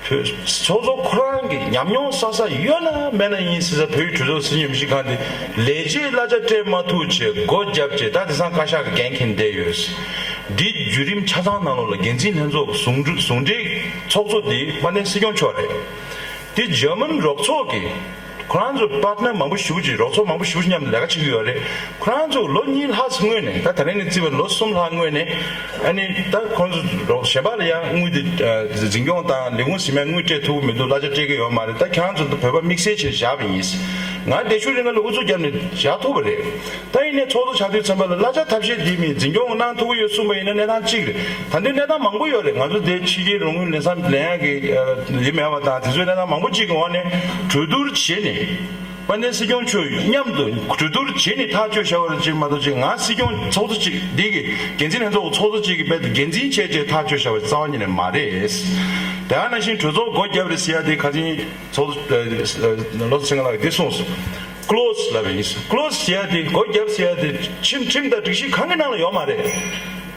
བོད་ཚོགས་གཙོ་ཁོ་རང་གི་ཉམས་མྱོང་བསགས་ས་ཡོད་ན་མེད་ན་ཡིན་ཟེར་ས། བོད་ཀྱི་གྲོས་ཚོགས་སྲིད་ཉམས་ཞིབ་ཁང་དེ་ལས་བྱེད་གླ་ཆ་སྤྲད་མ་ཐུབ་བྱས་སྒོ་བརྒྱབ་བྱས་ད་དེང་སང་བཀའ་ཤག་གི་འགན་འཁྱེར་བསྡད་ཡོད། འདི་བརྒྱུད་རིམ་ཆ་ཚང་ནང་ལོགས་ལ་འགན་འཛིན་ལྷན་ཚོགས་ཀྱི་ཟུང་འབྲེལ་ཟུང་འབྲེལ་ཚོགས་གཙོ་དེ་དཔལ་ལྡན་སྲིད་སྐྱོང་མཆོག་རེད། དེ་འཇར་མན་རོགས་ཚོགས་ཀྱི་ཁོ་རང་ཚོ་པར་ཊི་ནར་མང་པོ་ཞེ་པོ་ཅིག་རོགས་ཚོགས་མང་པོ་ཞེ་པོ་ཅིག་མཉམ་དུ་ལས་ཀ་བྱེད་ཀྱི་ཡོད་རེད། ཁོ་རང་ཚོ་ལོ་གཉིས་ལྷག་ཙམ་སྔོན་ནས། ད་ད་རིང་ནས་བརྩིས་པ་ལོ་གསུམ་ལྷག་སྔོན་ནས་ཨ་ནི་ད་ཁོ་རང་ཚོ་རོགས་གཞན་པ་ལ་ཡང་དངུལ་དེ་འཛིན་སྐྱོང་དང་ལས་ཁུངས་ཟིན་མའི་དངུལ་སྤྲད་ཐུབ་ཀྱི་མི་འདུག་གླ་ཆ་སྤྲད་ཀྱི་ཡོད་མ་རེད། ད་ཁྱེད་རང་ཚོ་ད་བོད་པ་དམིགས་བསལ་བྱས་བཞག་པ་ཡིན། ང་བརྡ་ཤོག་རིང་ལ་ཨུ་ཚུགས་བརྒྱབ་ནས་བཞག་ཐུབ་པ་རེད། ད་ཡིན་ནའི་ཚོགས་གཙོ་ཆགས་དུས་ཙམ་པ་ལ་གླ་ཆ་ཐབས་ཤེས་འདི་མིན་འཛིན་སྐྱོང་གནང་ཐུབ་ཀྱི་ཡོད་གསུངས་པ་ཡིན་ན་གནས་སྟངས་གཅིག་རེད། ད་འདི་གནས་སྟངས་མང་པོ་ཡོད་རེད། ང་ཚོ་དེ་ཕྱི་རྒྱལ་རོགས་དངུལ་ལེན་ས་ལེན་ཡག་གི་ཡི་མེད་པ་དང་དེ་ཚོའི་གནས་སྟངས་མང་པོ་གཅིག་གི་འོག་ནས་གྲོས་བསྡུར་བྱས་ནས་དཔལ་ལྡན་སྲིད་སྐྱོང་མཆོག་མཉམ་དུ་གྲོས་བསྡུར་བྱས་ནས་ཐག་གཅོད་བྱ་བ་རེད་ཅིག་མ་གཏོགས་ཅིག་ང་སྲིད་སྐྱོང་ཚོགས་གཙོ་གཅིག་འདི་གི་འགན་འཛིན་ལྷན་ཚོགས་ཀྱི་ཚོགས་གཙོ་གཅིག་གིས་རྦད་དེ་འགན་འཛིན་བྱས་བྱས་ཐག་གཅོད་བྱ་བ་རྩ་བ་ཉིད་ནས་མ་རེད། དེ་ཡང་ནང་བཞིན་གྲོས་ཚོགས་སྒོ་བརྒྱབ་རེད་ཟེར་ཡ་དེ་ཁ་སང་ཚོགས་གཙོ་བློ་བཟང་སེང་གེ་ལགས་ཀྱིས་འདི་གསུངས་སོང་། ཀློ་སི་ལབ་པ་ཡིན། ཀློ་སི་ཟེར་ཡ་དེ་སྒོ་བརྒྱབ་ཟེར་ཡ་དེ་ཁྲིམས་ཁྲིམས་དང་སྒྲིག་གཞི་གང་གི་ནང་ལ་ཡོད་མ་རེད། རེད་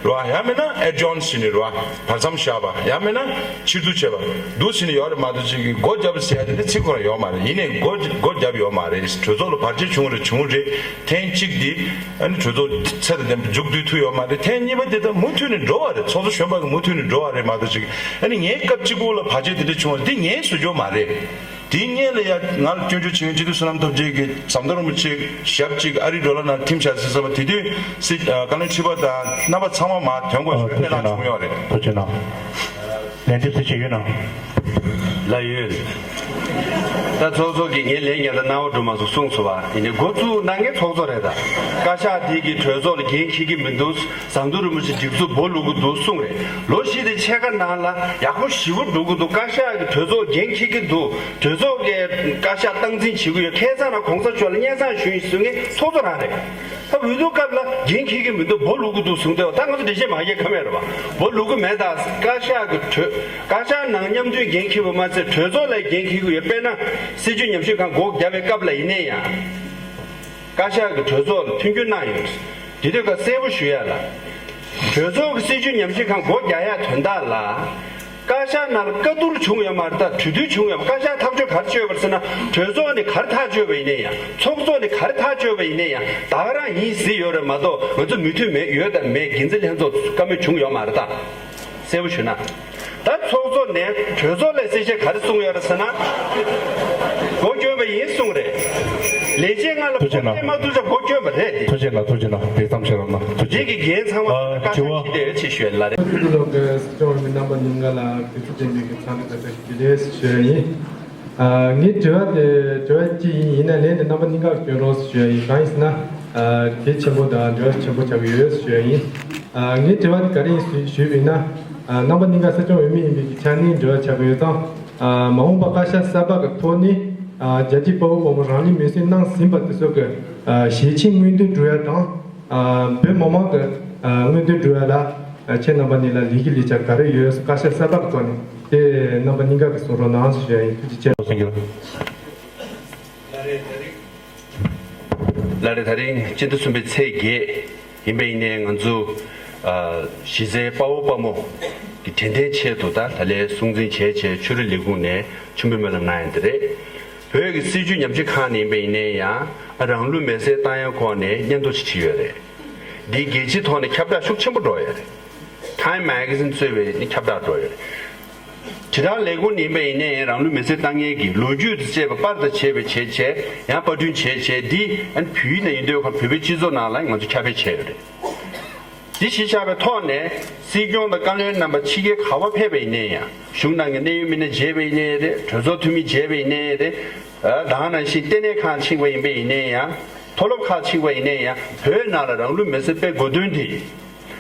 བ། ཡང་མིན་ན་ཨེ་ཌི་ཇོན་ཟེར་ནས་རེད་བ། བར་མཚམས་བཞག་པ། ཡང་མིན་ན་ཕྱིར་བསྡུ་བྱས་པ་འདུག་ཟེར་ནས་ཡོད་རེད་མ་གཏོགས་ཅིག་གི་སྒོ་བརྒྱབ་ཟེར་ཡ་དེ་འདི་ཚིག་ཁོ་རང་ཡོད་མ་རེད། ཡིན་ནའི་སྒོ་སྒོ་བརྒྱབ་ཡོད་མ་རེད། གྲོས་ཚོགས་ལ་བར་ཆད་བྱུང་རེད་བྱུང་རེད། ཐེངས་གཅིག་འདི་ཨ་ནི་གྲོས་ཚོགས་ཚད་དང་ལྡན་པ་མཇུག་བསྡུ་ཐུབ་ཡོད་མ་རེད། ཐེངས་གཉིས་པ་འདི་ད་མུ་མཐུད་ནས་འགྲོ་བ་རེད། ཚོགས་གཙོ་གཞོན་པ་གི་མུ་མཐུད་ནས་འགྲོ་བ་རེད་མ་གཏོགས་ཅིག་ཨ་ནི་ངའི་སྐབས་གཅིག་པོ་ལ་བར་ཆད་དེ་འདྲ་བྱུང་བ་འདི་ངས་བཟོ་རྒྱུ་མ་རེད། དེའི་སྔོན་ལ་ཡ་ང་ལ་སྐྱོན་བརྗོད་བྱེད་མཁན་སྤྱི་འཐུས་བསོད་ནམས་སྟོབས་རྒྱལ་གྱིས་ཟམ་གདོང་རིན་པོ་ཆེ་ཞབས་གཅིག་ཨ་རིའི་ཌོ་ལར་ནང་ཁྲིམས་བཞག་ཟེར་ཙམ་པ་དེ་དུས་སྲིད་བཀའ་བློན་ཁྲི་པ་དང་རྣམ་པ་ཚང་མ་མར་དོན་གོ་ཞུ་གནས་སྟངས་བྱུང་ཡོད་རེད། ཐུགས་རྗེ་གནང་། ལན་འདེབས་ཚིག་ཅིག་ཡོད་ན། ལ་ཡོད། ད་ཚོགས་གཙོ་གིས་ངའི་ལན་རྒྱག་ད་སྣང་བ་འགྲོ་མ་སོང་གསུངས་སོང་བ། ཡིན་ནའི་འགོ་བཙུགས་གནང་མཁན་ཚོགས་གཙོ་རེད། ད་བཀའ་ཤག་དེ་གིས་གྲོས་ཚོགས་ལ་འགན་འཁྱེར་གྱི་མི་འདུག་ཟམ་གདོང་རིན་པོ་ཆེ་སྒྲིག་འཛུགས་སྦོ་ལུག་གི་འདུག་གསུངས་རེད། ལོ་བཞི་དེ་ཕྱེད་ཀ་ནང་ལ་ཡག་པོ་ཞེ་པོ་འགྲོ་གི་འདུག་བཀའ་ཤག་གི་གྲོས་ཚོགས་འགན་འཁྱེར་གྱི་འདུག་གྲོས་ཚོགས་ཀྱི་བཀའ་ཤག་སྟངས་འཛིན་བྱེད་ཀྱི་ཡོད། ཁ་སང་རང་གོང་ས་མཆོག་ལ་སྙན་སེང་ཞུས་ཡིན་ཟེར་མཁན་ཚོགས་གཙོ་རང་རེད། ད་འོས་བསྡུ་སྐབས་ལ་འགན་འཁྱེར་གྱི་མི་འདུག་འབོ་ལུག་གི་འདུག་གསུངས་ཏེ། ད་ང་ཚོ་འགྲེལ་བཤད་མ་རྒྱག་ཁ་མེད་རེད་པ། འབོ་ལུག་གི་མེད། ད་བཀའ་ཤག་གི་གྲོས། བཀའ་ཤག་ནང་མཉམ་མཐུན་འགན་འཁྱེར་བ་མ་ཚད་གྲོས་ཚོགས་ལ་འགན་འཁྱེར་གྱི་ཡོད། དཔེར་ན་སྲིད་བྱུས་ཉམས་ཞིབ་ཁང་སྒོ་བརྒྱབ་པའི་སྐབས་ལ་ཡིན་ནའི་ཡང་། བཀའ་ཤག་གི་གྲོས་ཚོགས་ལ་མཐུན་འགྱུར་གནང་ཡོད། དེ་དུས་ཀ་གསལ་པོ་ཞུ་ཡ་ལ། གྲོས་ཚོགས་ཀྱི་སྲིད་བྱུས་ཉམས་ཞིབ་ཁང་སྒོ་རྒྱག་ཡ་དོན་དག་ལ། བཀའ་ཤག་ནང་ལ་བཀའ་བསྡུར་བྱུང་ཡོད་མ་རེད། ད་གྲོས་བསྡུར་བྱུང་ཡོད་མ། བཀའ་ཤག་ཐག་གཅོད་ག་རེ་བྱས་ཡོད་པ་རེད་ཟེར་ན། གྲོས་ཚོགས་ནས་ག་རེ་ཐག་གཅོད་པ་ཡིན་ནའི་ཡང་། ཚོགས་གཙོ་ནས་ག་རེ་ཐག་གཅོད་པ་ཡིན་ནའི་ཡང་། ད་ག་རང་ཡིན་ཟེར་ཡོད་རེད་མ་གཏོགས། ང་ཚོ་མོས་མཐུན་མེད། ཡོད་དང་མེད། འགན་འཛིན་ལྷན་ཚོགས་བཀའ་མོལ་བྱུང་ཡོད་མ་རེད་ད། གསལ་པོ་ཞུས་ན། ད་ཚོགས་གཙོ་ནས་གྲོས་ཚོགས་ལ་གསལ་བཤད་ག་རེ་གསུངས་ཡོད་རེད་ཟེར་ན། སྒོ་སྐྱོན་པ་ཡིན་གསུངས་རེད། ལས་བྱེད་ལྔ་ལ་ཐུགས་རྗེ་གནང་། སྒོ་སྐྱོན་མ་ཐུབ་ཙང་སྒོ་སྐྱོན་པ་རེད་དེ། ཐུགས་རྗེ་གནང་། ཐུགས་རྗེ་གནང་། དེ་ཙམ་བྱས་རོགས་གནང་། ཐུགས་རྗེ། འདི་གི་འགན་ཚང་མ། ཨ། བཀའ་ཤག་གིས་དེ་ཆེ་ཞུ་ཡ་ལ་རེད། ཐུགས་རྗེ་གནང་། སྲིད་སྐྱོང་འོས་མི་རྣམ་པ་གཉིས་ཀ་ལ་དུས་ཚོད་ལྡན་པའི་གི་ཚང་གི་བཀའ་ཤག་གི་ལས་ཞུ་ཡ་ཡིན། ཨ། ངའི་དྲི་བ་དེ་དྲི་བ་གཅིག་ཡིན། ཡིན་ན་ལན་དེ་རྣམ་པ་གཉིས་ཀ་སྐྱོན་རོགས་ཞུ་ཡ་ཡིན། གང་ཡིན་ཟེར་ན། ཨ། གལ་ཆེན་པོ་དང་འབྲེལ་བ་ཆེན་པོ་ཆགས་ཀྱི་ཡོད་ཞུ་ཡ་ཡིན། ཨ། ངའི་དྲི་བ་དེ་ག་རེ་ཡིན་ཞུས་པ་ཡིན་ན། ཨ། རྣམ་པ་གཉིས་ཀ་སྲིད་སྐྱོང་འོས་མི་ཡིན་པའི་གི་ཆ་ནས་འབྲེལ་བ་ཆགས་ཀྱི་ཡོད་ཙང་། ཨ། མ་འོངས་པ་བཀའ་ཤག་གསར་པ་གི་ཐོག་ནས། ཨ། རྒྱལ་གཅེས་དཔའ་བོ་དཔའ་མོ་རང་ལུས་མེར་སྲེག་གནང་ཟིན་པ་དེ་ཚོ་གི། ཨ། ཞལ་ཆད་མངོན་འདོད་སྒྲུབ་ཡ་དང་། ཨ། བོད་མི་མང་གི། ཨ། མངོན་འདོད་སྒྲུབ་ཡ་ལ། ཨ། ཁྱེད་རྣམ་པ་གཉིས་ལ་ལས་ཀྱི་ལས་འཆར་ག་རེ་ཡོད། བཀའ་ཤག་གསར་པ་གི་ཐོག་ནས་དེ་རྣམ་པ་གཉིས་ཀ་གི་གསུང་རོགས་གནང་ཞུ་ཡ་ཡིན། ཐུགས་རྗེ་ཆེ། ལགས་རེད། ད་རིང་སྤྱི་ཟླ་གསུམ་པའི་ཚེས་བརྒྱད་ཡིན་པ་ཡིན་ནའི། ང་ཚོ། ཨ། གཞི་རྩའི་དཔའ་བོ་དཔའ་མོ་གི་དྲན་རྟེན་ཆེད་དུ། ད་ད་ལན་སྲུང་བརྩི་བྱས་བྱས་ཆོས་རིག་ལས་ཁུངས་ནས་མཆོད་འབུལ་སྨོན་ལམ་གནང་ཡ་འདི་རེད། བོད་ཀྱི་སྲིད་བྱུས་ཉམས་ཞིབ་ཁང་ནས་ཡིན་པ་ཡིན་ནའི་ཡང་། ཨ། རང་ལུས་མེར་སྲེག་བཏང་ཡ་སྐོར་ནས་སྙན་ཐོ་ཞིག་བྲིས་ཡོད་རེད། འདི་རྒྱལ་སྤྱིའི་ཐོག་ནས་ཁྱབ་བསྒྲགས་ཤུགས་ཆེན་པོ་འགྲོ་ཡོད་རེད། Time Magazine གཙོས་པའི་ནི་ཁྱབ་བསྒྲགས་འགྲོ་ཡོད་རེད། དྲིལ་བསྒྲགས་ལས་ཁུངས་ནས་ཡིན་པ་ཡིན་ནའི་རང་ལུས་མེར་སྲེག་བཏང་མཁན་གྱི་ལོ་རྒྱུས་དང་བཅས་པ་པར་དང་བཅས་པ་བྱས་བྱས། ཡང་པར་སྐྲུན་བྱས་བྱས། འདི་ཨ་ནི་བོད་ཡིག་ནང་ཡིན་དུས་ཁོ་བོད་པའི་སྤྱི་ཚོགས་ནང་ལ་ང་ཚོ་ཁྱབ་སྤེལ་བྱས་ཡོད་རེད། འདི་གཞི་བཞག་པའི་ཐོག་ནས་སྲིད་སྐྱོང་དང་བཀའ་བློན་རྣམ་པ་ཕྱི་རྒྱལ་ག་པར་ཕེབས་པ་ཡིན་ནའི་ཡང་། གཞུང་ནང་གི་གནད་ཡོད་མི་སྣ་མཇལ་བ་ཡིན་ནའི་རེད། གྲོས་ཚོགས་འཐུས་མི་མཇལ་བ་ཡིན་ནའི་རེད། ཨ། ད་ག་ནང་བཞིན་ལྟེ་གནས་ཁག་ཕྱིན་པ་ཡིན་པ་ཡིན་ནའི་ཡང་། མཐོ་སློབ་ཁག་ཕྱིན་པ་ཡིན་ནའི་ཡང་། བོད་ནང་ལ་རང་ལུས་མེར་སྲེག་སྤེལ་དགོས་དོན་དེ།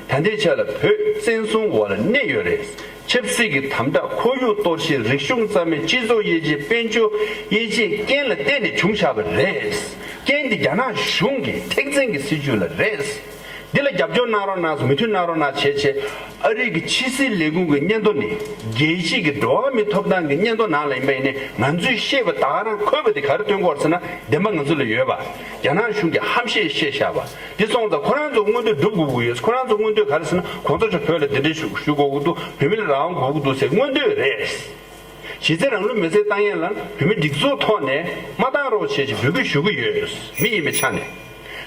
ད་ལྟའི་ཆ་ལ་བོད་བཙན་བཟུང་འོག་ལ་གནས་ཡོད་རེད། ཆབ་སྲིད་ཀྱི་དམ་དྲག། ཁོར་ཡུག་གཏོར་བཤིག། རིག་གཞུང་རྩ་མེད། སྤྱི་ཚོགས་དབྱེ་འབྱེད། དཔལ་འབྱོར་དབྱེ་འབྱེད། རྐྱེན་ལ་བརྟེན་ནས་བྱུང་བཞག་པ་རེད། རྐྱེན་འདི་རྒྱ་ནག་གཞུང་གི་ཐེག་ཆེན་གྱི་སྲིད་བྱུས་ལ་རེད། འདི་ལ་རྒྱབ་སྐྱོར་གནང་རོགས་གནང་། མོས་མཐུན་གནང་རོགས་གནང་བྱས་བྱས། ཨ་རི་གི་ཕྱི་སྲིད་ལས་ཁུངས་ཀྱི་སྙན་ཐོ་ནི། རྒྱལ་སྤྱི་གི་འགྲོ་བ་མིའི་ཐོབ་ཐང་གི་སྙན་ཐོ་ནང་ལ་ཡིན་པ་ཡིན་ནའི། ང་ཚོས་ཤེས་པ་ད་ག་རང་འཁོད་པ་དེ་ག་རེ་སྟོན་གྱི་ཡོད་རེད་ཟེར་ན། བདེན་པ་ང་ཚོ་ལ་ཡོད་པ། རྒྱ་ནག་གཞུང་གིས་ཧམ་བཤད་བཤད་བཞག་པ། འདི་སོང་ཙང་ཁོ་རང་ཚོ་མངོན་འདོད་སྒྲུབ་དགོས་ཀྱི་ཡོད། ཁོ་རང་ཚོ་མངོན་འདོད་ག་རེ་ཟེར་ན། གོང་ས་མཆོག་བོད་ལ་གདན་འདྲེན་ཞུ་ཞུ་དགོས་ཀྱི་འདུག་བོད་མི་ལ་རང་དབང་དགོས་ཀྱི་འདུག་ཟེར་མངོན་འདོད་རེད། གཞི་རྩའི་རང་ལུས་མེར་སྲེག་བཏང་ཡས་ལ་བོད་མི་སྒྲིག་འཛུགས་ཐོག་ནས་མ་བཏང་རོགས་བྱེད་ཅེས་འབོད་སྐུལ་ཞུ་གི་ཡོད། མི་ཡིན་པའི་ཆ་ནས།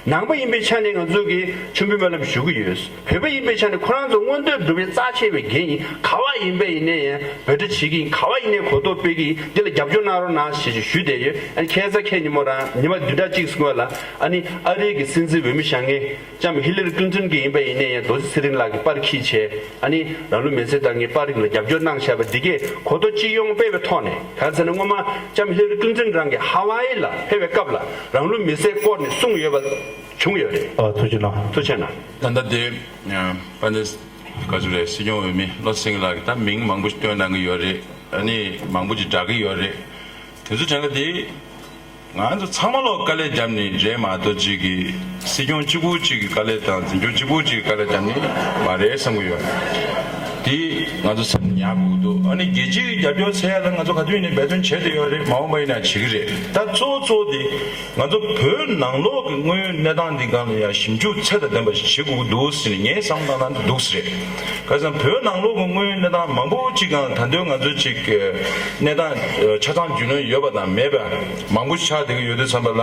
ནང་པ་ཡིན་པའི་ཆ་ནས་ང་ཚོ་གིས་མཆོད་འབུལ་སྨོན་ལམ་ཞུ་གི་ཡོད། བོད་པ་ཡིན་པའི་ཆ་ནས་ཁོ་རང་ཚོ་མངོན་འདོད་སྒྲུབ་པའི་རྩ་ཆེ་བའི་འགན་ཡིན། ག་པར་ཡིན་པ་ཡིན་ནའི་ཡང་འབོད་སྒྲ་བྱེད་ཀྱི་ཡིན། ག་པར་ཡིན་ནའི་གོ་རྟོགས་སྤེལ་གྱི་ཡིན། འདི་ལ་རྒྱབ་སྐྱོར་གནང་རོགས་གནང་ཞེས་ཞུས་བསྡད་ཡོད། ཨ་ནི་ཁ་སང་ཁ་ཉིན་མོ་རང་ཉི་མ་བདུན་ཕྲག་གཅིག་སྔོན་ལ། ཨ་ནི་ཨ་རིའི་གི་སྲིད་འཛིན་འོས་མི་བཞེངས་མཁན་ལྕམ་ཧི་ལ་རི་ཀླིན་ཏོན་གྱི་ཡིན་པ་ཡིན་ནའི་ཡང་རྡོ་རྗེ་ཚེ་རིང་ལགས་ཀྱིས་པར་འཁྱེར་བྱས། ཨ་ནི་རང་ལུས་མེར་སྲེག་བཏང་མཁན་པར་རིགས་ལ་རྒྱབ་སྐྱོར་གནང་བཞག་པ་འདི་གས་གོ་རྟོགས་སྤྱི་ཡོངས་སྤེལ་བའི་ཐོག་ནས། གང་ཟེར་ན་སྔོན་མ་ལྕམ་ཧི་ལ་རི་ཀླིན་ཏོན་རང་གིས་ཧ་ཝཱ་ཡི་ལ་ཕེབས་པའི་སྐབས་ལ་རང་ལུས་མེར་སྲེག་སྐོར་ནས་གསུངས་ཡོད་པ་བྱུང་ཡོད་རེད། ཨ། ཐུགས་རྗེ་གནང་། ཐུགས་རྗེ་གནང་། ད་ལྟ་དེ་པ་ནེ་ག་ཚོད་རེད། སྲིད་སྐྱོང་འོས་མི་བློ་སེང་ལགས་ཀྱིས་ད་མིང་མང་པོ་ཞིག་བཏོན་གནང་གི་ཡོད་རེད། ཨ་ནི་མང་པོ་ཞིག་བསྒྲགས་ཀྱི་ཡོད་རེད། དེ་ཚོ་དྲན་ག་དེ། ང་ཚོ་ཚང་མ་ལོག་དཀའ་ལས་བརྒྱབ་ནས་རེད་མ་གཏོགས། གཅིག་གིས་སྲིད་སྐྱོང་གཅིག་པུ་གཅིག་གི་དཀའ་ལས་དང་འཛིན་སྐྱོང་གཅིག་པུ་གཅིག་གི་དཀའ་ལས་བརྒྱབ་ནས་མ་རེད་བསམ་གྱི་ཡོད། དེ་ང་ཚོ་སེམས་ཉར་དགོས་ཀྱི་འདུག་ཨ་ནི་རྒྱལ་སྤྱིའི་རྒྱབ་སྐྱོར་ཟེར་ཡ་ལ་ང་ཚོ་ག་དུས་ཡིན་ནའི་འབད་བརྩོན་བྱས་བསྡད་ཡོད་རེད། མ་འོངས་པ་ཡིན་ན་བྱེད་ཀྱི་རེད། ད་གཙོ་བོ་གཙོ་བོ་དེ་ང་ཚོ་བོད་ནང་ལོགས་ཀྱི་དངོས་ཡོད་གནས་སྟངས་འདི་སྒང་ལ་ཡང་ཞིབ་འཇུག་ཚད་དང་ལྡན་པ་ཞིག་བྱེད་དགོས་ཀྱི་འདུག་ཟེར་ནས་ངས་བསམ་བློ་བཏང་ན་འདུག་ཟེར་རེད། ག་ཚང་བོད་ནང་ལོགས་ཀྱི་དངོས་ཡོད་གནས་སྟངས་མང་པོ་གཅིག་གང་ད་དུང་ང་ཚོས་གཅིག་གནས་སྟངས་ཆ་ཚང་རྒྱུས་ལོན་ཡོད་པ་དང་མེད་པ་མང་པོ་ཆགས་བསྡད་ཀྱི་ཡོད་དུས་ཙམ་པ་ལ།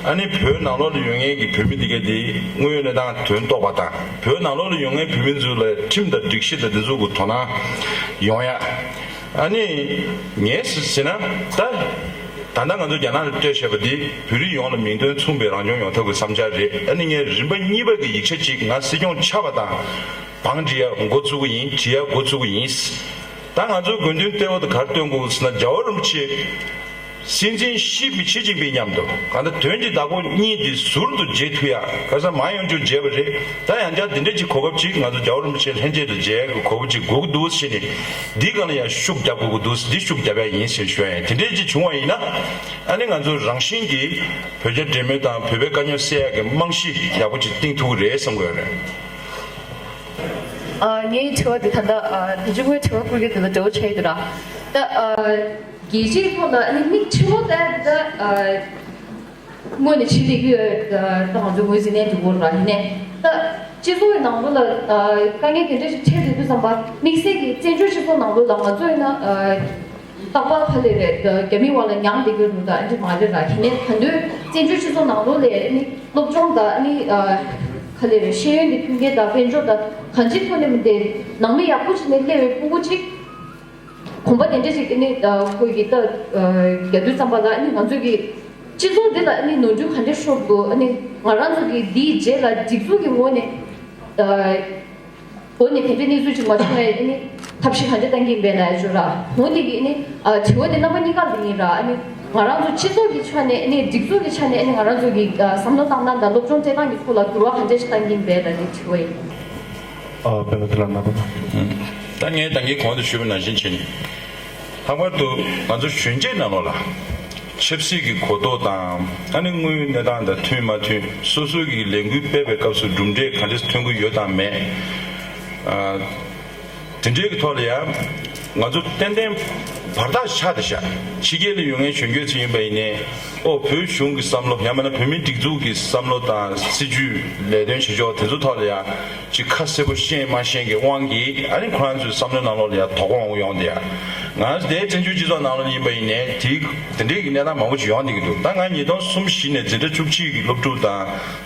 ཨ་ནི་བོད་ནང་ལོགས་ལ་ཡོད་མཁན་གྱི་བོད་མི་འདི་གས་དེ་དངོས་ཡོད་གནས་སྟངས་དོན་རྟོགས་པ་དང་། བོད་ནང་ལོགས་ལ་ཡོད་མཁན་བོད་མི་ཚོ་ལ་ཁྲིམས་དང་སྒྲིག་གཞི་དང་འདི་ཚོ་གི་དོ་སྣང་ཡོང་ཡ། ཨ་ནི་ངས་ཟེར་ན་ད། ད་ལྟ་ང་ཚོ་རྒྱ་ནག་ལ་སྤྲད་བཞག་པ་འདི་བོད་རིགས་ཡོངས་ལ་མིང་དོན་མཚུངས་པའི་རང་སྐྱོང་ཡོང་ཐབས་ཀྱི་བསམ་འཆར་རེད། ཨ་ནི་ངས་རིམ་པ་གཉིས་པ་གི་ཡིག་ཆ་གཅིག་ང་སྲིད་སྐྱོང་ཆགས་པ་དང་བང་སྒྲིག་ཡ་འགོ་བཙུགས་ཀྱི་ཡིན། བྲིས་ཡ་འགོ་བཙུགས་ཀྱི་ཡིན། ད་ང་ཚོའི་དགོས་འདུན་ལྟེ་བ་དེ་ག་རེ་སྟོན་དགོས་ཟེར་ན། རྒྱལ་བ་རིན་པོ་ཆེ་ སྲིད་འཛིན་ཞི་ཞི་ཅིན་ཕིང་མཉམ་དུ་གང་ལྟར་དོན་གྱི་བདག་པོ་གཉིས་འདི་ཟུར་དུ་མཇལ་ཐུབ་ཡ། ཁ་སང་མང་ཡང་ཅུང་མཇལ་བ་རེད། ད་ཡང་བསྐྱར་འདི་འདྲ་ཅིག་གོ་སྐབས་ཅིག་ང་ཚོ་རྒྱལ་བ་རིན་པོ་ཆེ་ལྷན་རྒྱས་དང་མཇལ་ཡ་གི་གོ་སྐབས་ཅིག་དགོས་ཀྱི་འདུག་ཟེར་ནས། འདི་སྒང་ལ་ཡང་ཤུགས་རྒྱབ་དགོས་ཀྱི་འདུག་འདི་ཤུགས་རྒྱབ་ཡ་ཡིན་ཟེར་ཞུ་ཡ་ཡིན། དེ་འདྲ་ཅིག་བྱུང་བ་ཡིན་ན། ཨ་ནི་ང་ཚོ་རང་བཞིན་གྱིས་བོད་རྒྱ་འབྲེལ་མོལ་དང་བོད་པའི་དཀའ་རྙོག་སེལ་ཡ་གི་རྨང་གཞི་ཡག་པོ་ཅིག་བཏིང་ཐུབ་ཀྱི་རེད་བསམ་གྱི་ཡོད་རེད། ཨ། ངའི་དྲི་བ་དེ་ད་ལྟ། ཨ། ད་ཅི་སྔོན་དྲི་བ་བསྐུར་མཁན་དེ་ལ་འགྲེལ་བ་ཆགས་ཡོད་དུས་ར། ད། ཨ། རྒྱལ་སྤྱིའི་ཐོག་ལ་ཨ་ནི་མིག་ཆེན་པོ་བལྟས་ད། ཨ། དངོས་གནས་ཆེ་ལེགས་ཡོད། ད་ང་ཚོ་ངོས་འཛིན་གནང་འདུག་གོ་ར། ཡིན་ནའི་ད་སྤྱི་ཚོགས་ཀྱི་ནང་ལོགས་ལ། ཨ། དཀའ་ངལ་དེ་འདྲ་ཞིག་འཕྲད་དུས་དུས་ཙམ་པ་དམིགས་བསལ་གྱི་བཙན་བྱོལ་སྤྱི་ཚོགས་ནང་ལོགས་ལ་ང་ཚོ་ཡིན་ན། ཨ། རྟག་པར་ག་ལེར་རེད། རྒྱ་མི་བར་ལ་མྱངས་བསྡད་ཀྱི་འདུག་ད་འདི་མ་རེད་ར། ཡིན་ནའི་ག་དུས་བཙན་བྱོལ་སྤྱི་ཚོགས་ནང་ལོགས་ལ་ནི་སློབ་སྦྱོང་དང་ནི། ཨ། ག་ལེར་ཤེས་ཡོན་གྱི་མཐུན་རྐྱེན་དང་དཔལ་འབྱོར་དང་གང་ཅིའི་ཐོག་ནས་མི་འདི་ནང་མི་ཡག་པོ་ཞིག་ནས་སླེབས་པའི་ཕྲུ་གུ་ཅིག་གོམ་པ་དེ་འདྲ་ཞིག་ནི། ཨ། ཁོ་གིས་ད། ཨ། རྒྱག་དུས་ཙམ་པ་ལ་ནི་ང་ཚོ་གི་སྤྱི་ཚོགས་འདི་ལ་ནི་ནོར་འཁྲུལ་ག་འདྲ་ཤོར་འདུག་ནི་ང་རང་ཚོ་གི་འདིའི་རྗེས་ལ་སྒྲིག་འཛུགས་ཀྱི་ངོས་ནས། ཨ། འོ་ནས་དེ་འདྲའི་གནས་ཚུལ་ཅིག་མ་བྱུང་བའི་ནི་ཐབས་ཤེས་ག་འདྲ་གཏང་གི་ཡིན་པས་ལབ་ཡ་ཅིག་ཡོད་ར། འོ་དེ་གི་ནི། ཨ། དྲི་བ་དེ་རྣམ་པ་གཉིས་ཀ་ལ་ཡིན་ར། ཨ་ནི་ང་རང་ཚོ་སྤྱི་ཚོགས་ཀྱི་ཆ་ནས་ནི་སྒྲིག་འཛུགས་ཀྱི་ཆ་ནས་ནི་ང་རང་ཚོ་གི། ཨ། བསམ་བློ་བཏང་སྟངས་དང་སློབ་སྦྱོང་སྤྲད་སྟངས་ཀྱི་སྐོར་ལ་འགྱུར་བ་ག་འདྲ་ཞིག་གཏང་གི་ཡིན་པས་ལབ་ནི་དྲི་བ་ཡིན། ཨ། སྤེན་པ་དེ་ལ་ན་པ། ད་ངས་ད་ངས་གོང་དུ་ཞུས་པ་ནང་བཞིན་བྱས་ནས། ལྷག་པར་དུ་ང་ཚོ་གཞོན་སྐྱེས་ནང་ལོགས་ལ་ཆབ་སྲིད་ཀྱི་གོ་རྟོགས་དང་། ཨ་ནི་དངོས་ཡོད་གནས་སྟངས་དང་མཐུན་མ་མཐུན། སོ་སོའི་གི་ལས་འགུལ་སྤེལ་བའི་སྐབས་སུ་གྲུབ་འབྲས་ག་འདྲས་ཐོན་གྱི་ཡོད་དང་མེད། ཨ། དེ་འདྲའི་གི་ཐོག་ལ་ཡང་ང་ཚོ་ཏན་ཏན་བར་ཐག་ཆགས་བསྡད་ཤག་ཕྱི་རྒྱལ་ལ་ཡོད་མཁན་གཞོན་སྐྱེས་ཚོ་ཡིན་པ་ཡིན་ནའི། ཨོ། བོད་གཞུང་གི་བསམ་བློ། ཡང་མིན་ན་བོད་མིའི་སྒྲིག་འཛུགས་ཀྱི་བསམ་བློ་དང་སྲིད་ཇུས་ལས་དོན་བྱེད་ཕྱོགས་དེ་ཚོ་ཐོག་ལ་ཡང་ཅིག་ཁ་གསལ་པོ་ཤེས་མ་ཤེས་ཀྱི་དབང་གིས། ཨ་ནི་ཁོ་རང་ཚོའི་བསམ་བློའི་ནང་ལོགས་ལ་ཡང་དོ་དགོང་ཡོང་བསྡད་ཡ། ང་དེ་བཙན་བྱོལ་སྤྱི་ཚོགས་ནང་ལོགས་ཡིན་པ་ཡིན་ནའི་དེ་དེ་འདྲའི་གི་གནས་སྟངས་མང་པོ་ཅིག་ཡོང་བསྡད་ཀྱི་འདུག་ད་ང་ཉིས་སྟོང་གསུམ་བཞི་ནས་འཛིན་གྲྭ་བཅུ་གཅིག་གི་སློབ་ཕྲུག་དང་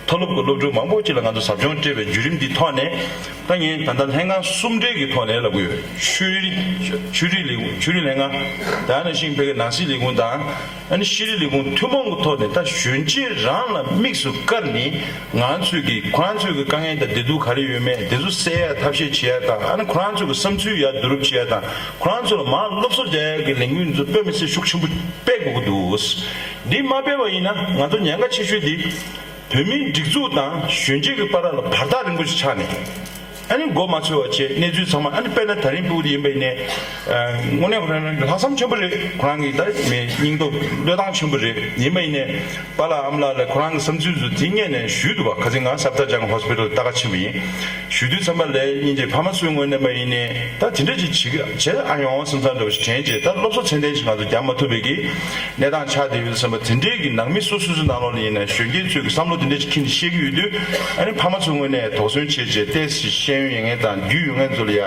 མཐོ་སློབ་ཀྱི་སློབ་ཕྲུག་མང་པོ་ཅིག་ལ་ང་ཚོ་ཟབ་སྦྱོང་སྤྲད་པའི་བརྒྱུད་རིམ་འདིའི་ཐོག་ནས། ད་ངས་ད་ལྟ་ལྷན་ཁང་གསུམ་རེ་གི་ཐོག་ནས་ལབ་ཀྱི་ཡོད། ཆོས་རིག་ཆོས་རིག་ལས་ཁུངས། ཆོས་རིག་ལྷན་ཁང་། དེ་ནང་བཞིན་བོད་ཀྱི་ནང་སྲིད་ལས་ཁུངས་དང་། ཨ་ནི་ཤེས་རིག་ལས་ཁུངས་ཐུན་མོང་གི་ཐོག་ནས། ད་གཞོན་སྐྱེས་རང་ལ་དམིགས་སུ་བཀར་ནས་ང་ཚོས་ཀྱི་ཁོ་རང་ཚོའི་གི་དཀའ་ངལ་དང་བདེ་སྡུག་ག་རེ་ཡོད་མེད་དེ་ཚོ་སེལ་ཡ་ཐབས་ཤེས་བྱེད་ཡ་དང་། ཨ་ནི་ཁོ་རང་ཚོའི་གི་བསམ་ཚུལ་ཡར་བསྡུ་རུབ་བྱེད་ཡ་དང་། ཁོ་རང་ཚོ་ལ་མར་སློབ་གསོ་རྒྱག་ཡ་གི་ལས་འགུལ་ཚོ་དཔེ་མི་སྲིད་ཤུགས་ཆེན་པོ་སྤེལ་དགོས་ཀྱི་འདུག་འདི་མ་སྤེལ་བ་ཡིན་ན་ང་ཚོ་ཉེན་ཁ་ཆེ་ཤོས་འདི་བོད་མིའི་སྒྲིག་འཛུགས་དང་གཞོན་སྐྱེས་ཀྱི་བར་ལ་བར་ཐག་རིང་པོ་ཞིག་ཆགས་ནས། ཨ་ནི་མགོ་མ་ཚོས་པ་བྱས། གནས་ཚུལ་ཚང་མ། ཨ་ནི་དཔེར་ན་ད་རིང་སྤུ་གུ་དེ་ཡིན་པ་ཡིན་ནའི། ཨ། དངོས་གནས་ཁོ་རང་ལ་ལྷག་བསམ་ཆེན་པོ་རེད། ཁོ་རང་གི་ད་མི་སྙིང་སྟོབས་བློས་བཏང་ཆེན་པོ་རེད། ཡིན་པ་ཡིན་ནའི་པཱ་ལགས་ཨ་མ་ལགས་ལ་ཁོ་རང་གི་བསམ་ཚུལ་ཚོ་དེ་སྔོན་ནས་ཞུས་འདུག་པ། ཁ་སང་ང་སབ་ཐར་ཇང་གི་ཧོ་སི་པི་ཊལ་ལྟ་ག་ཕྱིན་པ་ཡིན། ཞུ་དུས་ཙམ་པ་ལ་སྙིང་རྗེ། ཕ་མ་ཚོའི་ངོས་ནས་མ་ཡིན་ནའི་ད་དེ་འདྲ་ཅིག་བྱེད་ཀྱི་བྱེད་ཨ་ཡོང་བསམ་བསམ་འདྲ་བོ་ཞིག་དྲན་བྱས། ད་སློབ་གསོ་ཚད་ལྡན་ཞིག་ང་ཚོ་རྒྱག་མ་ཐུབ་པའི་གི་གནས་སྟངས་ཆགས་བསྡད་ཡོད་བསམ་པ། དེ་འདྲའི་གི་ནང་མི་སོ་སོ་སོའི་ནང་ལོགས་ལ་ཡིན་ན་གཞོན་སྐྱེས་ཚོས་གི་བསམ་བློ་དེ་འདྲ་ཅིག་འཁྱེར་ནས་བཤད་ཀྱི་ཡོད་དུས། ཨ་ནི་ཕ་མ་ཚོའི་ངོས་ནས་དོགས་ཟོན་བྱས་བྱས། ཏོག་ཙམ་ཤེས་ཡོན་ཡོད་མཁན་དང་རྒྱུས་ཡོད་མཁན་ཚོ་ལ་ཡ་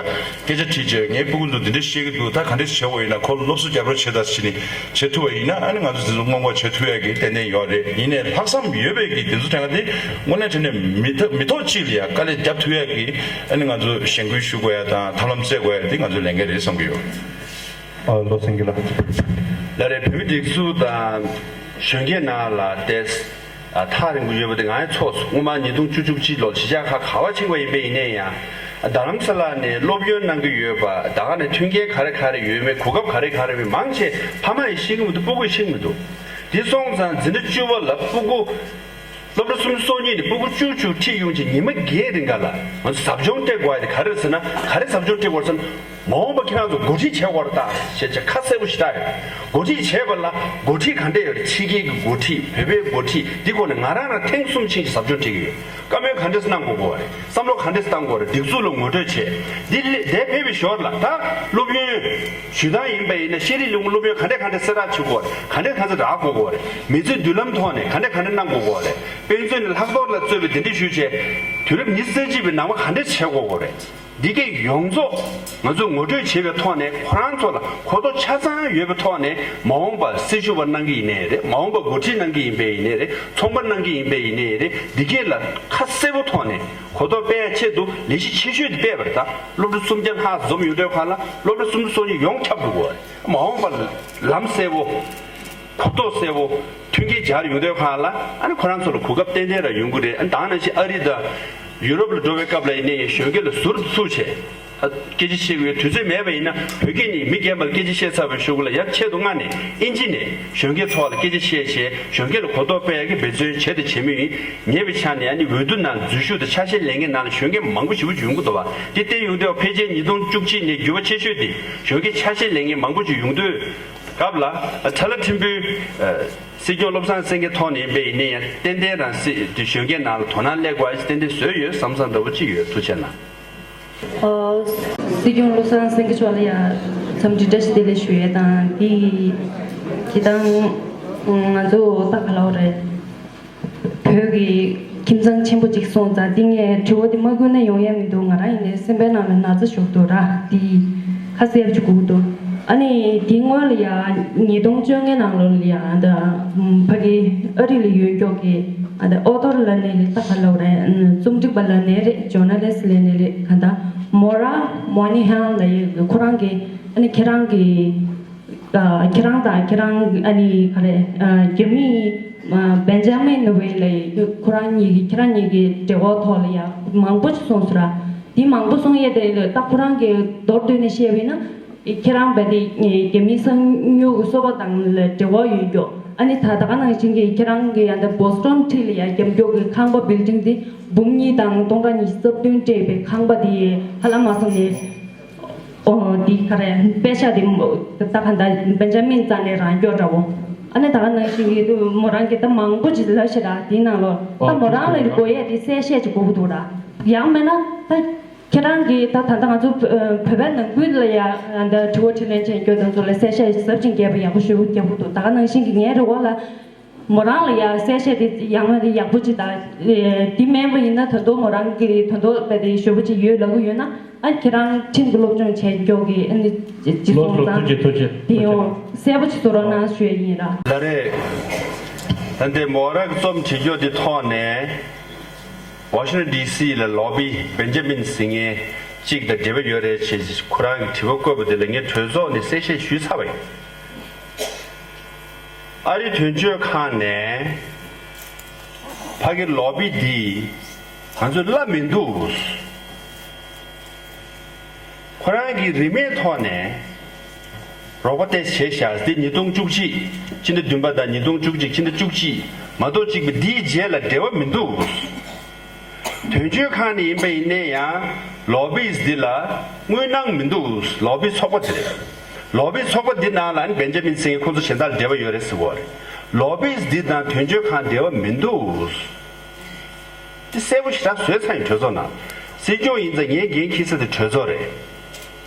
སྐད་ཆ་དྲིས་བྱས། ངའི་སྤུ་གུ་ཚོ་འདི་འདྲ་བཤད་ཀྱི་འདུག་ད་ག་འདྲ་བྱེད་དགོས་ཡིན་ན། ཁོ་ལ་སློབ་གསོ་རྒྱབ་རོགས་བྱེད་དང་ཟེར་ནས་བྱེད་ཐུབ་པ་ཡིན་ན། ཨ་ནི་ང་ཚོ་དེ་ཚོ་སྔོན་འགོག་བྱེད་ཐུབ་ཡ་གི་ཏན་ཏན་ཡོད་རེད། ཡིན་ནའི་ལྷག་བསམ་ཡོད་པའི་གི་དེ་ཚོ་དྲན་ག་དེ་དངོས་གནས་དྲང་གནས་མི་ཐོག་མི་ཐོག་གཅིག་ལ་ཡ་དཀའ་ལས་རྒྱབ་ཐུབ་ཡ་གི། ཨ་ནི་ང་ཚོ་གཞེན་སྐུལ་ཞུ་དགོས་ཡ་དང་ཐབས་ལམ་བཙལ་དགོས་ཡ་དེ་ང་ཚོའི་ལས་འགན་རེད་བསམ་གྱི་ཡོད། ཨ། བློ་སེང་གི་ལགས། ལགས་རེད། བོད་མི་སྒྲིག་འཛུགས་དང་གཞོན་སྐྱེས་ནང་ལ་ཏོག་ཙམ། ཨ། ཐག་རིང་པོ་ཡོད་པ་དེ་ང་ཡང་ཚོར་སོང་། སྔོན་མ་ཉིས་སྟོང་བཅུ་བཅུ་གཅིག་ལོར་གཞིས་ཆགས་ཁག་ག་པར་ཕྱིན་པ་ཡིན་པ་ཡིན་ནའི་ཡང་། རྡ་རམ་ས་ལ་ནས་སློབ་ཡོན་གནང་གི་ཡོད་པ། ད་ག་ནས་མཐུན་རྐྱེན་ག་རེ་ག་རེ་ཡོད་མེད། གོ་སྐབས་ག་རེ་ག་རེ་མེད། མང་ཆེ་ཕ་མ་ཡིས་ཤེས་ཀྱི་མི་འདུག་སྤུ་གུ་ཡིས་ཤེས་ཀྱི་མི་འདུག་དེ་སོང་ཙང་འཛིན་གྲྭ་བཅུ་པ་ལ་སྤུ་གུ། སློབ་གྲྭ་སུམ་ཅུ་སོ་གཉིས་ནས་སྤུ་གུ་བཅུ་བཅུ་ཁྲིད་ཡོང་བྱས་ཉི་མ་བརྒྱད་རིང་ག་ལ་ང་ཚོ་ཟབ་སྦྱོང་སྤྲད་དགོས་ཡ་དེ་ག་རེ་རེད་ཟེར་ན། ག་རེ་ཟབ་སྦྱོང་སྤྲད་དགོས་རེད་ཟེར་ན། མ་འོངས་པ་ཁྱེད་རང་ཚོ་འགོ་ཁྲིད་བྱེད་དགོས་རེད་ད་ཞེས་བྱས་ཁ་གསལ་པོ་ཞིག་བཏགས་ཡོད། འགོ་ཁྲིད་བྱེད་པ་ལ་འགོ་ཁྲིད་ག་འདྲས་ཡོད་རེད། ཕྱི་རྒྱལ་གྱི་འགོ་ཁྲིད། བོད་པའི་འགོ་ཁྲིད། འདི་སྐོར་ནས་ང་རང་རང་ཐེངས་གསུམ་ཕྱིན་ཞིག་ཟབ་སྦྱོང་སྤྲད་ཀྱི་ཡོད། བཀའ་མོལ་ག་འདྲས་གནང་དགོས་དགོས་རེད། བསམ་བློ་ག་འདྲས་བཏང་དགོས་རེད། སྒྲིག་འཛུགས་ལ་ངོ་སྤྲོད་བྱས། འདི་ལས་དེ་ཕེབས་པའི་ཞོར་ལ་ད་སློབ་ཡོན་ཞུ་སྟངས་ཡིན་པ་ཡིན་ན། ཤེས་རིག་ལས་ཁུངས་སློབ་ཡོན་ག་འདྲས་ག་འདྲས་གསལ་བསྒྲགས་བྱེད་དགོས་རེད། ག་འདྲས་ག་འདྲས་རག་དགོས་དགོས་རེད། མི་ཚེ་མདུན་ལམ་ཐོག་ནས་ག་འདྲས་ག་འདྲས་གནང་དགོས་དགོས་རེད། དཔེ་མཛོད་ནས་ལྷག་གཏོར་ལ་གཙོས་པའི་འདི་འདྲས་ཞུས་བྱས། དུས་རབས་ཉི་ཤུ་རྩ་གཅིག་པའི་ནང་པ་ག་འདྲས་བྱེད་དགོས་དགོས་རེད། འདི་གས་ཡོངས་རྫོགས་ང་ཚོས་ངོ་སྤྲོད་བྱེད་པའི་ཐོག་ནས། ཁོ་རང་ཚོ་ལ་གོ་རྟོགས་ཆ་ཚང་ཡོད་པའི་ཐོག་ནས། མ་འོངས་པར་སྲི་ཞུ་བ་གནང་གི་ཡིན་ནའི་རེད། མ་འོངས་པར་འགོ་ཁྲིད་གནང་གི་ཡིན་པ་ཡིན་ནའི་རེད། ཚོང་པ་གནང་གི་ཡིན་པ་ཡིན་ནའི་རེད། འདི་གས་ལ་ཁ་གསལ་པོ་ཐོག་ནས་གོ་རྟོགས་སྤེལ་ཡ་ཆེད་དུ་ལས་གཞི་ཆེ་ཤོས་དེ་སྤེལ་བ་རེད། ད་སློབ་ཕྲུག་སུམ་བརྒྱ་ལྷག་འཛོམས་ཡོང་དུས་སྒང་ལ། སློབ་ཕྲུག་སུམ་ཅུ་སོ་གཉིས་ཡོངས་ཁྱབ་འགྲོ་དགོས་རེད། མ་འོངས་པར་ལམ་གསལ་པོ། གོ་རྟོགས་གསལ་པོ། མཐུན་རྐྱེན་སྦྱར་ཡོང་དུས་སྒང་ལ། ཨ་ནི་ཁོ་རང་ཚོ་ལ་གོ་སྐབས་ཏན་ཏན་རང་ཡོང་གི་རེད། ཨ་ནི་ད་ནང་བཞིན་ཨ་རི་དང་ཡུ་རོབ་ལ་འགྲོ་བའི་སྐབས་ལ་ཡིན་ནའི་གཞོན་སྐྱེས་ལ་ཟུར་དུ་ཚུད་བྱས། སྐད་ཆ་བཤད་དགོས་དུས་ཚོད་མེད་པ་ཡིན་ན། བོད་སྐད་ནི་མི་རྒན་པར་སྐད་ཆ་བཤད་ཚར་བའི་གཞུག་ལ་ཡང་ཆེད་དུ་མངགས་ནས་ཨིན་ཇི་ནས་གཞོན་སྐྱེས་ཚོ་ལ་སྐད་ཆ་བཤད་བྱས། གཞོན་སྐྱེས་ལ་གོ་རྟོགས་སྤེལ་ཡག་གི་འབད་བརྩོན་བྱས་ཏེ་བྱེད་མུས་ཡིན། ཉེ་བའི་ཆར་ནས་ཨ་ནི་འོས་བསྡུ་ནང་འཛུལ་ཞུགས་དང་ཆ་ཤས་ལེན་མཁན་ནང་ལ་གཞོན་སྐྱེས་མང་པོ་ཞེ་པོ་ཅིག་ཡོང་གི་འདུག་བ། དེ་བལྟས་ཡོང་དུས་ཕལ་ཆེར་ཉིས་སྟོང་བཅུ་གཅིག་ནས་འགྱུར་བ་ཆེ་ཤོས་དེ་གཞོན་སྐྱེས་ཆ་ཤས་ལེན་མཁན་མང་པོ་ཅིག་ཡོང་དུས་སྐབས་ལ། ཨ། ཅ་ལག་ཕྲན་བུ། ཨ། སྲིད་སྐྱོང་བློ་བཟང་སེང་གེ་ཐོག་ནས་ཡིན་པ་ཡིན་ན་ཡང་ཏན་ཏན་རང་སྲིད་དེ་གཞོན་སྐྱེས་ནང་ལ་དོ་སྣང་སླེབས་དགོས་ཡ་ཞིག་ཏན་ཏན་བཟོས་ཡོད་བསམ་བསམ་འདྲ་བོ་ཅིག་ཡོད། ཐུགས་རྗེ་གནང་། ཨོ། སྲིད་སྐྱོང་བློ་བཟང་སེང་གེ་མཆོག་ལ་ཡང་འཚམས་འདྲི་བཀྲ་ཤིས་བདེ་ལེགས་ཞུ་ཡས་དང་། འདི་སྤྱིར་བཏང་ང་ཚོ་ད་ག་ལབ་རེད། བོད་ཀྱི་ཁྱིམ་ཚང་ཆེན་པོ་གཅིག་སོང་ཙང་། འདི་ངས་དྲི་བ་འདི་མ་བཀོད་ན་ཡོང་ཡས་མི་འདུག་ང་རང་ཡིན་ནའི་སེམས་པའི་ནང་ལ་ན་ཚ་ཞུགས་འདུག་ར། འདི་ཁ་གསལ་པོ་ཅིག་དགོས་ཀྱི་འདུག་ཨ་ནི་དེའི་སྔོན་ལ་ཡ་ཉིས་སྟོང་བཅོ་ལྔའི་ནང་ལོགས་ལ་ཡ། ཨ་ད་ཕ་གི་ཨ་རི་ལ་ཡོད་མགྱོགས་ཀྱི། ཨ་ད་ཨོ་ཐོར་ལབ་ནའི་རེད། ད་ག་ལབ་རེད། རྩོམ་སྒྲིག་པ་ལབ་ནའི་རེད། ཇོར་ན་ལིསི་ལབ་ནའི་རེད། གང་ལྟར་མོ་ར་མོ་ནི་ཧན་ལབ་ཡས་ཁོ་རང་གི། ཨ་ནི་ཁྱེད་རང་གི། ཨ། ཁྱེད་རང་དང་ཁྱེད་རང་། ཨ་ནི་ག་རེ། ཨ། རྒྱ་མི། ཨ། བེན་ཇ་མིན་ནུ་ཝེ་ལ་ཁོ་རང་གཉིས་ཀྱི། ཁྱེད་རང་གཉིས་ཀྱི་འབྲེལ་བ་ཐོག་ལ་ཡ་མང་པོ་ཞིག་གསུངས་སོང་ར། འདི་མང་པོ་གསུང་ཡས་དེ་ད་ཁོ་རང་གི་མདོར་བསྡུས་ནས་བཤད་པ་ཡིན་ན། ཁྱེད་རང་རྦད་དེ་རྒྱ་མིའི་གསང་མྱུལ་གྱི་སོ་པ་དང་ལ་འབྲེལ་བ་ཡོད་མགྱོགས། ཨ་ནི་ད་ད་ག་ནང་བཞིན་གྱི་ཁྱེད་རང་གི་ཡ་ད་བོ་སི་ཊོན་འཁྲིས་ལ་ཡ་རྒྱབ་མགྱོགས་ཀྱི་ཁང་པ་བིལ་ཌིང་དེ་འབུམ་གཉིས་དང་སྟོང་ཕྲག་ཉི་ཤུ་རྩ་བདུན་སྤྲད་པའི་ཁང་པ་དེ་ཧ་ལམ་མ་སོང་ནས། ཨོ། འདི་ག་རེ། པེ་ཤ་དེ་མོ། ད་ག་ད་བེན་ཇ་མིན་རྩ་ནས་རང་སྐྱོར་འདྲ་བོ། ཨ་ནི་ད་ག་ནང་བཞིན་གྱི་མོ་རང་གིས་ད་མང་པོ་ཅིག་ལབ་ཤག་ར། དེའི་ནང་ལོགས་ད་མོ་རང་ལ་དགོས་ཡས་དེ་གསལ་བཤད་ཅིག་དགོས་ཀྱི་འདུག་ར། ཡང་མིན་ན་ད་ཁྱེད་རང་གིས་ད་ད་ལྟ་ང་ཚོ་བོད་པའི་ནང་ཁུལ་ལ་ཡ་ད་དྲི་བ་དྲིས་ལན་བྱེད་མཁན་དེ་ཚོ་ལ་གསལ་བཤད་ཞིག་ཟབ་ཅིང་རྒྱས་པ་ཡག་པོ་ཞེ་པོ་རྒྱབ་ཀྱི་འདུག་ད་ག་ནང་བཞིན་གྱི་ངའི་རེ་བ་ལ། མོ་རང་ལ་ཡང་གསལ་བཤད་དེ་ཡང་ན་དེ་ཡག་པོ་ཅིག་དང་། ཨེ། དེ་མིན་པ་ཡིན་ན་ད་དུང་མོ་རང་གིས་ད་དུང་དཔེ་དེ་ཞེ་པོ་ཅིག་ཡོད་ལབ་ཀྱི་ཡོད་ན། ཨ། ཁྱེད་རང་ཁྲིམས་ཀྱི་སློབ་སྦྱོང་བྱས་མགྱོགས་ཀྱི། ཨ་ནི་ཅི་ལགས་སོ། སོང་ཙང་། ཐུགས་རྗེ་ཆེ། ཐུགས་རྗེ་ཆེ། དེ་ཡང་གསལ་པོ་ཅིག་བཟོ་རོགས་གནང་ཞུ་ཡས་ཡིན་ར། ལགས་རེད། ད་ལྟའི་མོ་རང་གི་རྩོམ་བྲིས་རྒྱུ་དེ་ཐོག་ནས་ཝ་ཤིང་ཊོན་ཌི་སི་ལ་ལོ་བི་བེན་ཇ་མིན་ཟེར་མཁན་གཅིག་དང་འབྲེལ་བ་ཡོད་རེད་ཅེས་ཁོ་རང་གིས་དྲི་བ་བཀོད་པ་དེ་ལ་ངས་གྲོས་ཚོགས་ནས་གསལ་བཤད་ཞུས་ཚར་བ་ཡིན། ཨ་རི་དོན་གཅོད་ཁང་ནས་ཕ་གི་ལོ་བི་འདི་ང་ཚོས་གླ་མི་འདུག་ཁོ་རང་གིས་རིན་མེད་ཐོག་ནས་རོགས་པ་ཏོག་ཙམ་བྱས་ཤག་འདི་ཉིས་སྟོང་བཅུ་གཅིག་ཕྱི་ཟླ་བདུན་པ་དང་ཉིས་སྟོང་བཅུ་གཅིག་ཕྱི་ཟླ་བཅུ་གཅིག་མ་གཏོགས་གཅིག་པ་འདིའི་རྗེས་ལ་འབྲེལ་བ་མི་འདུག་དོན་གཅོད་ཁང་ནས་ཡིན་པ་ཡིན་ན་ཡང་ལོ་བིས་འདི་ལ་དངུལ་གནང་མི་འདུག་ལོ་བི་ཚོགས་པ་དེ་རེད། ལོ་བི་ཚོགས་པ་འདི་ནང་ལ་ཨ་ནི་བེན་ཇ་མིན་ཟེར་མཁན་ཁོང་ཚོ་གཞན་དག་ལ་འབྲེལ་བ་ཡོད་རེད་ཟེར་བ་རེད། ལོ་བིས་འདི་དང་དོན་གཅོད་ཁང་འབྲེལ་བ་མི་འདུག་དེ་གསལ་པོ་ཞེ་དྲག་བཟོས་ཚར་ཡིན་གྲོས་ཚོགས་ནང་། སྲིད་སྐྱོང་ཡིན་ཙང་ངས་འགན་འཁྱེར་ས་དེ་གྲོས་ཚོགས་རེད།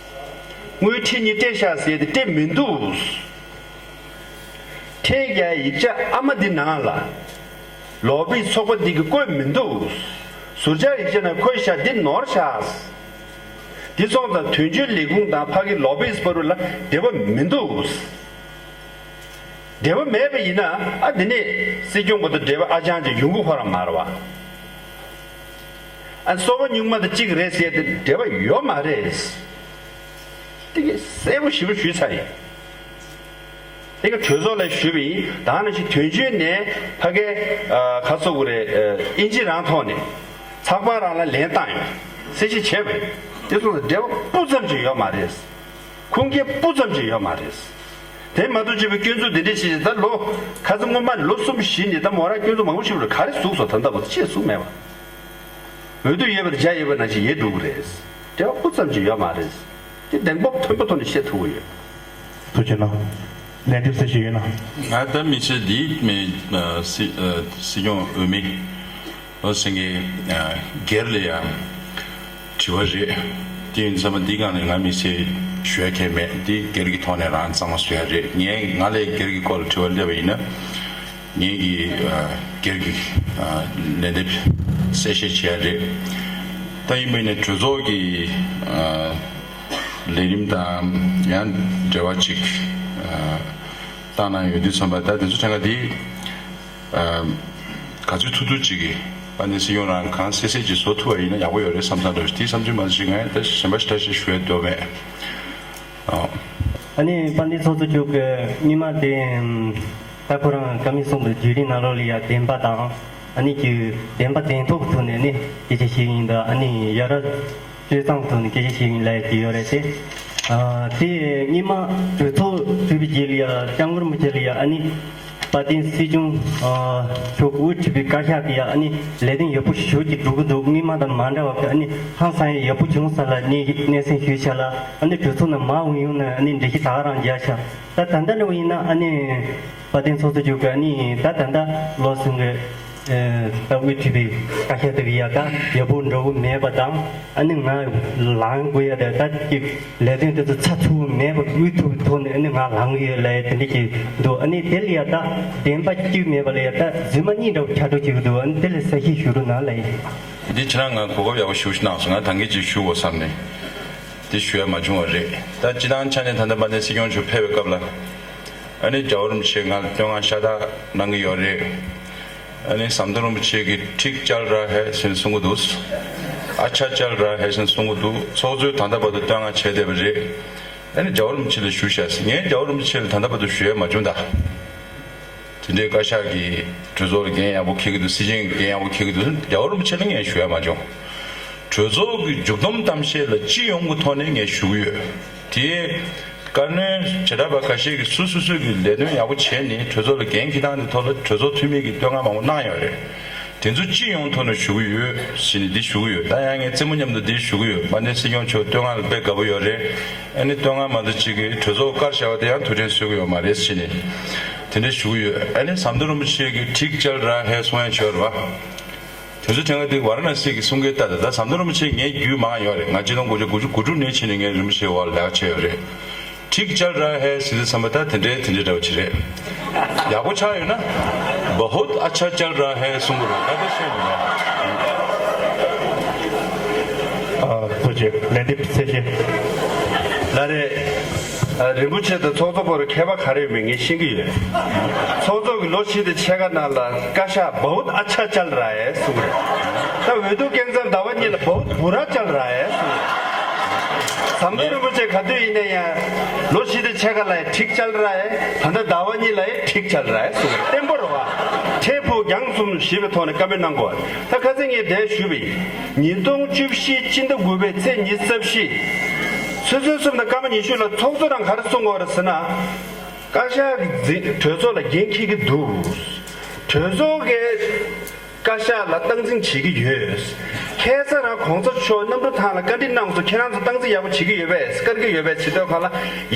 དངུལ་ཁྲི་གཉིས་སྤྲད་ཤག་ཟེར་དེ་སྤྲད་མི་འདུག་ཁྲལ་རྒྱག་ཡིག་ཆ་ཨ་མ་འདི་ནང་ལ་ལོ་བིས་ཚོགས་པ་འདི་གིས་བཀོད་མི་འདུག་ཟུར་བཅར་ཡིག་ཆ་ནང་འཁོད་ཤག་འདི་ནོར་ཤག་འདི་སོང་ཙང་དོན་གཅོད་ལས་ཁུངས་དང་ཕ་གི་ལོ་བིས་བར་ལ་འབྲེལ་བ་མི་འདུག་འབྲེལ་བ་མེད་པ་ཡིན་ན། ཨ། འདི་ནས་སྲིད་སྐྱོང་བར་དུ་འབྲེལ་བ་ཨ་ཅང་ཅིག་ཡོང་གི་ཁོ་རང་མ་རེད་བ། ཨ། སོ་པ་སྨྱུག་མ་དང་གཅིག་རེད་ཟེར་ཏེ་འབྲེལ་བ་ཡོད་མ་རེད། དེ་ག་གསལ་པོ་ཞེ་པོ་ཞུས་ཚར་ཡིན། དེ་ག་གྲོས་ཚོགས་ལ་ཞུས་པ་ཡིན། ད་ནང་བཞིན་དོན་གཅོད་ནས་ཕ་གི། ཨ། ག་རེ་ཟེར་དགོས་རེད། ཨ། ཨིན་ཇི་རང་ཐོག་ནས་ཚགས་པར་རང་ལ་ལན་བཏང་ཡོད། གསལ་བཤད་བྱས་པ་ཡིན། དེ་སོང་ཙང་འབྲེལ་བ་སྤུ་ཙམ་ཅིག་ཡོད་མ་རེད། ཁུངས་སྐྱེལ་སྤུ་ཙམ་ཅིག་ཡོད་མ་རེད། དེ་མ་གཏོགས་བྱས་པའི་སྐྱོན་འཛུགས་འདི་འདྲ་ཞིག་ད་ལོ་ཁ་སང་སྔོན་མ་ནས་ལོ་གསུམ་བཞི་ནས་ད་མོ་རང་སྐྱོན་འཛུགས་མང་པོ་ཞིག་རེད། ག་རེ་ཟུག་སོང་། ད་ལྟ་བར་ཅི་ཟུག་མེད་པ། འོས་བསྡུ་ཡོད་པར་བྱ་ཡོད་པ་ནང་བཞིན་ཡོད་འགྲོ་གི་རེད། འབྲེལ་བ་སྤུ་ཙམ་ཅིག་ཡོད་མ་རེད། དེ་གདེང་སྤོབས་མཐོན་པོ་ཐོག་ནས་བཤད་ཐུབ་ཀྱི་ཡོད། ཐུགས་རྗེ་གནང་། ལན་འདེབས་གསལ་བཤད་ཡོད་ན། ང་ད་མི་ཚེ་འདིའི་མི། ཨ། སྲིད། ཨ། སྲིད་སྐྱོང་འོས་མི། ཨོ། སེང་གེ། ཨ། སྒེར་ལ་ཡང་དྲི་བ་རེད། དེ་ཡིན་ཙང་འདི་སྒང་ནས་ང་མི་ཚེ་ཞུ་ཡ་གང་ཡང་མེད། འདི་སྒེར་གྱི་ཐོག་ནས་རང་གཙང་མ་བཟོ་ཡ་རེད། ངས་ང་ལ་སྒེར་གྱི་སྐོར་ལ་དྲི་བ་སླེབས་པ་ཡིན་ན། ངེད་ཀྱིས། ཨ། སྒེར་གྱི། ཨ། ལན་འདེབས་གསལ་བཤད་བྱེད་ཡ་རེད། ད་ཡིན་པ་ཡིན་ན་གྲོས་ཚོགས་ཀྱི། ཨ། ལས་རིམ་དང་ཡང་འབྲེལ་བ་ཅིག་ཨ། བཏང་གནང་ཡོད་དུས་ཙམ་པ། ད་དེ་ཚོ་ཕྲན་ག་དེ། ཨ། ག་ཚོད་ཐུབ་ཐུབ་ཅིག་གིས་དཔལ་ལྡན་སྲིད་སྐྱོང་རང་གང་གསལ་གསལ་ཅིག་བཟོ་ཐུབ་པ་ཡིན་ན་ཡག་པོ་ཡོད་རེད་བསམ་བསམ་འདྲ་བོ་ཞིག་དེ་བསམ་ཚུལ་མ་གཏོགས་ཅིག་ང་ད་གཞན་པ་ཞེ་དྲག་ཞིག་ཞུ་ཡ་འདོད་མེད། ཨ། ཨ་ནི་དཔལ་ལྡན་ཚོགས་གཙོ་མཆོག་གིས་སྔོན་མ་དེ། ད་ཁོ་རང་བཀའ་མོལ་གསུངས་འདུག་བརྒྱུད་རིམ་ནང་ལོགས་ལ་ཡ་བདེན་པ་དང་། ཨ་ནི་ཀྱི་བདེན་པ་བདེན་ཐོག་གི་ཐོག་ནས་ནི་སྐད་ཆ་བཤད་ཀྱི་ཡིན་ད། ཨ་ནི་ཡ་རབས་ སྤྱོད་གཙང་དུ་ནི་སྐད་ཆ་བཤད་ཀྱིན་ལབ་ཡ་དེ་ཡོད་རེད་དེ། ཨ་དེ་སྔོན་མ་གྲོས་ཚོགས་གྲུབ་པའི་རྗེས་ལ་ཡ་སྐྱབས་མགོན་རིན་པོ་ཆེ་ལ་ཡ་ཨ་ནི་དཔལ་ལྡན་སྲིད་སྐྱོང་ཨ་མཆོག་དབུ་ཁྲིད་པའི་བཀའ་ཤག་གིས་ཡ་ཨ་ནི་ལས་དོན་ཡག་པོ་ཞེ་པོ་ཅིག་སྒྲུབ་ཀྱི་འདུག་སྔོན་མ་དང་མ་འདྲ་བ་གི་ཨ་ནི་ཧང་སང་ཡ་ཡག་པོ་བྱུང་ས་ལ་སྣེ་སྣེ་སེན་ཞུས་ཤག་ལ། ཨ་ནི་གྲོས་ཚོགས་ནང་མ་འོང་ཡོང་ན་ཨ་ནི་འགྲེལ་བཤད་ད་ག་རང་རྒྱག་ཤག་ད་ད་ལྟ་འདྲ་བོ་ཡིན་ན་ཨ་ནི་དཔལ་ལྡན་ཚོགས་གཙོ་མཆོག་གིས་ཨ་ནི་ད་ད་ལྟ་བློ་སེང་གི་ཨ་དབུ་ཁྲིད་པའི་བཀའ་ཤག་དེ་གི་ཡ་ད་ཡག་པོ་འགྲོ་གི་མེད་པ་དང་། ཨ་ནི་ང་ལངས་དགོས་ཡ་དེ་ད་ཅིག་ལས་དོན་དེ་ཚོ་ཚགས་ཚུད་མེད་པ་དབུ་ཐུག་གི་ཐོག་ནས་ཨ་ནི་ང་ལངས་ཡོད་ལབ་ཡ་དེ་འདྲ་ཅིག་འདུག་ཨ་ནི་དེ་ལ་ཡ་ད་བདེན་པ་གཅིག་མེད་པ་ལ་ཡ་ད་རྫུན་མ་གཉིས་འདྲ་བོ་ཁྱབ་འགྲོ་བྱེད་ཀྱི་འདུག་ཨ་ནི་དེ་ལ་གསལ་བཤད་ཞུ་རོགས་གནང་ལབ་ཡིན། འདི་ཁྱེད་རང་ང་གོ་སྐབས་ཡག་པོ་ཞེ་པོ་ཞིག་གནང་སོང་། ང་ད་གིན་ཅིག་ཞུ་དགོས་བསམ་ནས་འདི་ཞུ་ཡ་མ་བྱུང་བ་རེད། ད་སྤྱི་བཏང་ཆ་ནས་ད་ལྟ་དཔལ་ལྡན་སྲིད་སྐྱོང་མཆོག་ཕེབས་པའི་སྐབས་ལ། ཨ་ནི་རྒྱལ་བ་རིན་པོ་ཆེས་ང་ལ་བསྟོད་བསྔགས་ཤ་སྟག་གནང་གི་ཡོད་རེད། ཨ་ནི་ཟམ་གདོང་རིན་པོ་ཆེ་གིས་ठीक चल रहा है ཟེར་ནས་གསུང་གི་འདུག་ཨ་ཆ་चल रहा है ཟེར་ནས་གསུང་གི་འདུག་ཚོགས་གཙོས་ད་ལྟ་བར་དུ་བསྟོད་བསྔགས་བྱས་བསྡད་པ་རེད། ཨ་ནི་རྒྱལ་བ་རིན་པོ་ཆེ་ལ་ཞུ་ཤག་ཟེར། ངས་རྒྱལ་བ་རིན་པོ་ཆེ་ལ་ད་ལྟ་བར་དུ་ཞུ་ཡ་མ་བྱུང་ད། དེ་འདྲའི་བཀའ་ཤག་གིས་གྲོས་ཚོགས་ལ་འགན་ཡག་པོ་འཁྱེར་གྱི་འདུག་སྲིད་སྐྱོང་གིས་འགན་ཡག་པོ་འཁྱེར་གྱི་འདུག་རྒྱལ་བ་རིན་པོ་ཆེ་ལ་ངས་ཞུ་ཡ་མ་བྱུང་། གྲོས་ཚོགས་ཀྱི་མཇུག་བསྡོམས་གཏམ་བཤད་ལ་སྤྱི་ཡོངས་ཀྱི་ཐོག་ནས་ངས་ཞུ་གི་ཡོད། དེ་བཀའ་བློན་བྱེ་བྲག་པ་ཁ་ཤས་ཀྱིས་སོ་སོ་སོ་གི་ལས་དོན་ཡག་པོ་བྱས་ནས་གྲོས་ཚོགས་ལ་འགན་འཁྱེར་སྟངས་དེ་ཐོག་ལ་གྲོས་ཚོགས་འཐུས་མི་གིས་བསྟོད་བསྔགས་མང་པོ་གནང་ཡོད་རེད། དེ་ཚོ་སྤྱི་ཡོངས་ཐོག་ནས་ཞུ་གི་ཡོད་ཟེར་ནས་འདི་ཞུ་གི་ཡོད། ད་ཡང་ངས་རྩེད་མོ་མཉམ་དུ་འདི་ཞུ་གི་ཡོད། དཔལ་ལྡན་སྲིད་སྐྱོང་མཆོག་བསྟོད་བསྔགས་ལ་དཔེ་དགའ་པོ་ཡོད་རེད། ཨ་ནི་བསྟོད་བསྔགས་མ་གཏོགས་གཅིག་གིས་གྲོས་ཚོགས་བཀར་བཞག་པ་དེ་ཡང་ཐུགས་དྲན་གསོ་གི་ཡོད་མ་རེད་ཟེར་ནས་དེ་འདྲ་ཞུ་གི་ཡོད། ཨ་ནི་ཟམ་གདོང་རིན་པོ་ཆེ་གིས་ठीक चल रहा है གསུང་ཡ་བྱས་པ་རེད་པ། དེ་ཚོ་དྲན་ག་དེ་ཝཱ་ར་ཎ་སི་གི་གསུང་སྐད་ལྟ་དང་། ད་ཟམ་གདོང་རིན་པོ་ཆེ་ངའི་རྒྱུས་མང་ཡོད་རེད། ང་ཆིག་སྟོང་དགུ་བརྒྱ་དགུ་བཅུ་གོ་དྲུག་ནས་ཕྱིན་ནས་ངས་རིན་པོ་ཆེའི་འོག་ལ་ལས་ཀ་བྱས་ཡོད་རེད། ठीक चल रहा है ཟེར་དུས་ཙམ་པ་ད་དེ་འདྲའི་དེ་འདྲའི་འདྲ་བོ་ཅིག་རེད། ཡག་པོ་ཆགས་ཡོད་ན། बहुत अच्छा चल रहा है གསུང་གི་རེད། ད་དེ་གསུང་གི་རེད། ཨ་ཐུགས་རྗེ་ཆེ། ལན་འདེབས་ཚད་ཆེ། ལགས་རེད། ཨ་རིན་པོ་ཆེ་དང་ཚོགས་གཙོ་བར་ཁྱད་པར་ག་རེ་ཡོད་མེད་ངས་ཤེས་ཀྱི་ཡོད། ཚོགས་གཙོ་གིས་ལོ་བཞི་དང་ཕྱེད་ཀ་ནང་ལ་བཀའ་ཤག་बहुत अच्छा चल रहा है གསུངས་རེད། ད་འོས་བསྡུ་སྐབས་མཚམས་ཟླ་བ་གཉིས་ལ་बहुत बुरा चल रहा है གསུངས་རེད། ཟམ་གདོང་རིན་པོ་ཆེ་ག་དུས་ཡིན་ན་ཡང་ལོ་བཞི་དང་ཕྱེད་ཀ་ལ་ठीक चल रहा है། ད་ལྟ་ཟླ་བ་གཉིས་ལ་ठीक चल रहा है གསུངས་རེད། བརྟན་པོ་རེད་པ། འཕྲལ་ཕུགས་རྒྱང་གསུམ་ཞེས་པའི་ཐོག་ནས་བཀའ་མོལ་གནང་དགོས། ད་ཁ་སང་ངས་དེ་ཞུས་པ་ཡིན། ཉིས་སྟོང་བཅུ་བཞི་སྤྱི་ཟླ་དགུ་པའི་ཚེས་ཉི་ཤུ་རྩ་བཞི། ཆུ་ཚོད་གསུམ་དང་སྐར་མ་ཉི་ཤུ་ལ་ཚོགས་གཙོ་རང་ག་རེ་གསུངས་ཡོད་རེད་ཟེར་ན། བཀའ་ཤག་གིས་གྲོས་ཚོགས་ལ་འགན་འཁྱེར་གྱི་འདུག་གྲོས་ཚོགས་ཀྱིས་བཀའ་ཤག་ལ་སྟངས་འཛིན་བྱེད་ཀྱི་ཡོད། ཁ་སང་རང་གོང་ས་མཆོག་གནམ་གྲུ་ཐང་ལ་བཀའ་འདྲི་གནང་སོང་། ཁྱེད་རང་ཚོ་སྟངས་འཛིན་ཡག་པོ་བྱེད་ཀྱི་ཡོད་པས། བཀར་གྱི་ཡོད་པས། བྱེད་དུས་སྒང་ལ་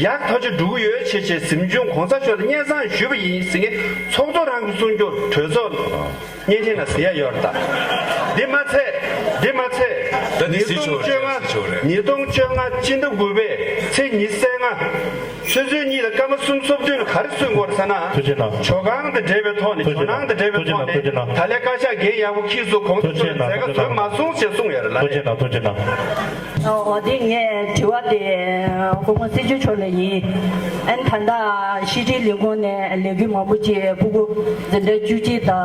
ཡག་ཐག་ཆོད་འགྲོ་གི་ཡོད་ཅེས་བྱས་གཟིམ་ཆུང་གོང་ས་མཆོག་ལ་སྙན་སེང་ཞུས་པ་ཡིན་ཟེར་མཁན་ཚོགས་གཙོ་རང་གིས་གསུང་རྒྱུ་གྲོས་ཚོགས་བརྙན་འཕྲིན་ལ་གཟིགས་ཡ་ཡོད་རེད་ད། འདི་མ་ཚད། འདི་མ་ཚད། ད་འདི་ཉིས་སྟོང་བཅོ་ལྔ། གཟིགས་ཆོག་རེད། ཉིས་སྟོང་བཅོ་ལྔ་སྤྱི་ཟླ་དགུ་པའི་ཚེས་ཉི་ཤུ་རྩ་ལྔ། ཆུ་ཚོད་གཉིས་ལ་སྐར་མ་གསུམ་སོ་བདུན་ལ་ག་རེ་གསུངས་ཡོད་རེད་ཟེར་ན། ཐུགས་རྗེ་གནང་། ཇོ་ཁང་དང་འབྲེལ་བའི་ཐོག་ནས། ཇོ་ནང་དང་འབྲེལ་བའི་ཐོག་ནས། ཐུགས་རྗེ་གནང་། ཐུགས་རྗེ་གནང་། ད་ལན་བཀའ་ཤག་འགན་ཡག་པོ་འཁྱེར་སོང་། གོང་ས་མཆོག་ལ་མཛད་དཀའ་བཟོས་མ་སོང་ཞེས་གསུངས་ཡོད་རེད་ལ། ཐུགས་རྗེ་གནང་། ཐུགས་རྗེ་གནང་། འོ་དེ་ངས་དྲི་བ་དེ་སྐུ་ངོ་སྲིད་སྐྱོང་མཆོག་ལ་ཡིན། ཨ་ནི་ད་ལྟ་ཕྱི་དྲིལ་ལས་ཁུངས་ནས་ལས་འགུལ་མང་པོ་ཅིག་སྤུ་གུ་འཛིན་གྲྭ་བཅུ་གཅིག་དང་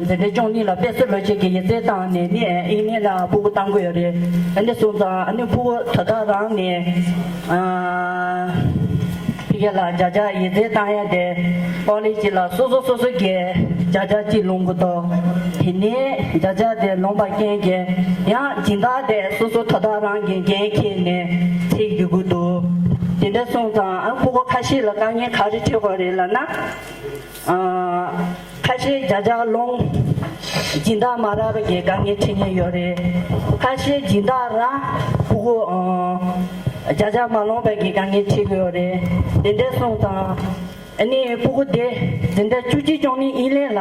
འཛིན་གྲྭ་བཅུ་གཉིས་ལ་དཔེ་སྲིད་ལོ་ཆེན་གྱི་ཡིག་ཚད་བཏང་ནས་ནི་དབྱིན་ལན་ལ་སྤུ་གུ་གཏོང་གི་ཡོད་རེད། ཨ་ནི་སོང་ཙང་ཨ་ནི་སྤུ་གུ་ད་ལྟ་རང་ནས། ཕ་གི་ལ་བརྒྱ་ཆ་ཡིག་ཚད་བཏང་ཡ་དེ་ཀོ་ལེ་ཇི་ལ་སོ་སོ་སོ་སོ་གིས་བརྒྱ་ཆ་གཅིག་ལོངས་གི་འདུག་དེ་ནས་བརྒྱ་ཆ་དེ་ལོངས་པ་རྐྱེན་གྱིས་ཡང་སྦྱིན་བདག་དེ་སོ་སོ་ད་ལྟ་རང་གིས་འགན་འཁྱེར་ནས་ཚིག་རྒྱུག་གི་འདུག་དེ་འདྲ་སོང་ཙང་ཨ་སྤུ་གུ་ཁ་ཤས་ལ་དཀའ་ངལ་ག་རེ་འཕྲད་ཀྱི་ཡོད་རེད་ལབ་ན། ཁ་ཤས་བརྒྱ་ཆ་ལོངས། སྦྱིན་བདག་མ་རག་པའི་དཀའ་ངལ་འཕྲད་མཁན་ཡོད་རེད། ཁ་ཤས་སྦྱིན་བདག་རག་སྤུ་གུ་བརྒྱ་ཆ་མ་ལོངས་པའི་དཀའ་ངལ་འཕྲད་ཀྱི་ཡོད་རེད། དེ་འདྲ་སོང་ཙང་ཨ་ནི་སྤུ་གུ་དེ་འཛིན་གྲྭ་བཅུ་གཅིག་བཅུ་གཉིས་དབྱིན་ལན་ལ་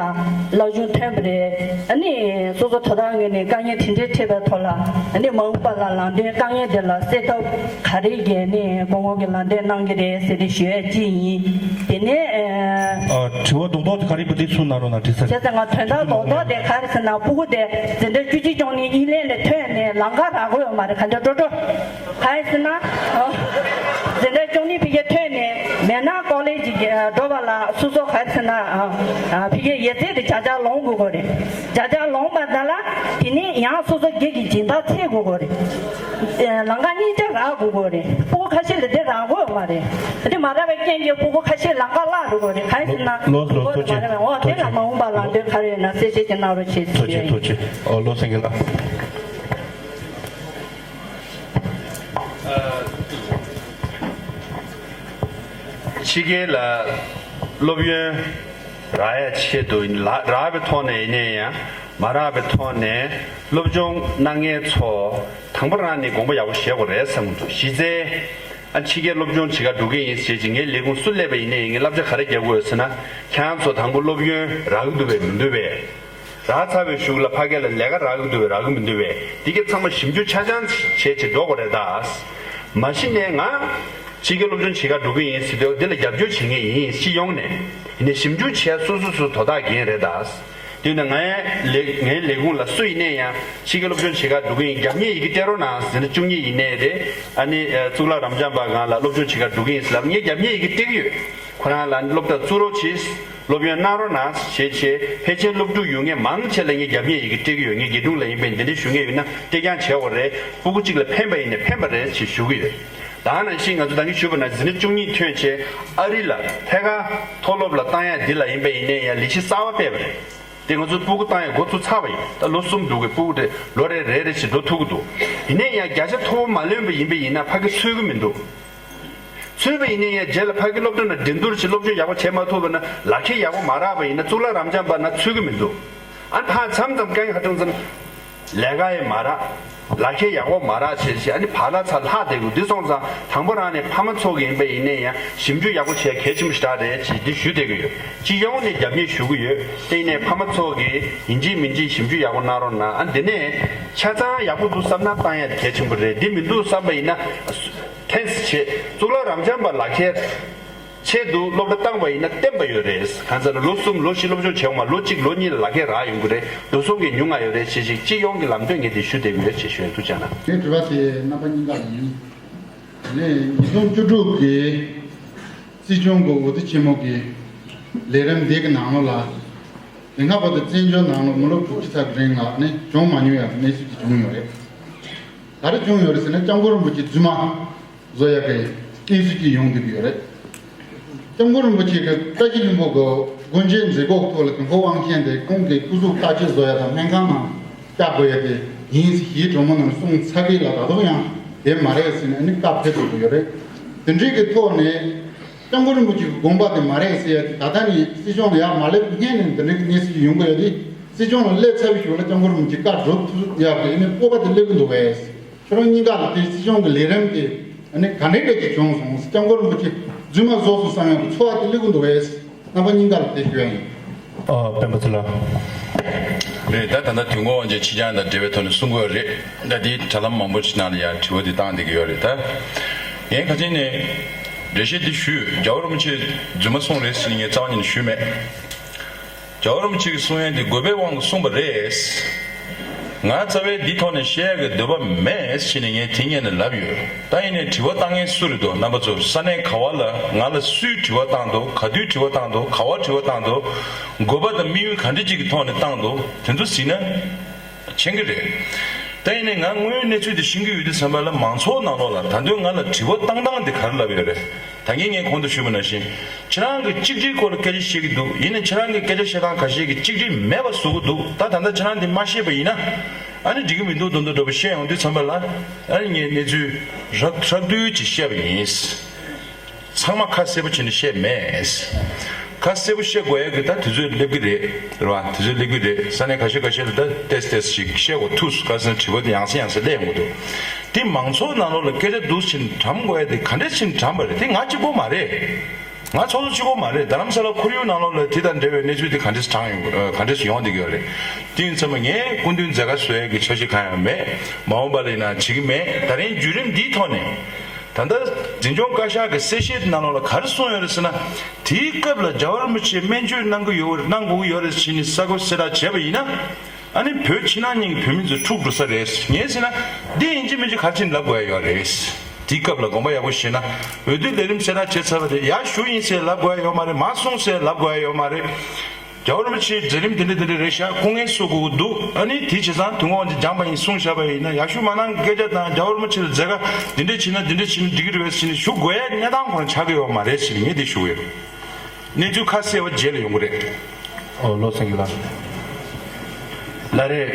སློབ་སྦྱོང་ཐོན་པ་རེད། ཨ་ནི་སོ་སོ་ད་ལྟ་ངོས་ནས་དཀའ་ངལ་དེ་འདྲ་འཕྲད་པའི་ཐོག་ལ་ཨ་ནི་མ་འོངས་པ་ལ་ལམ་སྟོན་དཀའ་ངལ་དེ་ལ་སེལ་ཐབས་ག་རེ་བྱས་ནས་སྐུ་ངོ་གིས་ལམ་སྟོན་གནང་གི་རེད་ཟེར་ཏེ་ཞུ་ཡ་གཅིག་ཡིན། དེ་ནས་ཨ། དྲི་བ་རྡོག་རྡོག་དེ་ག་རེ་ཡིན་པ་དེ་གསུངས་གནང་རོགས་གནང་། དྲི་ས། བྱས་ཙང་ང་དོན་དག་རྡོག་རྡོག་དེ་ག་རེ་ཟེར་ན། སྤུ་གུ་དེ་འཛིན་གྲྭ་བཅུ་གཅིག་བཅུ་གཉིས་དབྱིན་ལན་ལ་ཐོན་ནས་ལམ་ཁ་རག་གི་ཡོད་མ་རེད། ག་འདྲ་སྤྲོ་སྤྲོ། ག་རེ་ཟེར་ན། འཛིན་གྲྭ་བཅུ་གཉིས་ཕ་གིར་ཐོན་ནས་མེ་ན་ཀོ་ལེ་ཇི་འགྲོ་བ་ལ་སོ་སོ་ག་རེ་ཟེར་ན། ཕ་གིའི་ཡིག་ཚད་དེ་བརྒྱ་ཆ་ལོངས་དགོས་ཀྱི་རེད། བརྒྱ་ཆ་ལོངས་པ་དེ་ལ་དེ་ནས་ཡང་སོ་སོ་སྒེར་གྱི་སྦྱིན་བདག་འཚོལ་དགོས་ཀྱི་རེད། ལམ་ཁ་གཉིས་ཆ་རག་དགོས་ཀྱི་རེད། སྤུ་གུ་ཁ་ཤས་ལ་དེ་རག་གི་ཡོད་མ་རེད། དེ་མ་རག་པའི་རྐྱེན་གྱིས་སྤུ་གུ་ཁ་ཤས་ལམ་ཁ་བརླག་འགྲོ་གི་རེད། ག་རེ་ཟེར་ན། ལགས་སོ། ཐུགས་རྗེ་ཆེ། འོ་དེ་ལ་མ་འོངས་པ་ལམ་སྟོན་ག་རེ་ཡོད་ན་གསལ་བཤད་ཅིག་གནང་རོགས་བྱེད་ཟེར་གྱི་ཡིན། ཐུགས་རྗེ་ཆེ། ཐུགས་རྗེ་ཆེ། ཨོ་བློ་སེང་གི་ལགས། ཕྱི་རྒྱལ་ལ་སློབ་ཡོན་རག་ཡ་ཆེད་དུ་ཡིན་ལ་རག་པའི་ཐོག་ནས་ཡིན་ནའི་ཡང་མ་རག་པའི་ཐོག་ནས་སློབ་སྦྱོང་གནང་མཁན་ཚོ་དང་པོ་རང་ནས་དགོངས་པ་ཡག་པོ་བཞེས་དགོས་རེད་བསམ་གྱི་འདུག་གཞི་རྩའི་ཨ་ཕྱི་རྒྱལ་སློབ་སྦྱོང་བྱེད་ག་འགྲོ་གི་ཡིན་ཟེར་བྱས་ངའི་ལས་ཁུངས་སུ་སླེབས་པ་ཡིན་ནའི་ངས་བསླབ་བྱ་ག་རེ་རྒྱག་དགོས་ཟེར་ན། ཁྱེད་རང་ཚོ་དང་པོ་སློབ་ཡོན་རག་གི་འདུག་པས་མི་འདུག་པས། རག་ཚར་བའི་གཞུག་ལ་ཕ་གི་ལ་ལས་ཀ་རག་གི་འདུག་པས་རག་གི་མི་འདུག་པས་འདི་ག་ཚང་མ་ཞིབ་འཇུག་ཆ་ཚང་བྱས་བྱས་འགྲོ་དགོས་རེད་ད། མ་གཞི་ནས་ང་ཕྱི་རྒྱལ་སློབ་སྦྱོང་བྱེད་ག་འགྲོ་གི་ཡིན་ཟེར་དུས་འདི་ལ་རྒྱབ་སྐྱོར་བྱེད་མཁན་ཡིན་སྤྱི་ཡོངས་ནས་ཡིན་ནའི་ཞིབ་འཇུག་བྱས་སོ་སོ་སོ་དོ་བདག་རྒན་རེད་ད། དེ་ཡིན་ན་ངའི་ལས་ངའི་ལས་ཁུངས་ལ་སུ་ཡིན་ནའི་ཡང་ཕྱི་རྒྱལ་སློབ་སྦྱོང་བྱེད་ག་འགྲོ་གི་ཡིན་རྒྱབ་གཉེར་ཡི་གེ་སྤྲད་རོགས་གནང་ཟེར་ན་བཅུ་གཉིས་ཡིན་ནའི་རེད། ཨ་ནི་གཙུག་ལག་རབ་འབྱམས་པ་སྒང་ལ་སློབ་སྦྱོང་བྱེད་ག་འགྲོ་གི་ཡིན་ཟེར་ལབ་ངས་རྒྱབ་གཉེར་ཡི་གེ་སྤྲད་ཀྱི་ཡོད། ཁོ་རང་ལ་སློབ་གྲྭ་བཙུགས་རོགས་གྱིས། སློབ་ཡོན་གནང་རོགས་གནང་ཞེས་བྱས་ཕལ་ཆེར་སློབ་ཕྲུག་ཡོད་མཁན་མང་ཆེ་ལ་ངས་རྒྱབ་གཉེར་ཡི་གེ་སྤྲད་ཀྱི་ཡོད། ངས་དགེ་འདུན་ལ་ཡིན་པས་འདི་འདྲ་ཞུ་མཁན་ཡོད་ན་སྤྲད་རྐྱང་བྱེད་དགོས་རེད། སྤུ་གུ་གཅིག་ལ་ཕན་པ་ཡིན་ན་ཕན་པ་རེད་ཅེས་ཞུ་གི་ཡོད། ད་ནང་བཞིན་ང་ཚོ་ད་གིན་ཞུས་པ་ན་འཛིན་གྲྭ་བཅུ་གཉིས་ཐོན་བྱས་ཨ་རི་ལ་ཐད་ཀར་མཐོ་སློབ་ལ་བཏང་ཡ་འདི་ལ་ཡིན་པ་ཡིན་ནའི་ཡང་ལས་གཞི་གསར་བ་སྤེལ་བ་རེད། དེ་ང་ཚོ་སྤུ་གུ་བཏང་ཡ་འགོ་ཚུགས་ཚར་བ་ཡིན། ད་ལོ་གསུམ་འདུག་གི་སྤུ་གུ་དེ་ལོ་རེ་རེ་རེ་བཞིན་འགྲོ་ཐུབ་ཀྱི་འདུག་ཡིན་ནའི་ཡང་བརྒྱ་ཆ་མཐོ་པོ་མ་ལོན་པ་ཡིན་པ་ཡིན་ན་ཕ་གི་ཚུད་ཀྱི་མི་འདུག་ཚུད་པ་ཡིན་ནའི་ཡང་རྗེས་ལ་ཕ་གི་སློབ་གྲྭ་ནང་འགྲན་བསྡུར་བྱེད་སློབ་སྦྱོང་ཡག་པོ་བྱེད་མ་ཐུབ་པ་ན་ལག་ཁྱེར་ཡག་པོ་མ་རག་པ་ཡིན་ན་གཙུག་ལག་རབ་འབྱམས་པ་ན་ཚུད་ཀྱི་མི་འདུག་ཨ་ཕ་མཚམས་མཚམས་སྐད་ཧ་ཅང་ཙམ་ལས་ཀ་ཡང་མ་རག་ལག་ཁྱེར་ཡག་པོ་མ་རག་བྱས་བྱས་ཨ་ནི་བར་ལ་ཚ་ལྷག་བསྡད་དགོས་འདི་སོང་ཙང་དང་པོ་རང་ནས་ཕ་མ་ཚོ་གི་ཡིན་པ་ཡིན་ནའི་ཡང་ཞིབ་འཇུག་ཡག་པོ་བྱས་གལ་ཆེན་པོ་ཞེ་དྲག་རེད་ཅེས་འདི་ཞུ་བསྡད་ཀྱི་ཡོད། སྤྱི་ཡོངས་ནས་རྒྱབ་གཉེར་ཞུ་གི་ཡོད། དེ་ཡིན་ནའི་ཕ་མ་ཚོ་གིས་ཡིན་གཅིག་མིན་གཅིག་ཞིབ་འཇུག་ཡག་པོ་གནང་རོགས་གནང་ཨ་འདི་ནས་ཆ་ཚང་ཡག་པོ་འདུག་བསམ་ན་བཏང་ཡ་གལ་ཆེན་པོ་རེད། འདི་མི་འདུག་བསམ་པ་ཡིན་ན་ཐེངས་བྱས་གཙུག་ལག་རབ་འབྱམས་པ་ལག་ཁྱེར་ཆེད་དུ་སློབ་གྲྭ་བཏང་པ་ཡིན་ན་བསྟན་པ་ཡོད་རེད། གང་ཟེར་ན་ལོ་གསུམ་ལོ་བཞི་སློབ་སྦྱོང་བྱས་འོང་མ་ལོ་གཅིག་ལོ་གཉིས་ལ་ལག་ཁྱེར་རག་ཡོང་གི་རེད། འགྲོ་སོང་གི་ཉུང་ང་ཡོད་རེད་ཅེས་ཅིག་སྤྱི་ཡོངས་ཀྱི་ལམ་སྟོན་ངས་དེ་ཞུ་བསྡད་ཀྱི་ཡོད་ཅེས་ཞུ་ཡ་ཐུགས་རྗེ་གནང་། ངའི་དྲི་བ་དེ་རྣམ་པ་གཉིས་ཀ་ལ་ཡིན། ནས་ཉིས་སྟོང་བཅུ་དྲུག་གི་སྲིད་སྐྱོང་གི་འོས་བསྡུ་ཆེན་མོ་གི་ལས་རིམ་འདི་གི་ནང་ལོགས་ལ་དེ་སྔ་བར་དུ་བཙན་བྱོལ་ནང་ལ་མི་ལོ་དྲུག་ཅུ་ཙམ་རིང་ལ་ནི་བྱུང་མ་མྱོང་ཡག་གི་གནས་ཚུལ་ཅིག་བྱུང་ཡོད་རེད། ག་རེ་བྱུང་ཡོད་རེད་ཟེར་ན་སྐྱབས་མགོན་རིན་པོ་ཆེ་རྫུན་མ་བཟོ་ཡག་གི་གནས་ཚུལ་ཅིག་ཡོང་བསྡད་ཀྱི་ཡོད་རེད། སྐྱབས་མགོན་རིན་པོ་ཆེ་གི་བཀྲ་ཤིས་ལྷུན་པོ་གི་སྒོ་འབྱེད་མཛད་སྒོ་ཐོག་ལ་དང་ཕུ་དབང་ཆེན་དེ་ཁོང་གི་སྐུ་གཟུགས་བརྟག་དཔྱད་བཟོ་ཡག་དང་སྨན་ཁང་ནང་བཅར་དགོས་ཡག་དེ་ཡིན་ཞེས་གྲོས་མོལ་ནང་གསུངས་ཚར་གི་ལ་ད་དུང་ཡང་དེ་མ་རེད་ཟེར་ནས་ཨ་ནི་བཀའ་ཕེབས་འགྲོ་གི་ཡོད་རེད། དེ་འདྲའི་གི་ཐོག་ནས་སྐྱབས་མགོན་རིན་པོ་ཆེ་གི་དགོངས་པ་དེ་མ་རེད་ཟེར་ཡག་དེ་ད་ལྟ་ནས་སྲིད་སྐྱོང་ལ་ཡར་མ་སླེབས་སྔོན་ནས་འདི་འདྲའི་གི་གནས་ཚུལ་ཡོང་གི་ཡོད་དེ་སྲིད་སྐྱོང་ལ་སླེབས་ཚར་བའི་གཞུག་ལ་སྐྱབས་མགོན་རིན་པོ་ཆེ་བཀའ་སྒྲུབ་ཐུབ་ཡག་གི་ཨ་ནི་སྤོབས་པ་དེ་སླེབས་ཀྱི་འདུག་བས། ཁྱོད་རང་གཉིས་ཀ་ལ་དེ་སྲིད་སྐྱོང་གི་ལས་རིམ་དེ་ཨ་ནི་ག་འདྲའི་འདྲ་ཅིག་བྱུང་སོང་། སྐྱབས་མགོན་རིན་པོ་ཆེ་རྫུན་མ་བཟོས་སོང་བསམ་ཡག་གི་ཚོར་བ་དེ་སླེབས་ཀྱི་འདུག་བས། རྣམ་པ་གཉིས་ཀ་ལ་དེ་ཞུ་ཡག་ཡིན། ཨ་སྤེན་པ་ཚེ་ལགས། རེད་ད། ད་ལྟ་དུས་འཁོར་དབང་ཆེན་ཕྱི་རྐྱང་དང་འབྲེལ་བའི་ཐོག་ནས་གསུང་གི་ཡོད་རེད། ད་དེའི་དྲ་ལམ་མང་པོ་ཞིག་ནང་ལ་ཡང་དྲི་བ་དེ་བཏང་བསྡད་ཀྱི་ཡོད་རེད་ད། ངས་ཁ་ཆེན་ནས་འགྲེལ་བཤད་དེ་ཞུས། རྒྱལ་བ་རིན་པོ་ཆེ་རྫུན་མ་གསུངས་རེད་ཟེར་ནས་ངས་རྩ་བ་ཉིད་ནས་ཞུས་མེད། རྒྱལ་བ་རིན་པོ་ཆེ་གིས་གསུང་ཡག་དེ་དགོས་པའི་དབང་གིས་གསུངས་པ་རེད། ང་རྩ་བའི་འདིའི་ཐོག་ནས་བཤད་ཡག་གི་འདོད་པ་མེད་ཟེར་ནས་ངས་དེ་སྔོན་ནས་ལབ་ཡོད། ད་ཡིན་ནའི་དྲི་བ་བཏང་མཁན་སུ་རེད་འདུག་རྣམ་པ་ཚོ་ས་གནས་ག་བ་ལ་ང་ལ་སུས་དྲི་བ་བཏང་འདུག་ག་དུས་དྲི་བ་བཏང་འདུག་ག་བར་དྲི་བ་བཏང་འདུག་དགོས་པ་དང་དམིགས་ཡུལ་ག་འདྲ་ཅིག་གི་ཐོག་ནས་བཏང་འདུག་དེ་ཚོ་གཟིགས་ན་མཁྱེན་གྱི་རེད། ད་ཡིན་ནའི་ང་དངོས་ཡོད་གནས་ཚུལ་དེ་ཤེས་ཀྱི་ཡོད་དུས་ཙམ་པ་ལ་མང་ཚོགས་ནང་ལོགས་ལ་ད་དུང་ང་ལ་དྲི་བ་བཏང་སྟངས་དེ་ག་རེ་ལབ་ཡོད་རེད། ད་གིན་ངས་གོང་དུ་ཞུས་པ་ནང་བཞིན། ཁྱེད་རང་གིས་གཅིག་སྒྲིལ་སྐོར་ལ་སྐད་ཆ་བཤད་ཀྱི་འདུག་ཡིན་ནའི་ཁྱེད་རང་གིས་སྐད་ཆ་བཤད་སྟངས་ཁ་ཤས་ཀྱིས་གཅིག་སྒྲིལ་མེད་པ་བཟོ་གི་འདུག་ད་ད་ལྟ་ཁྱེད་རང་འདི་མ་ཤེས་པ་ཡིན་ན། ཨ་ནི་འགྲིག་གི་མི་འདུག་འདུག་འདུག་འདྲ་པོ་བཤད་ཡོང་དུས་ཙམ་པ་ལ། ཨ་ནི་ངས་གནས་ཚུལ་རགས་རགས་བསྡུས་ཅིག་བཤད་པ་ཡིན། ཚང་མ་ཁ་གསལ་པོ་བྱས་ནས་བཤད་མེད། ཁ་གསལ་པོ་བཤད་དགོས་ཡག་གི་ད་དུས་ཚོད་སླེབས་ཀྱི་རེད། རེད་བ། དུས་ཚོད་སླེབས་ཀྱི་རེད། ས་གནས་ཁ་ཤས་ཁ་ཤས་ལ་ད་ཏེས་ཏེས་ཞིག་བཤད་དགོས་ཐུག་སོང་། ཁ་སང་དྲི་བ་དེ་ཡང་སེ་ཡང་སེ་སླེབས་ཡོང་གི་འདུག་དེ་མང་ཚོགས་ནང་ལོགས་ལ་སྐད་ཆ་འདུག་ཕྱིན་དྲམ་དགོས་ཡ་དེ་ག་འདྲས་ཕྱིན་དྲམ་པ་རེད། དེ་ང་གཅིག་པོ་མ་རེད། ང་ཚོགས་གཙོ་གཅིག་པོ་མ་རེད། རྡ་རམ་ས་ལ་ཁོར་ཡུག་ནང་ལོགས་ལ་དེ་དང་འབྲེལ་བའི་གནས་ཚུལ་དེ་ག་འདྲས་དྲངས་ཡོང་ག་འདྲས་ཡོང་བསྡད་ཀྱི་ཡོད་རེད། དེ་ཡིན་ཙང་ངས་སྐུ་མདུན་མཛད་དཀའ་བཟོ་ཡ་གི་འཆར་གཞི་གང་ཡང་མེད། མ་འོངས་པ་ལ་ཡིན་ན་བྱེད་ཀྱི་མེད། ད་རིང་བརྒྱུད་རིམ་འདིའི་ཐོག་ནས། ད་ལྟ་འཛིན་སྐྱོང་བཀའ་ཤག་གི་གསལ་བཤད་ནང་ལོགས་ལ་ག་རེ་གསུངས་ཡོད་རེད་ཟེར་ན། དེའི་སྐབས་ལ་རྒྱལ་བ་རིན་པོ་ཆེ་སྨན་བཅོས་གནང་གི་ཡོད་གནང་དགོས་ཀྱི་ཡོད་རེད་ཟེར་ནས་གསལ་པོ་གསལ་བསྒྲགས་བྱས་པ་ཡིན་ན། ཨ་ནི་བོད་ཕྱི་ནང་གཉིས་ཀྱི་བོད་མི་ཚོ་འཁྲུག་འགྲོ་ས་རེད། ངས་ཟེར་ན་འདི་ཡིན་གཅིག་མིན་གཅིག་ག་རེ་བྱས་ནས་ལབ་དགོས་ཡ་ཡོད་རེད། དེའི་སྐབས་ལ་དགོངས་པ་ཡག་པོ་བཞེས་ན། འོས་བསྡུ་ལས་རིམ་གསལ་བསྒྲགས་བྱས་ཚར་བ་རེད། ཡར་ཞུ་ཡིན་ཟེར་ལབ་དགོས་ཡ་ཡོད་མ་རེད། མར་སོང་ཟེར་ལབ་དགོས་ཡ་ཡོད་མ་རེད། རྒྱལ་བ་རིན་པོ་ཆེའི་མཛད་རིམ་དེ་འདྲ་དེ་འདྲ་རེད་ཤག་སྐུ་ངལ་གསོ་དགོས་ཀྱི་འདུག་ཨ་ནི་དེ་བྱས་ཙང་དུས་འཁོར་དབང་ཆེན་སྦྱངས་པ་ཡིན་གསུངས་བཞག་པ་ཡིན་ན། ཡར་ཞུ་མ་གནང་སྐད་ཆ་དང་། རྒྱལ་བ་རིན་པོ་ཆེ་ལ་མཛད་དཀའ་འདི་འདྲ་བྱས་ན་འདི་འདྲ་བྱས་ན་འགྲིག་གི་རེད་པས་ཟེར་ནས་ཞུ་དགོས་ཡ་གནས་སྟངས་ཁོ་རང་ཆགས་ཀྱི་ཡོད་མ་རེད་ཟེར་ནས་ངས་འདི་ཞུ་གི་ཡོད། གནས་ཚུལ་ཁ་གསལ་བ་རྗེས་ལ་ཡོང་གི་རེད། ཨོ་བློ་སེང་གེ་ལགས། ལགས་རེད།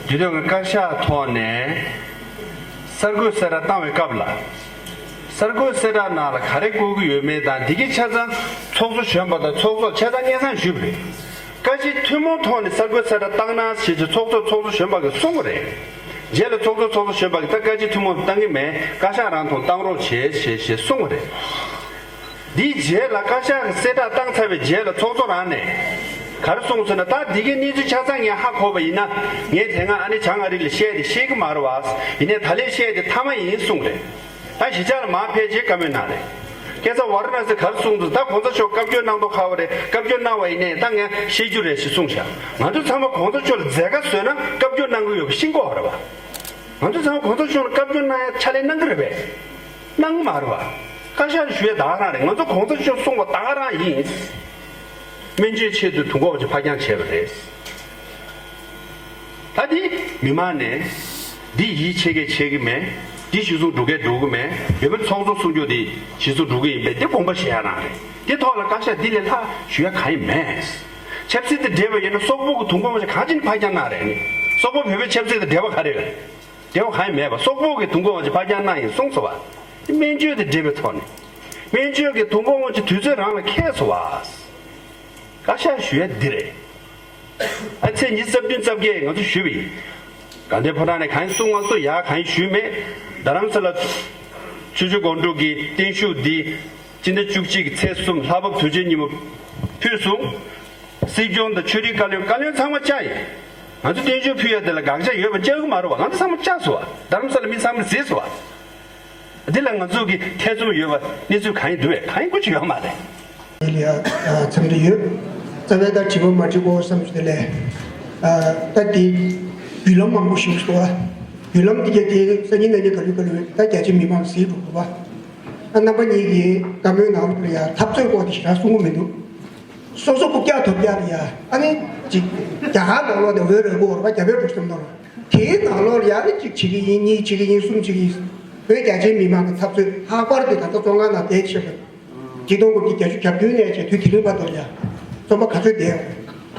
དེ་དུས་ཀྱི་བཀའ་ཤག་ཐོག་ནས་གསར་འགོད་གསལ་བསྒྲགས་བཏང་བའི་སྐབས་ལ། ས་ གསར་འགོད་གསལ་བསྒྲགས་ནང་ལ་ག་རེ་བཀོད་ཀྱི་ཡོད་མེད་དང་། འདི་གི་ཆ་ཚང་ཚོགས་གཙོ་གཞོན་པ་དང་ཚོགས་གཙོར་ཆ་ཚང་སྙན་སེང་ཞུས་པ་རེད། བཀའ་སྤྱི་ཐུན་མོང་ཐོག་ནས་གསར་འགོད་གསལ་བསྒྲགས་བཏང་ན་ཞེས་ཀྱི་ཚོགས་གཙོ་ཚོགས་གཙོ་གཞོན་པ་གིས་གསུངས་པ་རེད། རྗེས་ལ་ཚོགས་གཙོ་ཚོགས་གཙོ་གཞོན་པ་གིས་ད་བཀའ་སྤྱི་ཐུན་མོང་བཏང་གི་མེད། བཀའ་ཤག་རང་ཐོག་བཏང་རོགས་བྱེད་ཞེས་ཞེས་གསུངས་པ་རེད། འདིའི་རྗེས་ལ་བཀའ་ཤག་གིས་གསལ་བསྒྲགས་བཏང་ཚར་བའི་རྗེས་ལ་ཚོགས་གཙོ་རང་ནས་ག་རེ་གསུངས་ཟེར་ན། ད་འདི་གའི་གནས་ཚུལ་ཆ་ཚང་ངས་ཧ་གོ་བ་ཡིན་ན། ངས་དེ་སྔ་ཨ་ནེ་བྱང་ཨ་རི་ལ་བཤད་དེ་ཤེས་ཀྱི་མ་རེད་བ། ཡིན་ནའི་ད་ལན་བཤད་དེ་མཐའ་མ་ཡིན་གསུངས་རེད། ད་གཞིས་ཆགས་ལ་མར་ཕེབས་རྗེས་བཀའ་མོལ་གནང་རེད། སྐལ་བཟང་ཝཱ་ར་ཎ་སི་ག་རེ་གསུངས་འདུག་ད་གོང་ས་མཆོག་བཀའ་བཀྱོན་གནང་མདོག་ཁ་པོ་རེད། བཀའ་བཀྱོན་གནང་བ་ཡིན་ནའི་ད་ངས་བཤད་རྒྱུ་རེད་ཞེས་གསུངས་ཤག་ང་ཚོ་ཚང་མ་གོང་ས་མཆོག་ལ་མཛད་དཀའ་བཟོས་ན་བཀའ་བཀྱོན་གནང་གི་ཡོད་པ་ཤེས་དགོས་པ་རེད་བ། ང་ཚོ་ཚང་མ་གོང་ས་མཆོག་ལ་བཀའ་བཀྱོན་གནང་ཡ་ཕྱག་ལས་གནང་གི་རེད་པས། གནང་གི་མ་རེད་བ། བཀའ་ཤག་ཞུ་ཡ་ད་ག་རང་རེད། ང་ཚོ་གོང་ས་མཆོག་གསུངས་པ་ད་ག་རང་ཡིན། སྨན་བཅོས་ཆེད་དུ་དུག་འགོག་ཅིག་ཕར་འགྱངས་བྱས་པ་རེད། ད་འདི་མི་མང་ནས་འདི་ཡིད་ཆེས་མཁན་ཆེ་གི་མེད། འདི་གཞི་བཟུང་འགྲོ་མཁན་འགྲོ་གི་མེད། བོད་པའི་ཚོགས་གཙོ་གསུང་རྒྱུ་འདི་གཞི་བཟུང་འགྲོ་གི་ཡིན་པས། འདི་དགོངས་པ་བཞེས་ཡ་རང་རེད། འདི་ཐོག་ལ་བཀའ་ཤག་འདི་ལས་ལྷག་ཞུ་ཡ་གང་ཡང་མེད། ཆབ་སྲིད་དང་འབྲེལ་བ་ཡོད་ན་སོག་པོ་གི་དུག་འགོག་ཅིག་གང་ཅི་ཕར་འགྱངས་གནང་རེད་ནི། སོག་པོ་བོད་པའི་ཆབ་སྲིད་དང་འབྲེལ་བ་ག་རེ་ཡོད། འབྲེལ་བ་གང་ཡང་མེད་པ། སོག་པོ་གི་དུག་འགོག་ཅིག་ཕར་འགྱངས་གནང་ཡིན་གསུངས་སོང་བ། སྨན་བཅོས་དང་འབྲེལ་བའི་ཐོག་ནས། སྨན་བཅོས་ཀྱི་དུག་འགོག་ཅིག་དུས་ཚོད་རང་ལ་ཁེལ་སོང་བ། བཀའ་ཤག་ཞུ་ཡ་འདི་རེད། ཨ་ཚེས་ཉི་ཤུ་རྩ་བདུན་རྩ་བརྒྱད་ང་ཚོ་ཞུས་པ་ཡིན། དགའ་ལྡན་ཕོ་བྲང་ནས་གང་ཡང་གསུང་མ་སོང་། ཡ་གང་ཡང་ཞུས་མེད། རྡ་རམ་ས་ལ་ཆུ་བཞི་སྒང་དྲུག་གི་བརྟན་བཞུགས་འདི་སྤྱི་ཟླ་བཅུ་གཅིག་གི་ཚེས་གསུམ་ལྷག་པ་དུས་ཆེན་ཉིན་མོ་ཕུལ་སོང་། སྲིད་སྐྱོང་དང་ཆོས་རིག་བཀའ་བློན། བཀའ་བློན་ཚང་མ་བཅར་ཡིན། ང་ཚོ་བརྟན་བཞུགས་ཕུལ་ཡ་དེ་ལ་དགག་བྱ་ཡོད་པ་བཅར་གི་མ་རེད་བ། ང་ཚོ་ཚང་མ་བཅར་སོང་བ། རྡ་རམ་ས་ལ་མི་ཚང་མ་གཟིགས་སོང་བ། འདི་ལ་ང་ཚོ་གི་ཐེ་ཚོམ་ཡོད་པ་གནས་ཚུལ་གང་ཡིན་འདུག་བས། གང་ཡིན་ཁུ་ཆུ་ཡོད་མ་རེད། ལ་ཡ་འཚམས་འདྲི་ཡོད། རྩ་བའི་ད་དྲི་བ་མ་དྲི་གོ་བསམ་ཞུ་དེ་ལས། ད་དེ་བརྒྱུད་ལམ་མང་པོ་ཞིག་འདུག་བ། བརྒྱུད་ལམ་དེ་ག་དེ་སང་ཉིན་གནངས་ཉིན་ག་ལུས་ག་ལུས་ད་རྒྱ་ཆེ་མི་མང་གཟིགས་འགྲོ་དགོས་པ། རྣམ་པ་གཉིས་ཀྱིས་བཀའ་མོལ་ནང་ལ་ཡ་འཐབ་རྩོད་སྐོར་དེ་ཞེ་དྲག་གསུང་གི་མི་འདུག་སོ་སོ་རྐུབ་བཀྱག་ཐོབ་བཀྱག་ལ་ཡ་ཨ་ནི་ཅིག་རྒྱ་གར་ནང་ལོགས་དེ་འོས་རོལ་གོ་བར་པ་རྒྱ་བལ་འབྲུག་གསུམ་ནང་དེའི་ནང་ལོགས་ལ་ཡ་ཨ་ནི་གཅིག་བྱེད་ཀྱི་ཡིན། གཉིས་བྱེད་ཀྱི་ཡིན། གསུམ་བྱེད་ཀྱི་ཡིན། བོད་རྒྱ་ཆེའི་མི་མང་གི་འཐབ་རྩོད་ལྷག་པར་དུ་ད་ལྟ་བཙོན་ཁང་ནང་བསྡད་བྱས་པའི་ཆིག་སྟོང་དགུ་བརྒྱ་བརྒྱད་ཅུ་གྱ་བདུན་ནས་བྱས་དུས་དེ་རིང་བར་དུ་ལ་ཡ་བཙོན་པ་ག་ཚོད་བསྡད་ཡོད།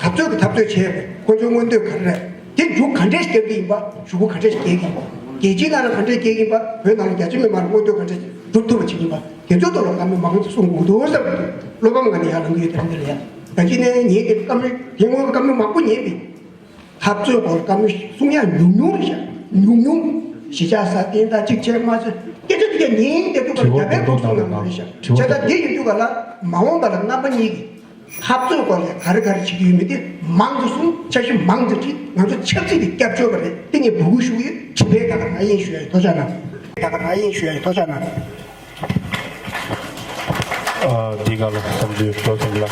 ག་ཚོད་ཀྱི་འཐབ་རྩོད་བྱས་ཡོད། ཁོ་ཚོའི་མངོན་འདོད་ག་རེ་རེད། དེ་མཇུག་ག་འདྲས་ཤིག་བརྒྱབ་ཀྱི་ཡིན་པ། གཞུག་གུ་ག་འདྲས་ཤིག་རྒྱག་གི་ཡིན་པ། རྒྱལ་སྤྱིའི་ནང་ལ་ག་འདྲས་རྒྱག་གི་ཡིན་པ། བོད་ནང་ལ་རྒྱ་ཆེ་མི་མང་ལ་མངོན་འདོད་ག་འདྲས་སྒྲུབ་ཐུབ་པ་བྱེད་ཀྱི་ཡིན་པ། དེ་ཚོའི་ཐོག་ལ་བཀའ་མོལ་མང་པོ་གསུང་དགོས་འདུག་བསམ་གྱི་འདུག་བློ་ཕམ་ངང་ནས་ཡར་ལངས་ཀྱི་ཡོད། དེ་རིང་འདི་ལ་ཡ་ད་ཅི་ནས་ངས་དེ་བཀའ་མོལ་དེ་སྔོན་བཀའ་མོལ་མང་པོ་ཉན་པས། འཐབ་རྩོད་སྐོར་བཀའ་མོལ་གསུང་ཡ་ཉུང་ཉུང་རེད་ཤག་ཉུང་ཉུང་། གཞིས་ཆགས་སྲ་བརྟན་དང་གཅིག་བྱས་མ་བྱས་སྐད་ཆ་དེ་ག་ཉན་བསྡད་དུས་ག་ལ་རྒྱ་བལ་འབྲུག་གསུམ་ནང་མ་རེད་ཤག་བྱས་ཙང་དེ་ཡིན་དུས་ག་ལ་མ་འོངས་པ་ལ་རྣམ་པ་གཉིས་ཀྱིས་འཐབ་རྩོད་སྐོར་ལ་ག་རེ་ག་རེ་བྱེད་ཀྱི་ཡོད་མེད་དེ་མང་དུ་གསུང་། འཆར་གཞི་མང་དུ་བྲིས། ང་ཚོ་ཆབ་སྲིད་ཀྱི་སྐྱབས་བཅོལ་བ་རེད། དེ་ངས་འབོད་སྐུལ་ཞུ་གི་ཡོད། ཆེད་ལས་ད་ག་རང་ཡིན་ཞུ་ཡ་ཡིན། ཐུགས་རྗེ་གནང་། ད་ག་རང་ཡིན་ཞུ་ཡ་ཡིན། ཐུགས་རྗེ་གནང་། ཨ། འདི་ག་ལ་བསམ་ཚུལ་འགྲོ་སོང་ལ།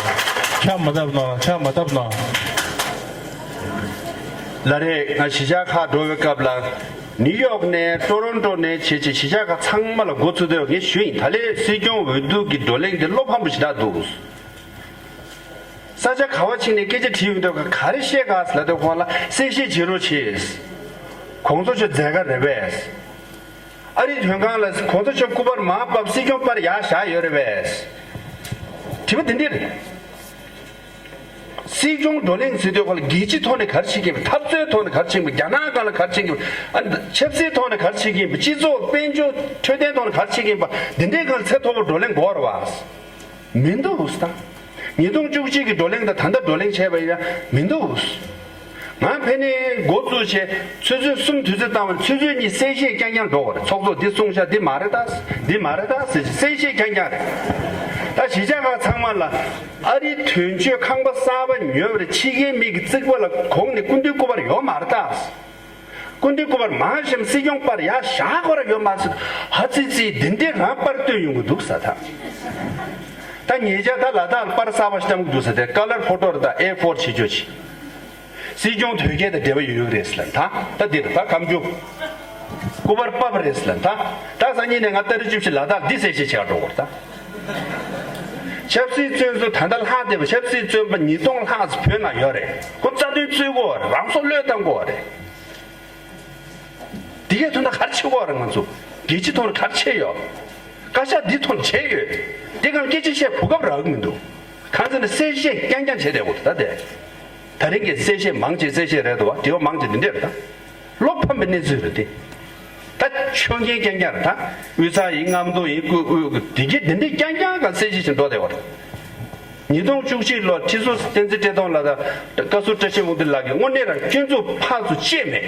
ཕྱག་མ་བཏབ་ན། ཕྱག་མ་བཏབ་ན། ལ་རེད། ང་གཞིས་ཆགས་ཁག་འགྲོ་བའི་སྐབས་ལ། ནིའུ་ཡོག་ནས་ཊོ་རོན་ཊོ་ནས་བྱས་བྱས་གཞིས་ཆགས་ཁག་ཚང་མ་ལ་འགོ་ཚུགས་དུས་ངས་ཞུས་ཡིན། ད་ལན་སྲིད་སྐྱོང་འོས་བསྡུ་གི་བགྲོ་གླེང་དེ་བློ་ཕམ་པོ་ཞེ་དྲག་འདུག་ས་ཆ་ག་བ་ཕྱིན་ནས་སྐད་ཆ་དྲིས་ཡོང་དུས་ག་རེ་བཤད་ག་ཟེར་ལབ་དུས་ཁོང་ལ་གསལ་བཤད་བྱེད་རོགས་བྱེད། གོང་ས་མཆོག་མཛད་དཀའ་རེད་པས། ཨ་རིའི་དོན་ཁང་ལ་གོང་ས་མཆོག་སྐུ་པར་མར་ཕབ། སྲིད་སྐྱོང་པར་ཡར་བཞག་ཡོད་རེད་པས། དྲི་བ་འདི་འདི་རེད། སྲིད་སྐྱོང་བགྲོ་གླེང་ཟེར་དུས་ཁོ་ལ་རྒྱལ་སྤྱི་ཐོག་ནས་ག་རེ་བྱེད་ཀྱིན་པ། འཐབ་རྩོད་ཐོག་ནས་ག་རེ་བྱེད་ཀྱིན་པ། རྒྱ་ནག་སྒང་ལ་ག་རེ་བྱེད་ཀྱིན་པ། ཨ། ཆབ་སྲིད་ཐོག་ནས་ག་རེ་བྱེད་ཀྱིན་པ། སྤྱི་ཚོགས་དཔལ་འབྱོར་འཕྲོད་བསྟེན་ཐོག་ནས་ག་རེ་བྱེད་ཀྱིན་པ། འདི་འདྲའི་སྒང་ལ་ཚད་མཐོ་པོ་བགྲོ་གླེང་དགོས་རེད་བ། མི་འདུག་ད། ཉིས་སྟོང་བཅུ་གཅིག་གི་བགྲོ་གླེང་དང་ད་ལྟ་བགྲོ་གླེང་བྱས་པ་ཡིན་ན་མི་འདུག་ང་ཕ་ནས་འགོ་བཙུགས་བྱས་ཆུ་ཚོད་གསུམ་དུས་ཚོད་བཏང་བ་ནས་ཆུ་ཚོད་གཉིས་གསལ་བཤད་རྐྱང་རྐྱང་འགྲོ་བ་རེད། ཚོགས་གཙོ་འདི་གསུངས་ཤག་འདི་མ་རེད་ད། འདི་མ་རེད་ད་ཟེར་གྱི་གསལ་བཤད་རྐྱང་རྐྱང་རེད། ད་གཞིས་ཆགས་ཁག་ཚང་མ་ལ་ཨ་རིའི་དོན་གཅོད་ཁང་པ་གསར་པ་ཉོས་པ་རེད། ཕྱི་རྒྱལ་མི་གི་རྩིག་པ་ལ་གོང་ནས་སྐུ་མདུན་སྐུ་པར་ཡོད་མ་རེད་ད། སྐུ་མདུན་སྐུ་པར་མང་ཞིག་སྲིད་སྐྱོང་པར་ཡར་བཞག་དགོས་ར་ཡོད་མ་རེད་ཟེར། ཧ་ཙི་ཙི་འདི་འདྲའི་རང་པར་བཏོན་ཡོང་གི་འདུག་ཟེར་ད། ད་ཉེ་ཆར་ད་ལ་དྭགས་པར་གསར་པ་ཞིག་བཏང་གི་འདུག་ཟེར། དེ་ཀ་ལར་ཕོ་ཊོ་རེད། ད་ཨེ་ཕོར་བྱེད་ཆོག་ཅིག་སྲིད་སྐྱོང་དོལ་རྒྱལ་དང་འབྲེལ་བ་ཡོད་ཡོད་རེད་ཟེར་ལ། ད་ད་འདི་རེད། ད་ཁམས་ཆུ་སྐུ་པར་པབ་རེད་ཟེར་ལ། ད་ད་སང་ཉིན་ནས་ང་ཏ་རིག་བཅུ་བཞི་ལ་དྭགས་འདི་གསལ་བཤད་བྱེད་ག་འགྲོ་དགོས་རེད་ད། ཆབ་སྲིད་བཙོན་ཟུར་ད་ལྟ་ལྷག་བསྡད་པ། ཆབ་སྲིད་བཙོན་པ་ཉིས་སྟོང་ལྷག་ཙམ་བོད་ནང་ཡོད་རེད། ཁོ་རྩ་དོན་རྩོད་དགོས་རེད། རང་སྲོག་བློས་བཏང་དགོས་རེད། འདི་གའི་དོན་དག་ག་རེ་བྱེད་དགོས་རེད། ང་ཚོ་རྒྱལ་སྤྱིའི་ཐོག་ནས་ག་རེ་བྱས་ཡོད། བཀའ་ཤག་འདིའི་ཐོག་ནས་བྱས་ཡོད། འདི་གང་སྐད་ཆ་བཤད་གོ་སྐབས་རག་གི་མི་འདུག་གང་ཟེར་ན་གསལ་བཤད་རྐྱང་རྐྱང་བྱས་བསྡད་ཡོད་ད། དེ་ད་རིང་གི་གསལ་བཤད་མང་ཆེ་གསལ་བཤད་རེད་འདུག་བ། དྲི་བ་མང་ཆེ་འདི་འདྲས་རེད་ད། བློ་ཕམ་པའི་གནས་ཚུལ་རེད་དེ། ད་ཆོས་མཁན་རྐྱང་རྐྱང་རེད། ད་དབུས་གཙང་ཡིན། རྔམ་སྟོང་ཡིན། ཀོས་དབུས། དེ་གྱད་དེ་འདྲས་རྐྱང་རྐྱང་ག་གསལ་བཤད་བྱེད་འགྲོ་བསྡད་པ་རེད། ཉིས་སྟོང་བཅུ་གཅིག་ལོ་ཁྲི་ཟུར་བསྟན་འཛིན་བཀྲས་མཐོང་ལགས་དང་བཀའ་ཟུར་བཀྲ་ཤིས་དབང་འདུས་ལགས་ཀྱིས་དངོས་གནས་རང་སྐྱོན་འཛུགས་ཕར་ཚུར་བཅད་མེད།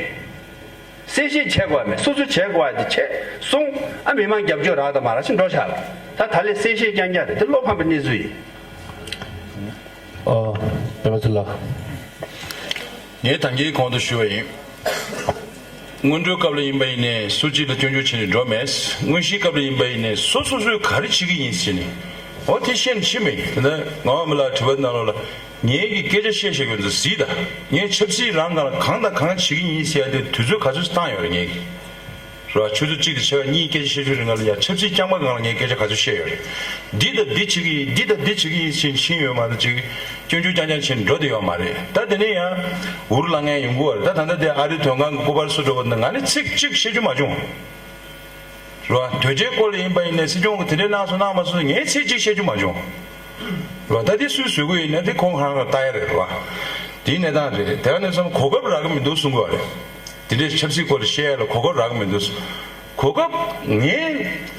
གསལ་བཤད་བྱེད་དགོས་མེད། སོ་སོས་བྱེད་དགོས་དེ་བྱས་སོང་། ཨ་མི་མང་རྒྱབ་སྐྱོར་རག་དང་མ་རག་ཕྱིན་འགྲོ་ཤག་ལ། ད་ད་ལས་གསལ་བཤད་རྐྱང་རྐྱང་རེད། དེ་བློ་ཕམ་པའི་གནས་ཚུལ་ཡིན། ཨ། སྤེན་པ་ཚེ་ལགས། ངས་ད་གིན་གོང་དུ་ཞུས་པ་ཡིན། སྔོན་འགྲོའི་སྐབས་ལ་ཡིན་པ་ཡིན་ནའི་སུ་གཅིག་ལ་སྐྱོན་བརྗོད་བྱས་ནས་འགྲོ་མེད། དངོས་གཞིའི་སྐབས་ལ་ཡིན་པ་ཡིན་ནའི་སོ་སོ་སོས་ག་རེ་བྱེད་ཀྱི་ཡིན་ཟེར་ནས། འོ་དེ་བཤད་ནས་ཕྱིན་པ་ཡིན། དེ་འདྲ་ངག་དབང་མི་ལགས་དྲི་བ་ནང་ལོགས་ལ་ངེད་ཀྱིས་སྐད་ཆ་བཤད་བཤད་ཀྱི་ཚོ་གཟིགས་དང་། ངས་ཆབ་སྲིད་རང་སྒང་ལ་གང་དང་གང་བྱེད་ཀྱི་ཡིན་ཟེར་ཡ་དེ་དུས་ཚོད་ག་ཚོད་བཏང་ཡོད་རེད་ངེད་ཀྱིས། རེད་བ། ཆུ་ཚོད་གཅིག་དང་ཕྱེད་ཀ་གཉིས་སྐད་ཆ་བཤད་ཤུལ་རིང་ལ་ཡ་ཆབ་སྲིད་རྐྱང་པ་སྒང་ལ་ངས་སྐད་ཆ་ག་ཚོད་བཤད་ཡོད་རེད། འདི་དང་འདི་བྱེད་ཀྱི་ཡིན། འདི་དང་འདི་བྱེད་ཀྱི་ཡིན་ཟེར་ཕྱིན་ཡོད་མ་གཏོགས་ཅིག་སྐྱོན་བརྗོད་རྐྱང་རྐྱང་བྱས་འགྲོ་བསྡད་ཡོད་མ་རེད། ད་དེ་ནས་ཡང་འུར་ལངས་མཁན་ཡོང་གི་ཡོད་རེད། ད་ད་ལྟ་དེ་ཨ་རིའི་དོན་ཁང་གི་སྐུ་པར་སུ་འགྲོ་བ་དང་ང་ནི་ཚིག་གཅིག་བཤད་རྒྱུ་མ་བྱུང་། རེད་བ། དོལ་རྒྱལ་སྐོར་ལ་ཡིན་པ་ཡིན་ནའི་སྲིད་སྐྱོང་གིས་དེ་འདྲའི་གནང་སོང་གནང་མ་སོང་ངས་ཚིག་གཅིག་བཤད་རྒྱུ་མ་བྱུང་། རེད་བ། ད་དེ་སུས་བཟོ་གི་ཡིན་ན་དེ་ཁོང་རང་ལ་ལྟ་ཡ་རེད། རེད་བ། དེའི་གནས་སྟངས་རེད། དེ་ག་ནས་བསམ་གོ་སྐབས་རག་གི་མི་འདུག་གསུང་གི་ཡོད་རེད། དེ་འདྲའི་ཆབ་སྲིད་སྐོར་ལ་བཤད་ཡ་ལ་གོ་སྐབས་རག་གི་མི་འདུག་གོ་སྐབས་ངས་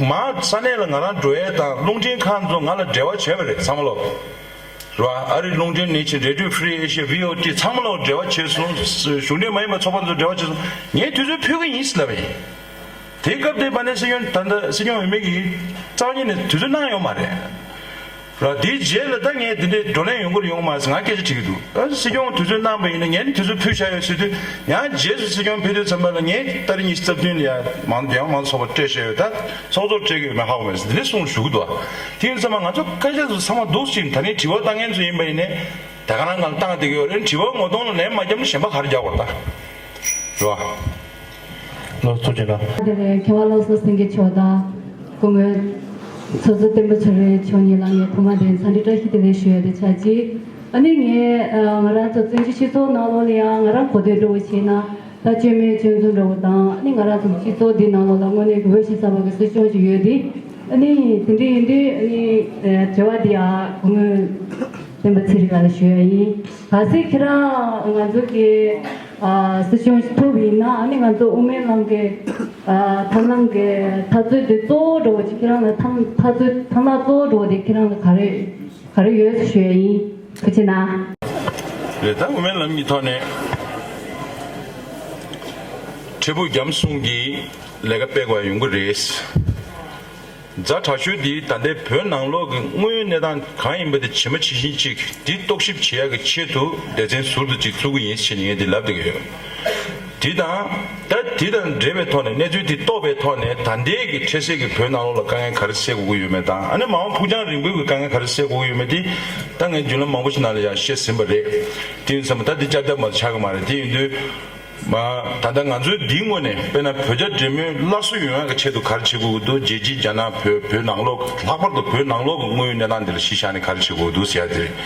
མར་ས་གནས་ལ་ང་རང་འགྲོ་ཡས་དང་རླུང་འཕྲིན་ཁང་ཚོ་ང་ལ་འབྲེལ་བ་བྱས་པ་རེད་ཚང་མ་ལོག་རེད་བ། ཨ་རིའི་རླུང་འཕྲིན་ནས་བྱས་Radio Free Asia V O T ཚང་མ་ལོག་འབྲེལ་བ་བྱས་སོང་། གཞུང་འབྲེལ་མ་ཡིན་པ་ཚོགས་པ་ཚོ་འབྲེལ་བ་བྱས་སོང་། ངས་དུས་ཚོད་ཕུལ་གི་ཡིན་ཟེར་ལབ་པ་ཡིན། དེའི་སྐབས་དེ་བ་ནས་སྲིད་སྐྱོང་ད་ལྟ་སྲིད་སྐྱོང་འོས་མི་གིས་རྩ་བ་ཉིད་ནས་དུས་ཚོད་གནང་ཡོད་མ་རེད། ར་དེའི་རྗེས་ལ་ད་ངས་དེ་འདྲའི་བགྲོ་གླེང་ཡོང་གི་རེད་ཡོང་མ་རེད་ཟེར་ང་སྐད་ཆ་དྲི་གི་འདུག་ཨ་སྲིད་སྐྱོང་དུས་ཚོད་གནང་པ་ཡིན་ན་ངས་ནི་དུས་ཚོད་ཕུལ་བཞག་ཡོད་ཟེར་དུས། ཡང་རྗེས་སུ་སྲིད་སྐྱོང་ཕེབས་དུས་ཙམ་པ་ལ་ངས་ཏ་རིག་ཉི་ཤུ་རྩ་བདུན་ལ་ཡ་མང་རྒྱལ་བ་མང་གཙོ་ཚོགས་པ་སྤྲད་བཞག་ཡོད། ད་ཚོགས་གཙོར་སྤྲད་གི་ཡོད་མེད་ཧ་གོ་མེད་ཟེར་དེ་འདྲའི་གསུང་ཞུ་གི་འདུག་དེ་ཡིན་ཙམ་པ་ང་ཚོ་སྐད་ཆ་ཚོ་ཚང་མ་འདུག་ཅིང་ད་ནི་དྲི་བ་བཏང་མཁན་ཚོ་ཡིན་པ་ཡིན་ནའི་ད་ག་རང་སྒང་ལ་བཏང་བསྡད་ཀྱི་ཡོད་རེད། དྲི་བ་ངོ་གདོང་ལ་ལན་མ་བརྒྱབ་ན་གཞན་པ་ག་རེ་རྒྱག་དགོས་རེད་ད། རེད་བ། ལགས་སོ། ཐུགས་རྗེ་གནང་། དེ་ལས་མཁས་དབང་བློ་བཟང་སེང་གེ་མཆོག་དང་སྐུ་ངོ་ཚོགས་གཙོ་བསྟན་པ་ཚེ་རིང་མཆོག་གཉིས་ལ་ངས་ཐོག་མ་དེ་འཚམས་འདྲི་བཀྲ་ཤིས་བདེ་ལེགས་ཞུ་ཡ་དེ་ཆགས་ཅིག་ཨ་ནི་ངས་ཨ་ང་རང་ཚོ་བཙན་བྱོལ་སྤྱི་ཚོགས་ནང་ལོགས་ལ་ཡང་ང་རང་གོ་ཐོས་འདྲ་བོ་བྱས་ན་ད་སྐྱོན་མེད་སྐྱོན་འཛུགས་འདྲ་བོ་དང་ཨ་ནི་ང་རང་ཚོ་སྤྱི་ཚོགས་འདི་ནང་ལོགས་ལ་དངོས་གནས་ཀྱི་འོས་ཤིང་འཚམས་པ་གི་སྲིད་སྐྱོང་ཞིག་ཡོད་དེ། ཨ་ནི་དེ་འདྲ་ཡིན་དུས་ཨ་ནི་ཨ་དྲི་བ་འདི་ཡང་སྐུ་ངོ་བསྟན་པ་ཚེ་རིང་ལགས་ལ་ཞུ་ཡ་ཡིན། གལ་སྲིད་ཁྱེད་རང་ང་ཚོ་གི་ཨ་སྲིད་སྐྱོང་ཞིག་ཐོབ་ཡིན་ན་ཨ་ནི་ང་ཚོ་དབུ་མའི་ལམ་གྱི་ཨ་ཐབས་ལམ་གྱི་འཐབ་རྩོད་དེ་གཙོ་བོ་འདྲ་བོ་ཅིག་ཁྱེད་རང་ལ་ཐབས་འཐབ་རྩོད་ཐབས་ལམ་གཙོ་བོ་འདྲ་བོ་དེ་ཁྱེད་རང་ལ་ག་རེ་ག་རེ་ཡོད་ཞུ་ཡ་ཡིན། ཐུགས་རྗེ་གནང་། རེད། ད་དབུ་མའི་ལམ་གྱི་ཐོག་ནས་འཕྲལ་ཕུགས་རྒྱ་མཚོ་གསུམ་གྱི་ལས་ཀ་སྤེལ་དགོས་ཡོང་གི་རེད། ཛ་དྲག་ཤོས་འདི་ད་ལྟའི་བོད་ནང་ལོགས་ཀྱི་དངོས་ཡོད་གནས་སྟངས་གང་ཡིན་པ་དེ་ཇི་མ་ཇི་བཞིན་ཅིག་འདི་རྟོག་ཞིབ་བྱེད་ཡག་གི་ཆེད་དུ་སྡེ་ཚན་ཟུར་དུ་ཅིག་བཙུགས་ཀྱི་ཡིན་ཞེས་ངས་འདི་ལབ་བསྡད་ཀྱི་ཡོད། འདི་དང་ད་འདི་དང་འབྲེལ་བའི་ཐོག་ནས་གནས་ཚུལ་འདི་རྟོགས་པའི་ཐོག་ནས་ད་ལྟའི་གི་འཕྲལ་སེལ་གྱི་བོད་ནང་ལོགས་ལ་དཀའ་ངལ་ག་རེ་སེལ་དགོས་ཀྱི་ཡོད་མེད་དང་ཨ་ནི་མ་འོངས་ཕུགས་རྒྱང་རིང་པོའི་གི་དཀའ་ངལ་ག་རེ་སེལ་དགོས་ཀྱི་ཡོད་མེད་འདི་ད་ངས་བརྒྱུད་ལམ་མང་པོ་ཞིག་ནང་ལ་ཡང་བཤད་ཟིན་པ་རེད། དེ་ཡིན་ཙང་ད་འདི་བསྐྱར་ལྡབ་མ་ཆགས་ཀྱི་མ་རེད། དེ་ཡིན་དུས། མ། ད་ལྟ་ང་ཚོའི་འདིའི་ངོས་ནས་དཔེར་ན་བོད་རྒྱ་འབྲེལ་མོལ་སླར་གསོ་ཡོང་ཡག་གི་ཆེད་དུ་ག་རེ་བྱེད་དགོས་ཀྱི་འདུག་རྒྱལ་སྤྱིའི་རྒྱ་ནག་བོད་བོད་ནང་ལོགས་ལྷག་པར་དུ་བོད་ནང་ལོགས་ཀྱི་དངོས་ཡོད་གནས་སྟངས་འདི་ལ་གཞི་བཞག་ནས་ག་རེ་བྱེད་དགོས་ཀྱི་འདུག་ཟེར་ཡ་དེ་རེད།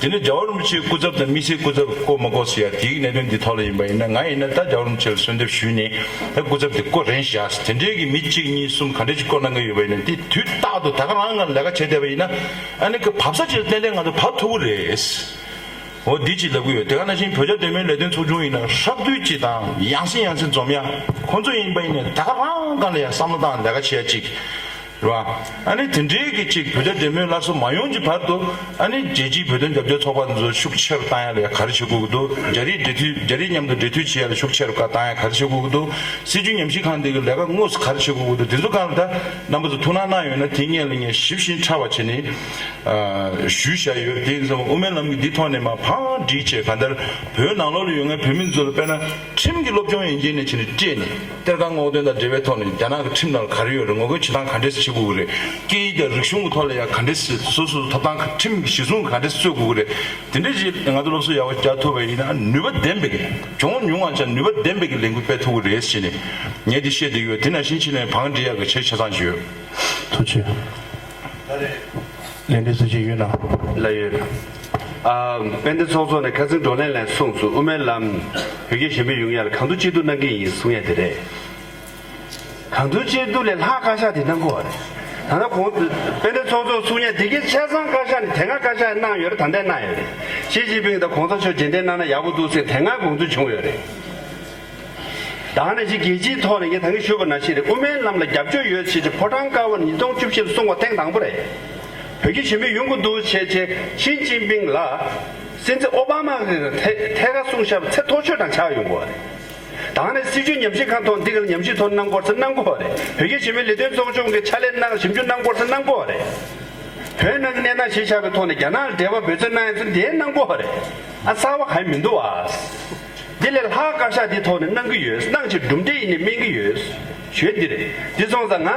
དེ་ནས་རྒྱལ་བ་རིན་པོ་ཆེའི་སྐུ་ཚབ་དང་དམིགས་བསལ་སྐུ་ཚབ་བསྐོ་མ་བསྐོ་ཟེར་ཡ་དེའི་གནད་དོན་འདི་ཐོག་ལ་ཡིན་པ་ཡིན་ན་ང་ཡིན་ན་ད་རྒྱལ་བ་རིན་པོ་ཆེ་ལ་གསོལ་འདེབས་ཞུས་ནས་ད་སྐུ་ཚབ་དེ་བསྐོ་རན་བཞག་ཟེར་དེ་འདྲའི་གི་མི་གཅིག་གཉིས་གསུམ་ག་འདྲ་ཅིག་བསྐོ་གནང་གི་ཡོད་པ་ཡིན་ན་དེ་དུས་རྟག་ཏུ་ད་ག་རང་ང་ལས་ཀ་བྱས་བསྡད་པ་ཡིན་ན་ཨ་ནི་གི་བབས་ས་ཅིག་ལ་ཏན་ཏན་ང་ཚོ་བབས་ཐུབ་ཀྱི་རེད། འོ་འདི་ཅིག་ལབ་གི་ཡོད། དེ་ག་ནང་བཞིན་བོད་རྒྱ་འབྲེལ་མོལ་ལས་དོན་ཚོགས་ཆུང་ཡིན་ན་ཧྲག་བསྡུས་ཅིག་དང་ཡང་སེ་ཡང་སེ་འཛོམས་ཡ་ཁོང་ཚོ་ཡིན་པ་ཡིན་ནའི་ད་ག་རང་སྒང་ལ་ཡང་བསམ་བློ་བཏང་ལས་ཀ་བྱེད་ཡ་ཅིག་རེད་བ། ཨ་ནི་དེ་འདྲའི་གི་ཅིག་བོད་རྒྱ་འབྲེལ་མོལ་སླར་གསོ་མ་ཡོང་གི་བར་དུ་ཨ་ནི་རྒྱལ་སྤྱིའི་བོད་དོན་རྒྱབ་སྐྱོར་ཚོགས་པ་ཚོ་ཤུགས་ཆེ་རུ་བཏང་ཡ་ལ་ཡ་ག་རེ་བྱེད་དགོས་ཀྱི་འདུག་རྒྱ་རིགས་འབྲེལ་མཐུད་རྒྱ་རིགས་མཉམ་དུ་འབྲེལ་མཐུད་བྱེད་ཡ་ལ་ཤུགས་ཆེ་རུ་བཀའ་བཏང་ཡ་ག་རེ་བྱེད་དགོས་ཀྱི་འདུག་སྲིད་བྱུས་ཉམས་ཞིབ་ཁང་འདི་གི་ལས་ཀ་དངོས་སུ་ག་རེ་བྱེད་དགོས་ཀྱི་འདུག་དེ་ཚོ་སྒང་ལ་ད་རྣམ་པ་ཚོ་ཐུགས་སྣང་གནང་ཡོད་ན་དེའི་སྔོན་ལ་ངས་ཞིབ་ཞིང་ཕྲ་བ་བྱས་ནས། ཞུས་བཞག་ཡོད། དེ་ཡིན་ཙང་དབུ་མའི་ལམ་གྱི་འདི་ཐོག་ནས་མ་ཕངས་སྒྲིག་བྱས་གང་ལྟར་བོད་ནང་ལོགས་ལ་ཡོད་མཁན་བོད་མི་ཚོ་ལ་དཔེར་ན་ཁྲིམས་ཀྱི་སློབ་སྦྱོང་ཡན་ཆད་ནས་བྱས་ནས་སྤྲད་ནས་གཏེར་ཁ་སྔོག་འདོན་དང་འབྲེལ་བའི་ཐོག་ནས་རྒྱ་ནག་གི་ཁྲིམས་ནང་ལ་ག་རེ་ཡོད་རེད། ངོ་རྒོལ་བྱེད་སྟངས་ག་འདྲས་སེ་བྱེད་དགོས་ཀྱི་རེད། སྐད་ཡིག་དང་རིག་གཞུང་གི་ཐོག་ལ་ཡང་ག་འདྲས་སེ་སོ་སོ་སོ་ཐོབ་ཐང་གི་ཁྲིམས་ཀྱི་གཞི་བཟུང་ག་འདྲས་སེ་རྩོད་དགོས་ཀྱི་རེད། དེ་འདྲས་ཞིག་ང་ཚོ་སློབ་གསོ་ཡག་པོ་རྒྱག་ཐུབ་པ་ཡིན་ན་ནུས་པ་ལྡན་པའི་གྱོང་ཉུང་བ་ཆ་ནུས་པ་ལྡན་པའི་ལས་འགུལ་སྤེལ་ཐུབ་ཀྱི་རེད་ཟེར་ནས་ངས་འདི་བཤད་བསྡད་ཡོད། དེ་ནང་བཞིན་བྱས་ནས་བང་སྒྲིག་ཡག་གི་ཆེད་ཆ་ཚང་ཞིག་ཡོད། ཐུགས་རྗེ་ཆེ། ལན་འདེབས་ཟེར་གྱི་ཡོད་ན། ལ་ཡོད། ཨ། དཔལ་ལྡན་ཚོགས་གཙོ་ནས་ཁ་སང་བགྲོ་གླེང་ལ་གསུངས་སོང་། དབུ་མའི་ལམ་བོད་རྒྱ་ཞི་མོལ་ཡོང་ཡ་ལ་གང་ཐུབ་ཅི་ཐུབ་གནང་གི་ཡིན་གསུང་ཡ་དེ་རེད། གང་ཐུབ་ཅི་ཐུབ་ལས་ལྷག་བཀའ་ཤག་དེ་གནང་དགོས་པ་རེད། ད་ལྟ་གོང་དཔལ་ལྡན་ཚོགས་གཙོ་གསུང་ཡ་དེ་གའི་ཆ་ཚང་བཀའ་ཤག་ནས་དེ་སྔ་བཀའ་ཤག་གནང་ཡོད་རེད། ད་ལྟ་གནང་ཡོད་རེད། ཞི་ཅིན་ཕིང་དང་གོང་ས་མཆོག་རྗེས་དྲན་གནང་ན་ཡག་པོ་འདུག་ཟེར་དེ་སྔ་དགོངས་ཚུལ་བྱུང་ཡོད་རེད། ད་ནས་ཅིག་རྒྱལ་སྤྱིའི་ཐོག་ནས་ངས་ད་གིན་ཞུས་པ་ནང་བཞིན་རེད། དབུ་མའི་ལམ་ལ་རྒྱབ་སྐྱོར་ཡོད་ཅེས་ཀྱི་ཕོ་བྲང་ཀ་བ་ཉིས་སྟོང་བཅུ་བཞི་ལ་གསུངས་པ་ཐེངས་དང་པོ་རེད། བོད་རྒྱ་ཞི་མོལ་ཡོང་གི་འདུག་བྱས་བྱས་ཞི་ཅིན་ཕིང་ལ་སྲིད་འཛིན་ཨོ་བྷ་མ་གིས་ཐད་ཐད་ཀར་གསུངས་བཞག་པ་ཚད་མཐོ་ཤོས་དང་ཆགས་ཡོང་གི་རེད། ད་ནས་སྲིད་བྱུས་ཉམས་ཞིབ་ཁང་ཐོག་འདི་ག་ལ་ཉམས་ཞིབ་ཐོག་གནང་དགོས་ཚེ་གནང་དགོས་རེད། བོད་རྒྱ་ཞི་མོལ་ལས་དོན་ཚོགས་ཆུང་གིས་ཕྱག་ལས་གནང་ཞིབ་འཇུག་གནང་དགོས་ཚེ་གནང་དགོས་རེད། བོད་ནང་གི་གནས་སྟངས་གཞི་བཞག་པའི་ཐོག་ནས་རྒྱ་ནག་ལ་འབྲེལ་བ་འབད་བརྩོན་གནང་ཡ་ཚོ་དེ་གནང་དགོས་རེད། ཨ་གསར་བ་གང་ཡང་མི་འདུག་ཨ། འདི་ལས་ལྷག་བཀའ་ཤག་འདི་ཐོག་ནས་གནང་གི་ཡོད། གནང་ཕྱིར་གྲུབ་འབྲས་ཡིན་ནས་སྨན་གི་ཡོད། ཞུ་འདི་རེད། འདི་སོང་ཙང་ང་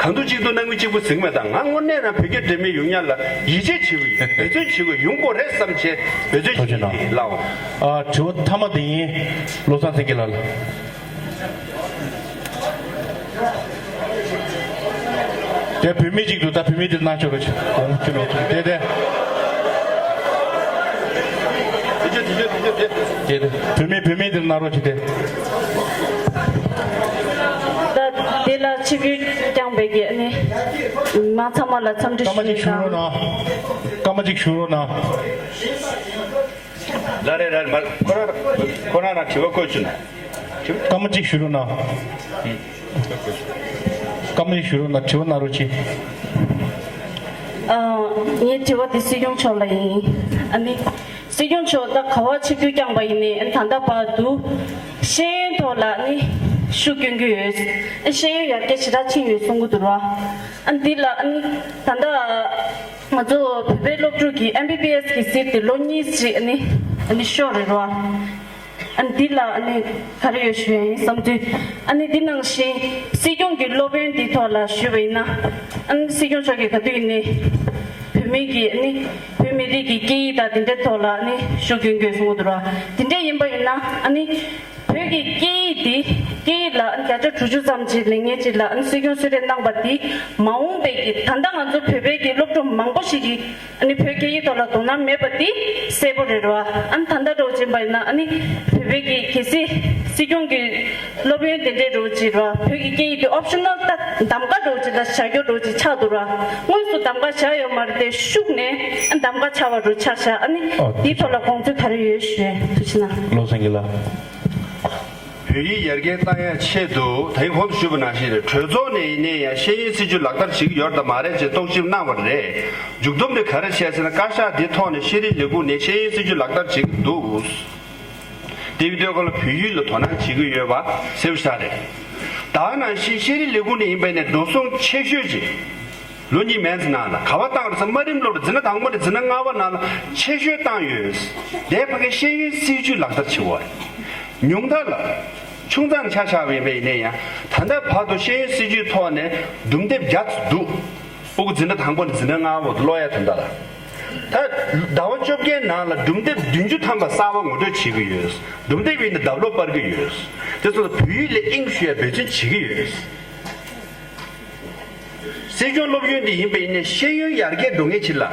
གང་ཐུབ་ཅི་ཐུབ་གནང་གི་གཅིག་པུ་ཟིན་མེད། ད་ང་དངོས་གནས་རང་བོད་རྒྱ་འབྲེལ་མོལ་ཡོང་ཡ་ལ་ཡིད་ཆེས་བྱེད་གི་ཡོད། འབད་བརྩོན་བྱེད་གི་ཡོད། ཡོང་དགོས་རེད་བསམ་བྱས་འབད་བརྩོན་བྱེད་ཀྱི་ཡིན། ལགས་འོང་། ཨ་དྲི་བ་མཐའ་མ་དེ་ཡིན། བློ་བཟང་སེང་གེ་ལགས་ལ། དེ་བུད་མེད་ཅིག་འདུག་ད་བུད་མེད་དེ་གནང་ཆོག་རོགས་བྱེད། དེ་དེ། དེ་དེ། བུད་མེད་བུད་མེད་དེ་གནང་རོགས་བྱེད་དེ། ད་དེ་ལ་ཆིབས་བསྒྱུར་བསྐྱངས་པའི་གི་ཨ་ནི་མ་ཚང་མ་ལ་འཚམས་འདྲི་སྐར་མ་གཅིག་ཞུ་ཞུ་རོགས་གནང་། སྐར་མ་གཅིག་ཞུ་རོགས་གནང་། ལ་རེ་ར་མ་ཁོ་ར་ཁོ་ར་ན་དྲི་བ་བཀོད་བཅུག་ན། སྐར་མ་གཅིག་ཞུ་རོགས་གནང་། སྐར་མ་གཅིག་ཞུ་རོགས་གནང་། དྲི་བ་གནང་རོགས་གྱིས། ཨ་ངའི་དྲི་བ་དེ་སྲིད་སྐྱོང་མཆོག་ལ་ཡིན། ཨ་ནི་སྲིད་སྐྱོང་མཆོག་ད་ག་བ་ཆིབས་བསྒྱུར་བསྐྱངས་པ་ཡིན་ནའི་ཨ་ནི་ད་ལྟ་བར་དུ་ཤེས་ཡོན་ཐོག་ལ་ཨ་ནི་ཤུགས་སྐྱོན་གྱི་ཡོད། ཨ་ཤེས་ཡོན་ཡར་རྒྱས་ཞེ་དྲག་ཕྱིན་ཡོད་གསུང་གི་འདུག་ར། ཨ་འདི་ལ་ཨ་ནི་ད་ལྟ་ང་ཚོ་བོད་པའི་སློབ་ཕྲུག་གི་ཨེམ་བི་བི་ཨེས་གི་ཟུར་དེ་ལོ་གཉིས་ཅིག་ཨ་ནི་ཨ་ནི་ཤོར་རེད་ར། ཨ་ནི་འདི་ལ་ཨ་ནི་ག་རེ་ཡོད་ཞུ་ཡ་ཡིན་བསམ་དུས། ཨ་ནི་འདི་ནང་བཞིན་སྲིད་སྐྱོང་གི་སློབ་ཡོན་འདི་ཐོག་ལ་ཞུས་པ་ཡིན་ན། ཨ་ནི་སྲིད་སྐྱོང་མཆོག་གིས་ག་དུས་ཡིན་ནའི་བོད་མི་གི་ཨ་ནི་བོད་མི་རིགས་ཀྱི་སྐད་ཡིག་དང་དེ་འདྲའི་ཐོག་ལ་ཨ་ནི་ཤུགས་སྐྱོན་དགོས་གསུང་གི་འདུག་ར། དེ་འདྲ་ཡིན་པ་ཡིན་ན་ཨ་ནི་བོད་ཀྱི་སྐད་ཡིག་འདི་སྐད་ཡིག་ལ་ཨ་ནི་བརྒྱ་ཆ་དྲུག་ཅུ་ཙམ་ཅིག་ལེན་མཁན་ཅིག་ལ་ཨ་ནི་སྲིད་སྐྱོང་གསོལ་རས་གནང་པ་འདི་མ་འོངས་པའི་གི་ད་ལྟ་ང་ཚོ་བོད་པའི་གི་སློབ་ཕྲུག་མང་པོ་ཞིག་གིས། ཨ་ནི་བོད་སྐད་ཡིག་ཐོག་ལ་དོ་སྣང་མེད་པ་འདི་གསལ་པོ་རེད་ར། ཨ་ནི་ད་ལྟ་འདྲ་བོ་ཅིག་ཡིན་པ་ཡིན་ན་ཨ་ནི་བོད་པའི་གི་གལ་སྲིད་སྲིད་སྐྱོང་གི་སློབ་ཡོན་དེ་འདྲའི་འདྲ་བོ་ཅིག་ར། བོད་ཀྱི་སྐད་ཡིག་དེ་ཨོབ་ཤ་ནལ་ད་གདམ་ག་འདྲ་བོ་ཅིག་ལ་བཞག་རྒྱུ་འདྲ་བོ་ཅིག་ཆགས་འདུག་ར། དངོས་སུ་གདམ་ག་བཞག་ཡོད་མ་རེད་དེ་ཤུགས་ནས་ཨ་གདམ་ག་ཆགས་པ་འདྲ་བོ་ཆགས་ཤག་ཨ་ནི་ཨོ་དེའི་ཐོག་ལ་དགོངས་ཚུལ་ག་རེ་ཡོད་ཞུ་ཡས་ཐུགས་རྗེ་གནང་། བློ་བཟང་གི་ལ། བོད་ཡིག་ཡར་རྒྱས་གཏང་ཡ་ཆེད་དུ་ད་ཡིན་གོང་དུ་ཞུས་པ་ནང་བཞིན་རེད། གྲོས་ཚོགས་ནས་ཡིན་ནའི་ཡང་ཤེས་ཡོན་སྲིད་བྱུས་ལག་བསྟར་བྱེད་ཀྱི་ཡོད་རེད་དམ་མ་རེད་ཅེས་རྟོག་ཞིབ་གནང་བ་རེད། མཇུག་སྡོམ་དེ་ག་རེ་བྱས་ཟེར་ན་བཀའ་ཤག་འདི་ཐོག་ནས་ཤེས་རིག་ལས་ཁུངས་ནས་ཤེས་ཡོན་སྲིད་བྱུས་ལག་བསྟར་བྱེད་ཀྱི་འདུག་དེ་བི་དེ་གོ་ལ་བོད་ཡིག་ལ་དོ་སྣང་བྱེད་ཀྱི་ཡོད་པ་གསལ་པོ་ཤར་རེད། ད་ནང་བཞིན་ཤེས་རིག་ལས་ཁུངས་ནས་ཡིན་པ་ནས་འགྲོ་སོང་ཆེ་ཤོས་ཅིག་ལོ་གཉིས་མན་ཙམ་ནང་ལ་ག་བ་བཏང་རེད་ཟེར། དམའ་རིམ་སློབ་གྲྭ་འཛིན་གྲྭ་དང་པོ་ནས་འཛིན་གྲྭ་ལྔ་པ་ནང་ལ་ཆེ་ཤོས་བཏང་ཡོད། དེ་ཕ་གིའི་ཤེས་ཡོན་སྲིད་བྱུས་ལག་བསྟར་བྱེད་དགོས་རེད། ཉུང་མཐའ་ལ་ཆུང་མཐའ་ཆ་བཞག་པ་ཡིན་པ་ཡིན་ན་ཡང་ད་ལྟ་བར་དུ་ཤེས་ཡོན་སྲིད་བྱུས་ཐོག་ནས་སྒྲུང་དེབ་བརྒྱ་ཙམ་འདུག་ཕྲུ་གུ་འཛིན་གྲྭ་དང་པོ་ནས་འཛིན་གྲྭ་ལྔ་པ་བར་དུ་ཀློག་ཡ་དོན་དག་ལ། ད་ཟླ་བ་བཅོ་བརྒྱད་ནང་ལ་སྒྲུང་དེབ་བདུན་ཅུ་ཐམ་པ་གསར་པ་ངོ་སྤྲོད་བྱེད་ཀྱི་ཡོད། སྒྲུང་དེབ་ཡིན་ན་ལྡབ་ལོག་སྤར་གྱི་ཡོད། དེ་ཚོ་ལ་བོད་ཡིག་ལ་དབྱིངས་ཞུ་ཡ་འབད་བརྩོན་བྱེད་ཀྱི་ཡོད། སྲིད་སྐྱོང་སློབ་ཡོན་དེ་ཡིན་པ་ཡིན་ནའི་ཤེས་ཡོན་ཡར་རྒྱས་འགྲོ་མཁན་ཅིག་ལ།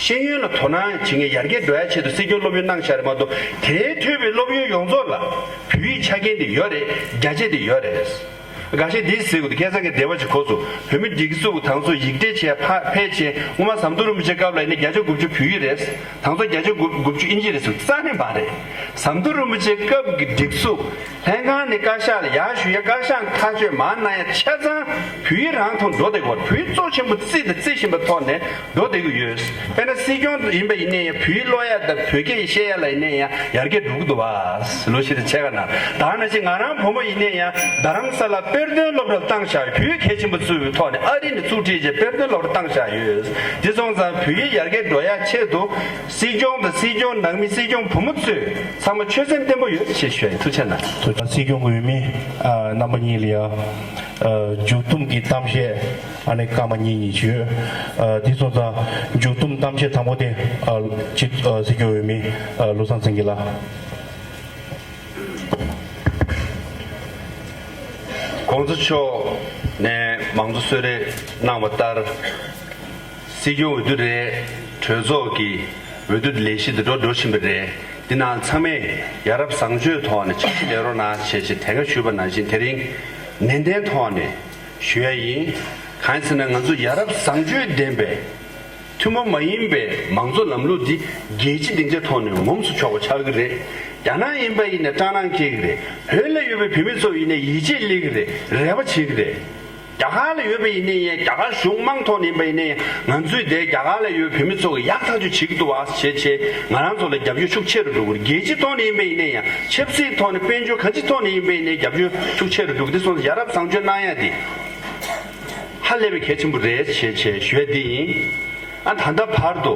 ཤེས་ཡོན་ལ་དོ་སྣང་བྱེད་མཁན་ཡར་རྒྱས་འགྲོ་ཡ་ཆེད་དུ་སྲིད་སྐྱོང་སློབ་ཡོན་གནང་བཞག་རེད་མ་གཏོགས་དེའི་མཐུད་པའི་སློབ་ཡོན་ཡོངས་རྫོགས་ལ་བོད་ཡིག་ཆ་རྐྱེན་དེ་ཡོད་རེད། རྒྱ་ཆེ་དེ་ཡོད་རེད། འགའ་ཤས་འདི་ཟེར་དགོས་འདུག་ཁ་སང་གི་འདས་པ་ཅིག་གོ་སོང་། བོད་མི་སྒྲིག་འཛུགས་དང་ཚོ་ཡིག་ཕྲད་བྱས་ཕ་ཕལ་ཆེར་སྔོན་མ་ཟམ་གདོང་རིན་པོ་ཆེ་སྐབས་ལ་ཡིན་ན་བརྒྱ་ཆ་དགུ་བཅུ་བོད་ཡིག་རེད། དང་ཚོ་བརྒྱ་ཆ་དགུ་བཅུ་ཨིན་ཇི་རེད་ཟེར་རྩ་ནས་མ་རེད། ཟམ་གདོང་རིན་པོ་ཆེ་སྐབས་ཀྱི་སྒྲིག་འཛུགས་ལྷན་ཁང་ནས་བཀའ་ཤག་ལ་ཡར་ཞུ་ཡ་བཀའ་ཤག་ཐག་གཅོད་མར་གནང་ཡ་ཆ་ཚང་བོད་ཡིག་རང་ཐོག་འགྲོ་བསྡད་ཀྱི་ཡོད་རེད། བོད་ཡིག་གཙོ་ཆེན་པོ་བརྩིས་དང་བརྩི་བཞིན་པའི་ཐོག་ནས་འགྲོ་བསྡད་ཀྱི་ཡོད། དཔེར་ན་སྲིད་སྐྱོང་ཡིན་པ་ཡིན་ནའི་ཡང་བོད་ཡིག་ཀློག་ཡ་དང་བོད་སྐད་བཤད་ཡ་ལ་ཡིན་ནའི་ཡང་ཡར་རྒྱས་འགྲོ་གི་འདུག་བ། ལོ་བཞི་དང་ཕྱེད་ཀ་ནང་ད་ནང་བཞིན་ང་རང་བུ་མོ་ཡིན་ནའི་ཡང་རྡ་རམ་ས་ལ་དཔེ་སྟོན་སློབ་གྲྭ་བཏང་བཞག་བོད་ཡིག་གལ་ཆེན་པོ་བརྩི་བའི་ཐོག་ནས་ཨ་རི་ནས་ཚུར་ཁྲིད་བྱས་དཔེ་སྟོན་སློབ་གྲྭ་བཏང་བཞག་ཡོད། དེ་སོང་ཙང་བོད་ཡིག་ཡར་རྒྱས་འགྲོ་ཡ་ཆེད་དུ་སྲིད་སྐྱོང་དང་སྲིད་སྐྱོང་ནང་མི་སྲིད་སྐྱོང་བུ་མོ་ཚོས་ཚང་མ་ཆོད་སེམས་བརྟན་པོ་ཡོད་ཅེས་ཞུ་ཡ་ཡིན། ཐུགས་རྗེ་གནང་། ཐུགས་རྗེ་གནང་། སྲིད་སྐྱོང་གི་འོས་མི་ཨ་རྣམ་པ་གཉིས་ལ་ཡ་ཨ་མཇུག་བསྡོམས་ཀྱི་གཏམ་བཤད་ཨ་ནི་སྐར་མ་གཉིས་གཉིས་ཡོད། ཨ་དེ་སོང་ཙང་མཇུག་བསྡོམས་གཏམ་བཤད་དང་པོ་དེ་ཨ་སྤྱི་ཨ་སྲིད་སྐྱོང་འོས་མི་ཨ་བློ་བཟང་སེང་གེ་ལགས། གོང་ས་མཆོག་ནས་མང་གཙོ་གསོལ་རས་གནང་བ་ལྟར། སྲིད་སྐྱོང་འོས་བསྡུ་རེད། གྲོས་ཚོགས་ཀྱི་འོས་བསྡུ་ལས་གཞི་འདི་འགྲོ་འགྲོ་བཞིན་པ་རེད། འདི་ནང་ཚང་མས་ཡ་རབས་བཟང་སྤྱོད་ཐོག་ནས་ཕྱག་ལས་རོགས་གནང་བྱས་བྱས་དེ་སྔ་ཞུས་པ་ནང་བཞིན་དེ་རིང་ནན་ཏན་ཐོག་ནས་ཞུ་ཡ་ཡིན། གང་ཡིན་ཟེར་ན་ང་ཚོ་ཡ་རབས་བཟང་སྤྱོད་ལྡན་པའི་ཐུན་མོང་མ་ཡིན་པའི་མང་གཙོ་ལམ་ལུགས་འདི་རྒྱལ་སྤྱི་སྡིངས་ཆ་ཐོག་ནས་ངོམས་སུ་ཆོག་པ་ཆགས་ཀྱི་རེད། རྒྱ་ནག་ཡིན་པ་ཡིན་ནའི་སྐྲག་སྣང་སྐྱེ་གི་རེད། བོད་ལ་ཡོད་པའི་བོད་མི་ཚོ་ཡིན་ནའི་ཡིད་ཆེས་སླེབས་གི་རེད། རེ་བ་བྱེད་གི་རེད། རྒྱ་གར་ལ་ཡོད་པ་ཡིན་ནའི་ཡང་རྒྱ་གར་གཞུང་དམངས་ཐོག་ནས་ཡིན་པ་ཡིན་ནའི་ཡང་ང་ཚོས་དེ་རྒྱ་གར་ལ་ཡོད་པའི་བོད་མི་ཚོ་གི་ཡག་ཐག་ཆོད་བྱེད་ཀྱི་འདུག་བ་ཞེས་བྱས་ང་རང་ཚོ་ལ་རྒྱབ་སྐྱོར་ཤུགས་ཆེ་རུ་འགྲོ་གི་རེད། རྒྱལ་སྤྱི་ཐོག་ནས་ཡིན་པ་ཡིན་ནའི་ཡང་ཆབ་སྲིད་ཐོག་ནས་དཔལ་འབྱོར་གང་ཅིའི་ཐོག་ནས་ཡིན་པ་ཡིན་ནའི་རྒྱབ་སྐྱོར་ཤུགས་ཆེ་རུ་འགྲོ་གི་འདི་སོང་ཙང་ཡ་རབས་བཟང་སྤྱོད་གནང་ཡ་དེ་ཧ་ལས་པའི་གལ་ཆེན་པོ་རེད་ཞེས་བྱས་ཞུ་ཡ་འདི་ཡིན། ཨ་ད་ལྟ་བར་དུ།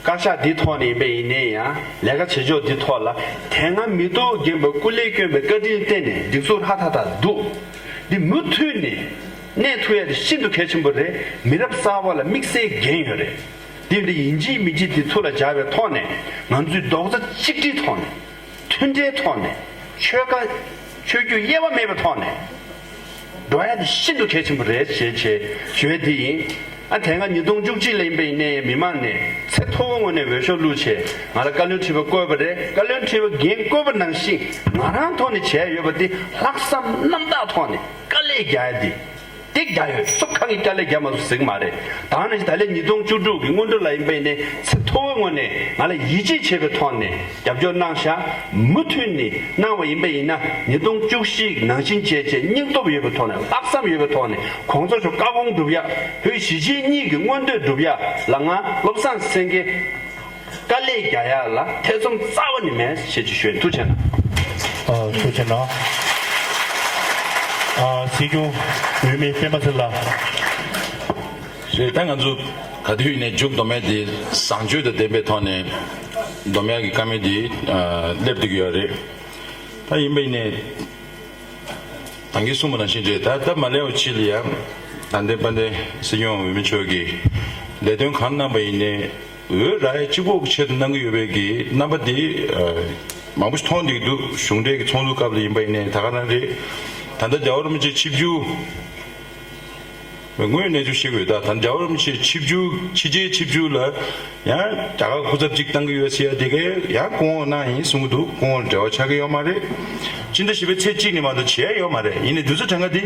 བཀའ་ཤག་འདི་ཐོག་ནས་ཡིན་པ་ཡིན་ནའི་ཡང་ལས་ཀ་བྱེད་ཕྱོགས་འདི་ཐོག་ལ་དེ་སྔ་མི་ཐོག་རྒན་པ་སྐུ་ལས་བསྐྱོན་པའི་བཀའ་དྲིན་བརྟེན་ནས་སྒྲིག་འཛུགས་ཧྲ་ཐག་ཐག་འདུག་འདི་མུ་མཐུད་ནས་གནས་ཐུབ་ཡ་དེ་ཤིན་ཏུ་གལ་ཆེན་པོ་རེད། མི་རབས་གསར་པ་ལ་དམིགས་བསལ་འགན་ཡོད་རེད། འདི་འདི་ཡིན་གཅིག་མིན་གཅིག་འདི་ཐུགས་ལ་འཇགས་པའི་ཐོག་ནས་ང་ཚོས་རྡོག་རྩ་གཅིག་སྒྲིལ་ཐོག་ནས། མཐུན་སྒྲིལ་ཐོག་ནས། ཆོལ་ཁ། ཆོས་བརྒྱུད་དབྱེ་བ་མེད་པའི་ཐོག་ནས། འགྲོ་ཡ་དེ་ཤིན་ཏུ་གལ་ཆེན་པོ་རེད་ཞེས་བྱས་ཞུ་ཡ་དེ་ཡིན། ཨ་དེ་སྔ་ཉིས་སྟོང་བཅུ་གཅིག་ལ་ཡིན་པ་ཡིན་ནའི་མི་མང་ནས་ཚད་མཐོ་བོའི་ངོས་ནས་འོས་ཤོག་བླུགས་བྱས་ང་ལ་བཀའ་བློན་ཁྲི་པ་བསྐོས་པ་རེད། བཀའ་བློན་ཁྲི་པ་འགན་བསྐོས་པ་ནང་བཞིན་ང་རང་ཐོག་ནས་བྱས་ཡོད་པ་དེ་ལྷག་བསམ་རྣམ་དག་ཐོག་ནས་དཀའ་ལས་རྒྱག་ཡ་དེ། དེ་རྒྱ་ཡོད་སུ་གང་གིས་དཀའ་ལས་རྒྱག་མ་སོང་ཟེར་གི་མ་རེད། ད་ནི་ད་ལན་ཉིས་སྟོང་བཅུ་དྲུག་གི་སྔོན་འགྲོ་ལ་ཡིན་པ་ཡིན་ནའི་ཚད་མཐོ་བོའི་ངོས་ནས་ང་ལ་ཡིད་ཆེས་བྱེད་པའི་ཐོག་ནས་རྒྱབ་སྐྱོར་གནང་ཤག་མུ་མཐུད་ནས་གནང་བ་ཡིན་པ་ཡིན་ན་ཉིས་སྟོང་བཅུ་བཞི་ནང་བཞིན་བྱས་བྱས་སྙིང་སྟོབས་ཡོད་པའི་ཐོག་ནས་ལྷག་བསམ་ཡོད་པའི་ཐོག་ནས་གོང་ས་མཆོག་བཀའ་དགོངས་སྒྲུབ་ཡ་བོད་གཞིས་བྱེས་གཉིས་ཀྱི་མངོན་འདོད་སྒྲུབ་ཡ་ལ་ང་བློ་བཟང་སེང་གེ་དཀའ་ལས་རྒྱག་ཡ་ལ་ཐེ་ཚོམ་རྩ་བ་ནས་མེད་ཞེས་ཅིག་ཞུ། ཐུགས་རྗེ་གནང་། ཨ་ཐུགས་རྗེ་གནང་། ཨ་སྲིད་སྐྱོང་འོས་མི་སྤེན་པ་ཚེ་ལགས། རེད། ད་ང་ཚོ་ག་དུས་ཡིན་ནའི་མཇུག་སྡོམ་ཡ་དེ་བཟང་སྤྱོད་དང་ལྡན་པའི་ཐོག་ནས་སྡོམ་ཡ་གི་བཀའ་མོལ་དེ་ཨ་སླེབས་བསྡད་ཀྱི་ཡོད་རེད། ད་ཡིན་པ་ཡིན་ནའི། ད་གིན་གསུངས་པ་ནང་བཞིན་རེད། ད་ད་མ་ལས་འོ་ཕྱི་ལ་ཡ་ད་ལྟའི་དཔལ་ལྡན་སྲིད་སྐྱོང་འོས་མི་མཆོག་གིས་ལས་དོན་གང་གནང་པ་ཡིན་ནའི་འོས་རག་ཡ་གཅིག་པོ་གི་ཆེད་དུ་གནང་གི་ཡོད་པའི་གི་རྣམ་པ་འདི་མང་པོ་ཞིག་མཐོང་བསྡད་ཀྱི་འདུག་གཞུང་འབྲེལ་གྱི་ཚོགས་འདུ་སྐབས་ལ་ཡིན་པ་ཡིན་ནའི་ད་ག་རང་རེད། ད་ལྟ་རྒྱལ་བ་རིན་པོ་ཆེ་ཆིབས་བསྒྱུར། དངོས་ཡོད་གནས་ཚུལ་བཤད་དགོས། ད་ད་རྒྱལ་བ་རིན་པོ་ཆེ་ཆིབས་བསྒྱུར་ཕྱི་རྒྱལ་ཆིབས་བསྒྱུར་ལ་ཡང་རྒྱ་གར་སྐུ་ཚབ་ཅིག་བཏང་གི་ཡོད་ཟེར་ཡ་དེ་གས་ཡང་སྐུ་ངོ་གནང་ཡིན་གསུང་གི་འདུག་སྐུ་ངོ་ལ་འབྲེལ་བ་ཆགས་ཀྱི་ཡོད་མ་རེད། སྤྱི་ཟླ་བཞི་པའི་ཚེས་གཅིག་ནས་མ་གཏོགས་བྱས་ཡོད་མ་རེད། ཡིན་ནའི་དུས་ཚོད་གྲངས་ཀ་འདི་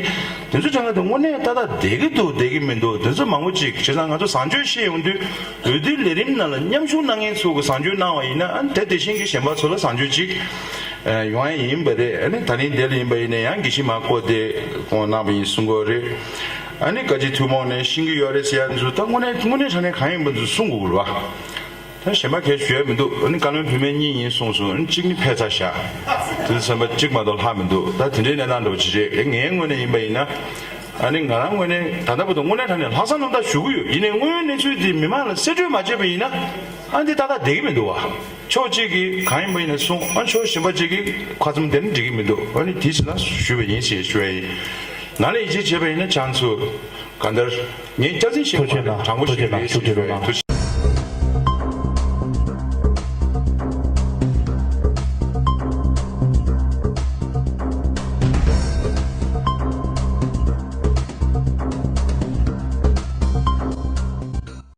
དུས་ཚོད་གྲངས་ཀ་འདི་དངོས་གནས་ཏག་ཏག་བསྡད་ཀྱི་འདུག་བསྡད་ཀྱི་མི་འདུག་དེ་ཚོ་མང་པོ་ཅིག་བྱས་ཙང་ང་ཚོ་བཟང་སྤྱོད་བཤད་ཡོང་དུས་འོས་བསྡུའི་ལས་རིམ་ནང་ལ་མཉམ་ཞུགས་གནང་མཁན་ཚོ་གི་བཟང་སྤྱོད་གནང་བ་ཡིན་ན་ཨ་ནི་དེ་དེ་བཞིན་གྱི་གཞན་པ་ཚོ་ལ་བཟང་སྤྱོད་ཅིག་ཡོང་ཡ་ཡིན་པ་རེད། ཨ་ནི་ད་རིང་འདི་ལ་ཡིན་པ་ཡིན་ན་ཡང་དགེ་བཤེས་མ་བསྐོ་དེ་ཁོང་གནང་བ་ཡིན་གསུང་གི་ཡོད་རེད། ཨ་ནི་བཀའ་སྤྱི་ཐུན་མོང་ནས་ཤེས་ཀྱི་ཡོད་རེད་ཟེར་ཡ་འདི་ཚོ་ད་དངོས་གནས་དངོས་གནས་དྲང་གནས་གང་ཡིན་པ་འདི་ཚོ་གསུང་དགོས་ཀྱི་རེད་བ། ད་གཞན་པ་གས་ཞུ་ཡ་མི་འདུག་ཨ་ནི་བཀའ་བློན་བུད་མེད་གཉིས་ཡིན་གསུངས་སོང་། ཨ་ནི་གཅིག་ནི་ཕེབས་ཚར་བཞག་དེ་ཚོ་ཚན་པ་གཅིག་མ་གཏོགས་ལྷག་མི་འདུག་ད་དེ་འདྲའི་གནས་སྟངས་འདྲ་པོ་ཅིག་རེད། ངའི་ངོས་ནས་ཡིན་པ་ཡིན་ན། ཨ་ནི་ང་རང་ངོས་ནས་ད་ལྟ་བར་དུ་དངོས་གནས་དྲང་གནས་ལྷག་བསམ་རྣམ་དག་ཞུ་གི་ཡོད། ཡིན་ནའི་དངོས་ཡོད་གནས་ཚུལ་འདི་མི་མང་ལ་གསལ་བཀྲོལ་མ་བྱས་པ་ཡིན་ན་ཨ་འདི་ཏག་ཏག་བསྡད་ཀྱི་མི་འདུག་བ། ཕྱོགས་གཅིག་གིས་གང་ཡིན་པ་ཡིན་ན་གསུངས། ཨ་ཕྱོགས་གཞན་པ་གཅིག་གིས་ཁ་བཙུམ་བསྡད་ན་འགྲིག་གི་མི་འདུག་ཨ་ནི་དེ་ཕྱིར་ན་ཞུས་པ་ཡིན་ཞེས་ཞུ་བ་ཡིན། ནང་ལ་ཡིད་ཆེས་བྱས་པ་ཡིན་ན་ཁྱེད་ཚོ་གང་ལྟར་ངས་སྐྱག་རྫུན་བཤད་ཀྱི་མ་རེད། དྲང་པོ་ཞིག་རེད། ཐུགས་རྗེ་ཆེ། ཐུགས་རྗེ་ཆེ།